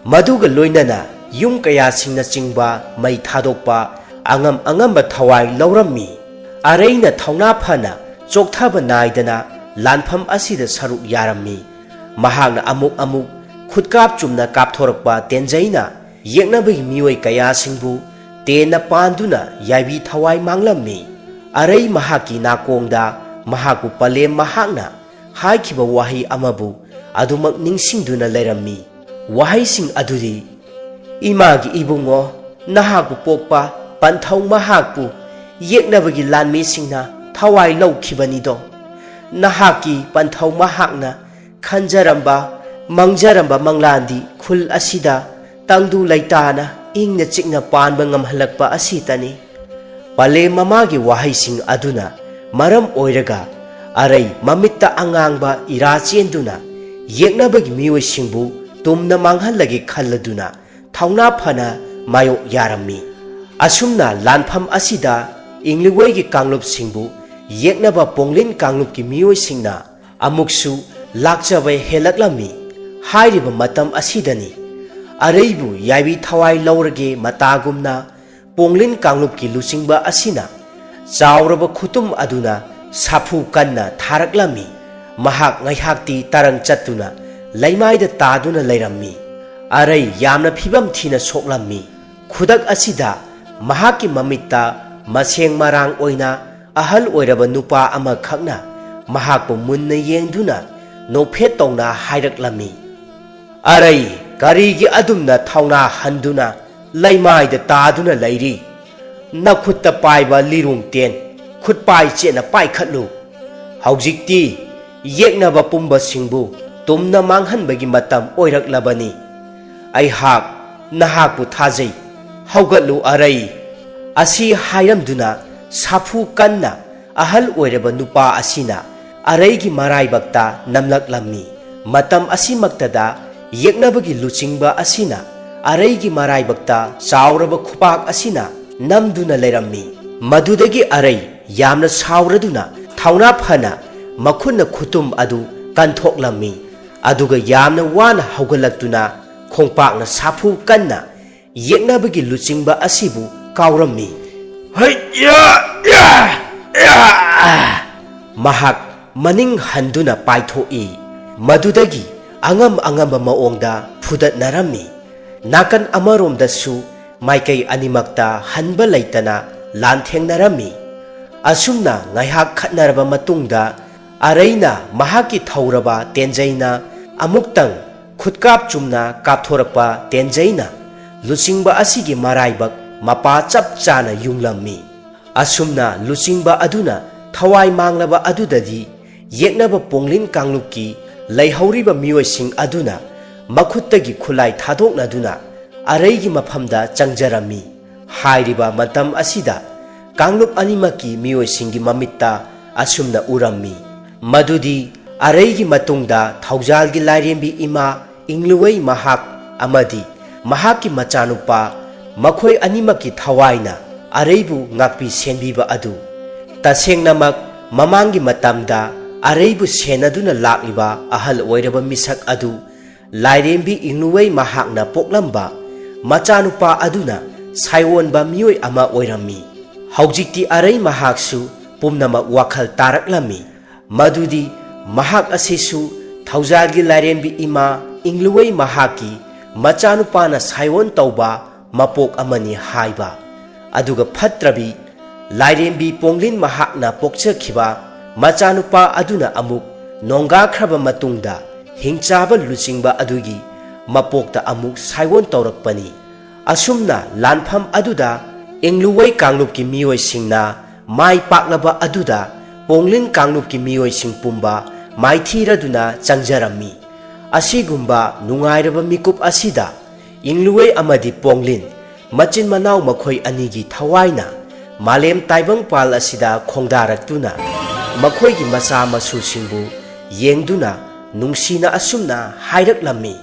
ꯃꯗꯨꯒ ꯂꯣꯏꯅꯅ ꯌꯨꯝ ꯀꯌꯥꯁꯤꯡꯅꯆꯤꯡꯕ ꯃꯩ ꯊꯥꯗꯣꯛꯄ ꯑꯉꯝ ꯑꯉꯝꯕ ꯊꯋꯥꯏ ꯂꯧꯔꯝꯃꯤ꯫ ꯑꯔꯩꯅ ꯊꯧꯅꯥ ꯐꯅ ꯆꯣꯛꯊꯕ ꯅꯥꯏꯗꯅ ꯂꯥꯟꯐꯝ ꯑꯁꯤꯗ ꯁꯔꯨꯛ ꯌꯥꯔꯝꯃꯤ꯫ ꯃꯍꯥꯛꯅ ꯑꯃꯨꯛ ꯑꯃꯨꯛ ꯈꯨꯠꯀꯥꯞ ꯆꯨꯝꯅ ꯀꯥꯞꯊꯣꯔꯛꯄ ꯇꯦꯟꯖꯩꯅ ꯌꯦꯛꯅꯕꯒꯤ ꯃꯤꯑꯣꯏ ꯀꯌꯥꯁꯤꯡꯕꯨ ꯇꯦꯟꯅ ꯄꯥꯟꯗꯨꯅ ꯌꯥꯏꯕꯤ ꯊꯋꯥꯏ ꯃꯥꯡꯂꯝꯃꯤ꯫ ꯑꯔꯩ ꯃꯍꯥꯛꯀꯤ ꯅꯥꯀꯣꯡꯗ ꯃꯍꯥꯛꯄꯨ ꯄꯂꯦꯝ ꯃꯍꯥꯛꯅ ꯍꯥꯏꯈꯤꯕ ꯋꯥꯍꯩ ꯑꯃꯕꯨ ꯑꯗꯨꯃꯛ ꯅꯤꯡꯁꯤꯡꯗꯨꯅ ꯂꯩꯔꯝꯃꯤ꯫ ꯋꯥꯍꯩꯁꯤꯡ ꯑꯗꯨꯗꯤ, "ꯏꯃꯥꯒꯤ ꯏꯕꯨꯡꯉꯣ, ꯅꯍꯥꯛꯄꯨ ꯄꯣꯛꯄ ꯄꯟꯊꯧ ꯃꯍꯥꯛꯄꯨ ꯌꯦꯛꯅꯕꯒꯤ ꯂꯥꯟꯃꯤꯁꯤꯡꯅ ꯊꯋꯥꯏ ꯂꯧꯈꯤꯕꯅꯤꯗꯣ꯫ ꯅꯍꯥꯛꯀꯤ ꯄꯟꯊꯧ ꯃꯍꯥꯛꯅ ꯈꯟꯖꯔꯝꯕ, ꯃꯪꯖꯔꯝꯕ ꯃꯪꯂꯥꯟꯗꯤ ꯈꯨꯜ ꯑꯁꯤꯗ ꯇꯪꯗꯨ ꯂꯩꯇꯥꯅ ꯏꯪꯅ ꯆꯤꯛꯅ ꯄꯥꯟꯕ ꯉꯝꯍꯜꯂꯛꯄ ꯑꯁꯤꯇꯅꯤ꯫" ꯄꯂꯦꯝ ꯃꯃꯥꯒꯤ ꯋꯥꯍꯩꯁꯤꯡ ꯑꯗꯨꯅ ꯃꯔꯝ ꯑꯣꯏꯔꯒ ꯑꯔꯩ ꯃꯃꯤꯠꯇ ꯑꯉꯥꯡꯕ ꯏꯔꯥ ꯆꯦꯟꯗꯨꯅ ꯌꯦꯛꯅꯕꯒꯤ ꯃꯤꯑꯣꯏꯁꯤꯡꯕꯨ ꯇꯨꯝꯅ ꯃꯥꯡꯍꯜꯂꯒꯦ ꯈꯜꯂꯗꯨꯅ ꯊꯧꯅꯥ ꯐꯅ ꯃꯥꯌꯣꯛ ꯌꯥꯔꯝꯃꯤ꯫ ꯑꯁꯨꯝꯅ ꯂꯥꯟꯐꯝ ꯑꯁꯤꯗ ꯏꯪꯂꯤꯋꯩꯒꯤ ꯀꯥꯡꯂꯨꯞꯁꯤꯡꯕꯨ ꯌꯦꯛꯅꯕ ꯄꯣꯡꯂꯤꯟ ꯀꯥꯡꯂꯨꯞꯀꯤ ꯃꯤꯑꯣꯏꯁꯤꯡꯅ ꯑꯃꯨꯛꯁꯨ ꯂꯥꯛꯆꯕ ꯍꯦꯜꯂꯛꯂꯝꯃꯤ꯫ ꯍꯥꯏꯔꯤꯕ ꯃꯇꯝ ꯑꯁꯤꯗꯅꯤ ꯑꯔꯩꯕꯨ ꯌꯥꯏꯕꯤ ꯊꯋꯥꯏ ꯂꯧꯔꯒꯦ ꯃꯇꯥꯒꯨꯝꯅ ꯄꯣꯡꯂꯤꯟ ꯀꯥꯡꯂꯨꯞꯀꯤ ꯂꯨꯆꯤꯡꯕ ꯑꯁꯤꯅ ꯆꯥꯎꯔꯕ ꯈꯨꯇꯨꯝ ꯑꯗꯨꯅ ꯁꯥꯐꯨ ꯀꯟꯅ ꯊꯥꯔꯛꯂꯝꯃꯤ꯫ ꯃꯍꯥꯛ ꯉꯥꯏꯍꯥꯛꯇꯤ ꯇꯔꯪ ꯆꯠꯇꯨꯅ ꯂꯩꯃꯥꯏꯗ ꯇꯥꯗꯨꯅ ꯂꯩꯔꯝꯃꯤ꯫ ꯑꯔꯩ ꯌꯥꯝꯅ ꯐꯤꯕꯝ ꯊꯤꯅ ꯁꯣꯛꯂꯝꯃꯤ꯫ ꯈꯨꯗꯛ ꯑꯁꯤꯗ ꯃꯍꯥꯛꯀꯤ ꯃꯃꯤꯠꯇ ꯃꯁꯦꯡ ꯃꯔꯥꯡ ꯑꯣꯏꯅ ꯑꯍꯜ ꯑꯣꯏꯔꯕ ꯅꯨꯄꯥ ꯑꯃꯈꯛꯅ ꯃꯍꯥꯛꯄꯨ ꯃꯨꯟꯅ ꯌꯦꯡꯗꯨꯅ ꯅꯣꯛꯐꯦꯠ ꯇꯧꯅ ꯍꯥꯏꯔꯛꯂꯝꯃꯤ꯫ "ꯑꯔꯩ, ꯀꯔꯤꯒꯤ ꯑꯗꯨꯝꯅ ꯊꯧꯅꯥ ꯍꯟꯗꯨꯅ ꯂꯩꯃꯥꯏꯗ ꯇꯥꯗꯨꯅ ꯂꯩꯔꯤ? ꯅꯈꯨꯠꯇ ꯄꯥꯏꯕ ꯂꯤꯔꯨꯡ ꯇꯦꯟ ꯈꯨꯠꯄꯥꯏ ꯆꯦꯠꯅ ꯄꯥꯏꯈꯠꯂꯨ꯫ ꯍꯧꯖꯤꯛꯇꯤ ꯌꯦꯛꯅꯕ ꯄꯨꯝꯕꯁꯤꯡꯕꯨ ꯇꯨꯝꯅ ꯃꯥꯡꯍꯟꯕꯒꯤ ꯃꯇꯝ ꯑꯣꯏꯔꯛꯂꯕꯅꯤ꯫ ꯑꯩꯍꯥꯛ ꯅꯍꯥꯛꯄꯨ ꯊꯥꯖꯩ꯫ ꯍꯧꯒꯠꯂꯨ ꯑꯔꯩ!" ꯑꯁꯤ ꯍꯥꯏꯔꯝꯗꯨꯅ ꯁꯥꯐꯨ ꯀꯟꯅ ꯑꯍꯜ ꯑꯣꯏꯔꯕ ꯅꯨꯄꯥ ꯑꯁꯤꯅ ꯑꯔꯩꯒꯤ ꯃꯔꯥꯏꯕꯛꯇ ꯅꯝꯂꯛꯂꯝꯃꯤ꯫ ꯃꯇꯝ ꯑꯁꯤꯃꯛꯇꯗ ꯌꯦꯛꯅꯕꯒꯤ ꯂꯨꯆꯤꯡꯕ ꯑꯁꯤꯅ ꯑꯔꯩꯒꯤ ꯃꯔꯥꯏꯕꯛꯇ ꯆꯥꯎꯔꯕ ꯈꯨꯄꯥꯛ ꯑꯁꯤꯅ ꯅꯝꯗꯨꯅ ꯂꯩꯔꯝꯃꯤ꯫ ꯃꯗꯨꯗꯒꯤ ꯑꯔꯩ ꯌꯥꯝꯅ ꯁꯥꯎꯔꯗꯨꯅ ꯊꯧꯅꯥ ꯐꯅ ꯃꯈꯨꯠꯅ ꯈꯨꯇꯨꯝ ꯑꯗꯨ ꯀꯟꯊꯣꯛꯂꯝꯃꯤ꯫ ꯑꯗꯨꯒ ꯌꯥꯝꯅ ꯋꯥꯅ ꯍꯧꯒꯠꯂꯛꯇꯨꯅ ꯈꯣꯡꯄꯥꯛꯅ ꯁꯥꯐꯨ ꯀꯟꯅ ꯌꯦꯛꯅꯕꯒꯤ ꯂꯨꯆꯤꯡꯕ ꯑꯁꯤꯕꯨ ꯀꯥꯎꯔꯝꯃꯤ꯫ ꯍꯩꯌꯥ! ꯌꯥ! ꯌꯥ! ꯃꯍꯥꯛ ꯃꯅꯤꯡ ꯍꯟꯗꯨꯅ ꯄꯥꯏꯊꯣꯛꯏ꯫ ꯃꯗꯨꯗꯒꯤ ꯑꯉꯝ ꯑꯉꯝꯕ ꯃꯑꯣꯡꯗ ꯐꯨꯗꯠꯅꯔꯝꯃꯤ꯫ ꯅꯥꯀꯟ ꯑꯃꯔꯣꯝꯗꯁꯨ ꯃꯥꯏꯀꯩ ꯑꯅꯤꯃꯛꯇ ꯍꯟꯕ ꯂꯩꯇꯅ ꯂꯥꯟꯊꯦꯡꯅꯔꯝꯃꯤ꯫ ꯑꯁꯨꯝꯅ ꯉꯥꯏꯍꯥꯛ ꯈꯠꯅꯔꯕ ꯃꯇꯨꯡꯗ ꯑꯔꯩꯅ ꯃꯍꯥꯛꯀꯤ ꯊꯧꯔꯕ ꯇꯦꯟꯖꯩꯅ ꯑꯃꯨꯛꯇꯪ ꯈꯨꯠꯀꯥꯞ ꯆꯨꯝꯅ ꯀꯥꯞꯊꯣꯔꯛꯄ ꯇꯦꯟꯖꯩꯅ ꯂꯨꯆꯤꯡꯕ ꯑꯁꯤꯒꯤ ꯃꯔꯥꯏꯕꯛ ꯃꯄꯥ ꯆꯞ ꯆꯥꯅ ꯌꯨꯡꯂꯝꯃꯤ꯫ ꯑꯁꯨꯝꯅ ꯂꯨꯆꯤꯡꯕ ꯑꯗꯨꯅ ꯊꯋꯥꯏ ꯃꯥꯡꯂꯕ ꯑꯗꯨꯗꯗꯤ ꯌꯦꯛꯅꯕ ꯄꯣꯡꯂꯤꯟ ꯀꯥꯡꯂꯨꯞꯀꯤ ꯂꯩꯍꯧꯔꯤꯕ ꯃꯤꯑꯣꯏꯁꯤꯡ ꯑꯗꯨꯅ ꯃꯈꯨꯠꯇꯒꯤ ꯈꯨꯠꯂꯥꯏ ꯊꯥꯗꯣꯛꯅꯗꯨꯅ ꯑꯔꯩꯒꯤ ꯃꯐꯝꯗ ꯆꯪꯖꯔꯝꯃꯤ꯫ ꯍꯥꯏꯔꯤꯕ ꯃꯇꯝ ꯑꯁꯤꯗ ꯀꯥꯡꯂꯨꯞ ꯑꯅꯤꯃꯛꯀꯤ ꯃꯤꯑꯣꯏꯁꯤꯡꯒꯤ ꯃꯃꯤꯠꯇ ꯑꯁꯨꯝꯅ ꯎꯔꯝꯃꯤ꯫ ꯃꯗꯨꯗꯤ ꯑꯔꯩꯒꯤ ꯃꯇꯨꯡꯗ ꯊꯧꯖꯥꯜꯒꯤ ꯂꯥꯏꯔꯦꯝꯕꯤ ꯏꯃꯥ ꯏꯪꯂꯨꯋꯩ ꯃꯍꯥꯛ ꯑꯃꯗꯤ ꯃꯍꯥꯛꯀꯤ ꯃꯆꯥꯅꯨꯄꯥ, ꯃꯈꯣꯏ ꯑꯅꯤꯃꯛꯀꯤ ꯊꯋꯥꯏꯅ ꯑꯔꯩꯕꯨ ꯉꯥꯛꯄꯤ ꯁꯦꯟꯕꯤꯕ ꯑꯗꯨ꯫ ꯇꯁꯦꯡꯅꯃꯛ ꯃꯃꯥꯡꯒꯤ ꯃꯇꯝꯗ ꯑꯔꯩꯕꯨ ꯁꯦꯟꯅꯗꯨꯅ ꯂꯥꯛꯂꯤꯕ ꯑꯍꯜ ꯑꯣꯏꯔꯕ ꯃꯤꯁꯛ ꯑꯗꯨ ꯂꯥꯏꯔꯦꯝꯕꯤ ꯏꯪꯂꯨꯋꯩ ꯃꯍꯥꯛꯅ ꯄꯣꯛꯂꯝꯕ ꯃꯆꯥꯅꯨꯄꯥ ꯑꯗꯨꯅ ꯁꯥꯏꯑꯣꯟꯕ ꯃꯤꯑꯣꯏ ꯑꯃ ꯑꯣꯏꯔꯝꯃꯤ꯫ ꯍꯧꯖꯤꯛꯇꯤ ꯑꯔꯩ ꯃꯍꯥꯛꯁꯨ ꯄꯨꯝꯅꯃꯛ ꯋꯥꯈꯜ ꯇꯥꯔꯛꯂꯝꯃꯤ꯫ ꯃꯗꯨꯗꯤ ꯃꯍꯥꯛ ꯑꯁꯤꯁꯨ ꯊꯧꯖꯥꯜꯒꯤ ꯂꯥꯏꯔꯦꯝꯕꯤ ꯏꯃꯥ ꯏꯪꯂꯨꯋꯩ ꯃꯍꯥꯛꯀꯤ ꯃꯆꯥꯅꯨꯄꯥꯅ ꯁꯥꯏꯑꯣꯟ ꯇꯧꯕ ꯃꯄꯣꯛ ꯑꯃꯅꯤ ꯍꯥꯏꯕ꯫ ꯑꯗꯨꯒ ꯐꯠꯇ꯭ꯔꯕꯤ ꯂꯥꯏꯔꯦꯝꯕꯤ ꯄꯣꯡꯂꯤꯟ ꯃꯍꯥꯛꯅ ꯄꯣꯛꯆꯈꯤꯕ ꯃꯆꯥꯅꯨꯄꯥ ꯑꯗꯨꯅ ꯑꯃꯨꯛ ꯅꯣꯡꯒꯥꯈ꯭ꯔꯕ ꯃꯇꯨꯡꯗ ꯍꯤꯡꯆꯥꯕ ꯂꯨꯆꯤꯡꯕ ꯑꯗꯨꯒꯤ ꯃꯄꯣꯛꯇ ꯑꯃꯨꯛ ꯁꯥꯏꯑꯣꯟ ꯇꯧꯔꯛꯄꯅꯤ꯫ ꯑꯁꯨꯝꯅ ꯂꯥꯟꯐꯝ ꯑꯗꯨꯗ ꯏꯪꯂꯨꯋꯩ ꯀꯥꯡꯂꯨꯞꯀꯤ ꯃꯤꯑꯣꯏꯁꯤꯡꯅ ꯃꯥꯏ ꯄꯥꯛꯂꯕ ꯑꯗꯨꯗ ꯄꯣꯡꯂꯤꯟ ꯀꯥꯡꯂꯨꯞꯀꯤ ꯃꯤꯑꯣꯏꯁꯤꯡ ꯄꯨꯝꯕ ꯃꯥꯏꯊꯤꯔꯗꯨꯅ ꯆꯪꯖꯔꯝꯃꯤ꯫ ꯑꯁꯤꯒꯨꯝꯕ ꯅꯨꯡꯉꯥꯏꯔꯕ ꯃꯤꯀꯨꯞ ꯑꯁꯤꯗ ꯏꯪꯂꯨꯋꯩ ꯑꯃꯗꯤ ꯄꯣꯡꯂꯤꯟ ꯃꯆꯤꯟ ꯃꯅꯥꯎ ꯃꯈꯣꯏ ꯑꯅꯤꯒꯤ ꯊꯋꯥꯏꯅ ꯃꯥꯂꯦꯝ ꯇꯥꯏꯕꯪꯄꯥꯜ ꯑꯁꯤꯗ ꯈꯣꯡꯗꯥꯔꯛꯇꯨꯅ ꯃꯈꯣꯏꯒꯤ ꯃꯆꯥ ꯃꯁꯨꯁꯤꯡꯕꯨ ꯌꯦꯡꯗꯨꯅ ꯅꯨꯡꯁꯤꯅ ꯑꯁꯨꯝꯅ ꯍꯥꯏꯔꯛꯂꯝꯃꯤ,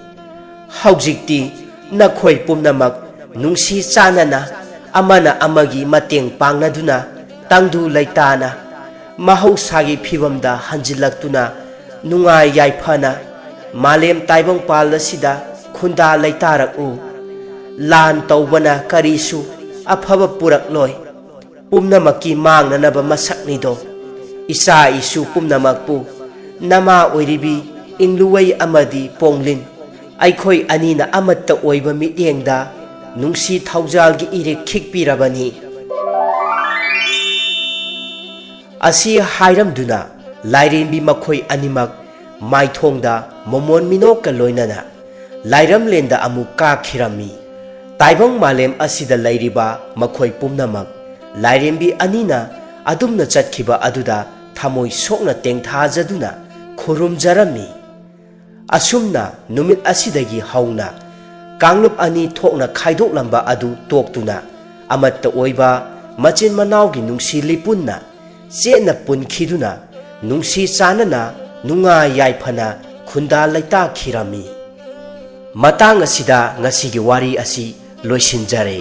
"ꯍꯧꯖꯤꯛꯇꯤ ꯅꯈꯣꯏ ꯄꯨꯝꯅꯃꯛ ꯅꯨꯡꯁꯤ ꯆꯥꯟꯅꯅ ꯑꯃꯅ ꯑꯃꯒꯤ ꯃꯇꯦꯡ ꯄꯥꯡꯅꯗꯨꯅ ꯇꯪꯗꯨ ꯂꯩꯇꯥꯅ ꯃꯍꯧꯁꯥꯒꯤ ꯐꯤꯕꯝꯗ ꯍꯟꯖꯤꯜꯂꯛꯇꯨꯅ ꯅꯨꯡꯉꯥꯏ ꯌꯥꯏꯐꯅ ꯃꯥꯂꯦꯝ ꯇꯥꯏꯕꯪꯄꯥꯜ ꯑꯁꯤꯗ ꯈꯨꯟꯗꯥ ꯂꯩꯇꯥꯔꯛꯎ꯫ ꯂꯥꯟ ꯇꯧꯕꯅ ꯀꯔꯤꯁꯨ ꯑꯐꯕ ꯄꯨꯔꯛꯂꯣꯏ꯫ ꯄꯨꯝꯅꯃꯛꯀꯤ ꯃꯥꯡꯅꯅꯕ ꯃꯁꯛꯅꯤꯗꯣ꯫ ꯏꯆꯥ ꯏꯁꯨ ꯄꯨꯝꯅꯃꯛꯄꯨ ꯅꯃꯥ ꯑꯣꯏꯔꯤꯕꯤ ꯏꯪꯂꯨꯋꯩ ꯑꯃꯗꯤ ꯄꯣꯡꯂꯤꯟ ꯑꯩꯈꯣꯏ ꯑꯅꯤꯅ ꯑꯃꯠꯇ ꯑꯣꯏꯕ ꯃꯤꯠꯌꯦꯡꯗ ꯅꯨꯡꯁꯤ ꯊꯧꯖꯥꯜꯒꯤ ꯏꯔꯤꯛ ꯈꯤꯛꯄꯤꯔꯕꯅꯤ"꯫ ꯑꯁꯤ ꯍꯥꯏꯔꯝꯗꯨꯅ ꯂꯥꯏꯔꯦꯝꯕꯤ ꯃꯈꯣꯏ ꯑꯅꯤꯃꯛ ꯃꯥꯏꯊꯣꯡꯗ ꯃꯣꯃꯣꯟ ꯃꯤꯅꯣꯛꯀ ꯂꯣꯏꯅꯅ ꯂꯥꯏꯔꯝꯂꯦꯟꯗ ꯑꯃꯨꯛ ꯀꯥꯈꯤꯔꯝꯃꯤ꯫ ꯇꯥꯏꯕꯪ ꯃꯥꯂꯦꯝ ꯑꯁꯤꯗ ꯂꯩꯔꯤꯕ ꯃꯈꯣꯏ ꯄꯨꯝꯅꯃꯛ ꯂꯥꯏꯔꯦꯝꯕꯤ ꯑꯅꯤꯅ ꯑꯗꯨꯝꯅ ꯆꯠꯈꯤꯕ ꯑꯗꯨꯗ ꯊꯃꯣꯏ ꯁꯣꯛꯅ ꯇꯦꯡꯊꯥꯖꯗꯨꯅ ꯈꯨꯔꯨꯝꯖꯔꯝꯃꯤ꯫ ꯑꯁꯨꯝꯅ ꯅꯨꯃꯤꯠ ꯑꯁꯤꯗꯒꯤ ꯍꯧꯅ ꯀꯥꯡꯂꯨꯞ ꯑꯅꯤ ꯊꯣꯛꯅ ꯈꯥꯏꯗꯣꯛꯂꯝꯕ ꯑꯗꯨ ꯇꯣꯛꯇꯨꯅ ꯑꯃꯠꯇ ꯑꯣꯏꯕ ꯃꯆꯤꯟ ꯃꯅꯥꯎꯒꯤ ꯅꯨꯡꯁꯤ ꯂꯤꯄꯨꯟꯅ ꯆꯦꯠꯅ ꯄꯨꯟꯈꯤꯗꯨꯅ ꯅꯨꯡꯁꯤ ꯆꯥꯟꯅꯅ ꯅꯨꯡꯉꯥꯏ ꯌꯥꯏꯐꯅ ꯈꯨꯟꯗꯥ ꯂꯩꯇꯥꯈꯤꯔꯝꯃꯤ꯫ ꯃꯇꯥꯡ ꯑꯁꯤꯗ ꯉꯁꯤꯒꯤ ꯋꯥꯔꯤ ꯑꯁꯤ ꯂꯣꯏꯁꯤꯟꯖꯔꯦ꯫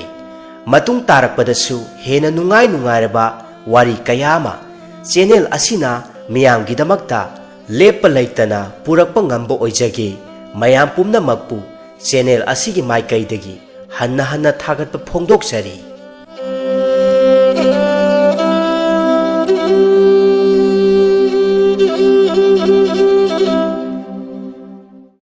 ꯃꯇꯨꯡ ꯇꯥꯔꯛꯄꯗꯁꯨ ꯍꯦꯟꯅ ꯅꯨꯡꯉꯥꯏ ꯅꯨꯡꯉꯥꯏꯔꯕ ꯋꯥꯔꯤ ꯀꯌꯥ ꯑꯃ ꯆꯦꯅꯦꯜ ꯑꯁꯤꯅ ꯃꯤꯌꯥꯝꯒꯤꯗꯃꯛꯇ ꯂꯦꯞꯄ ꯂꯩꯇꯅ ꯄꯨꯔꯛꯄ ꯉꯝꯕ ꯑꯣꯏꯖꯒꯦ꯫ ꯃꯌꯥꯝ ꯄꯨꯝꯅꯃꯛꯄꯨ ꯆꯦꯅꯦꯜ ꯑꯁꯤꯒꯤ ꯃꯥꯏꯀꯩꯗꯒꯤ ꯍꯟꯅ ꯍꯟꯅ ꯊꯥꯒꯠꯄ ꯐꯣꯡꯗꯣꯛꯆꯔꯤ꯫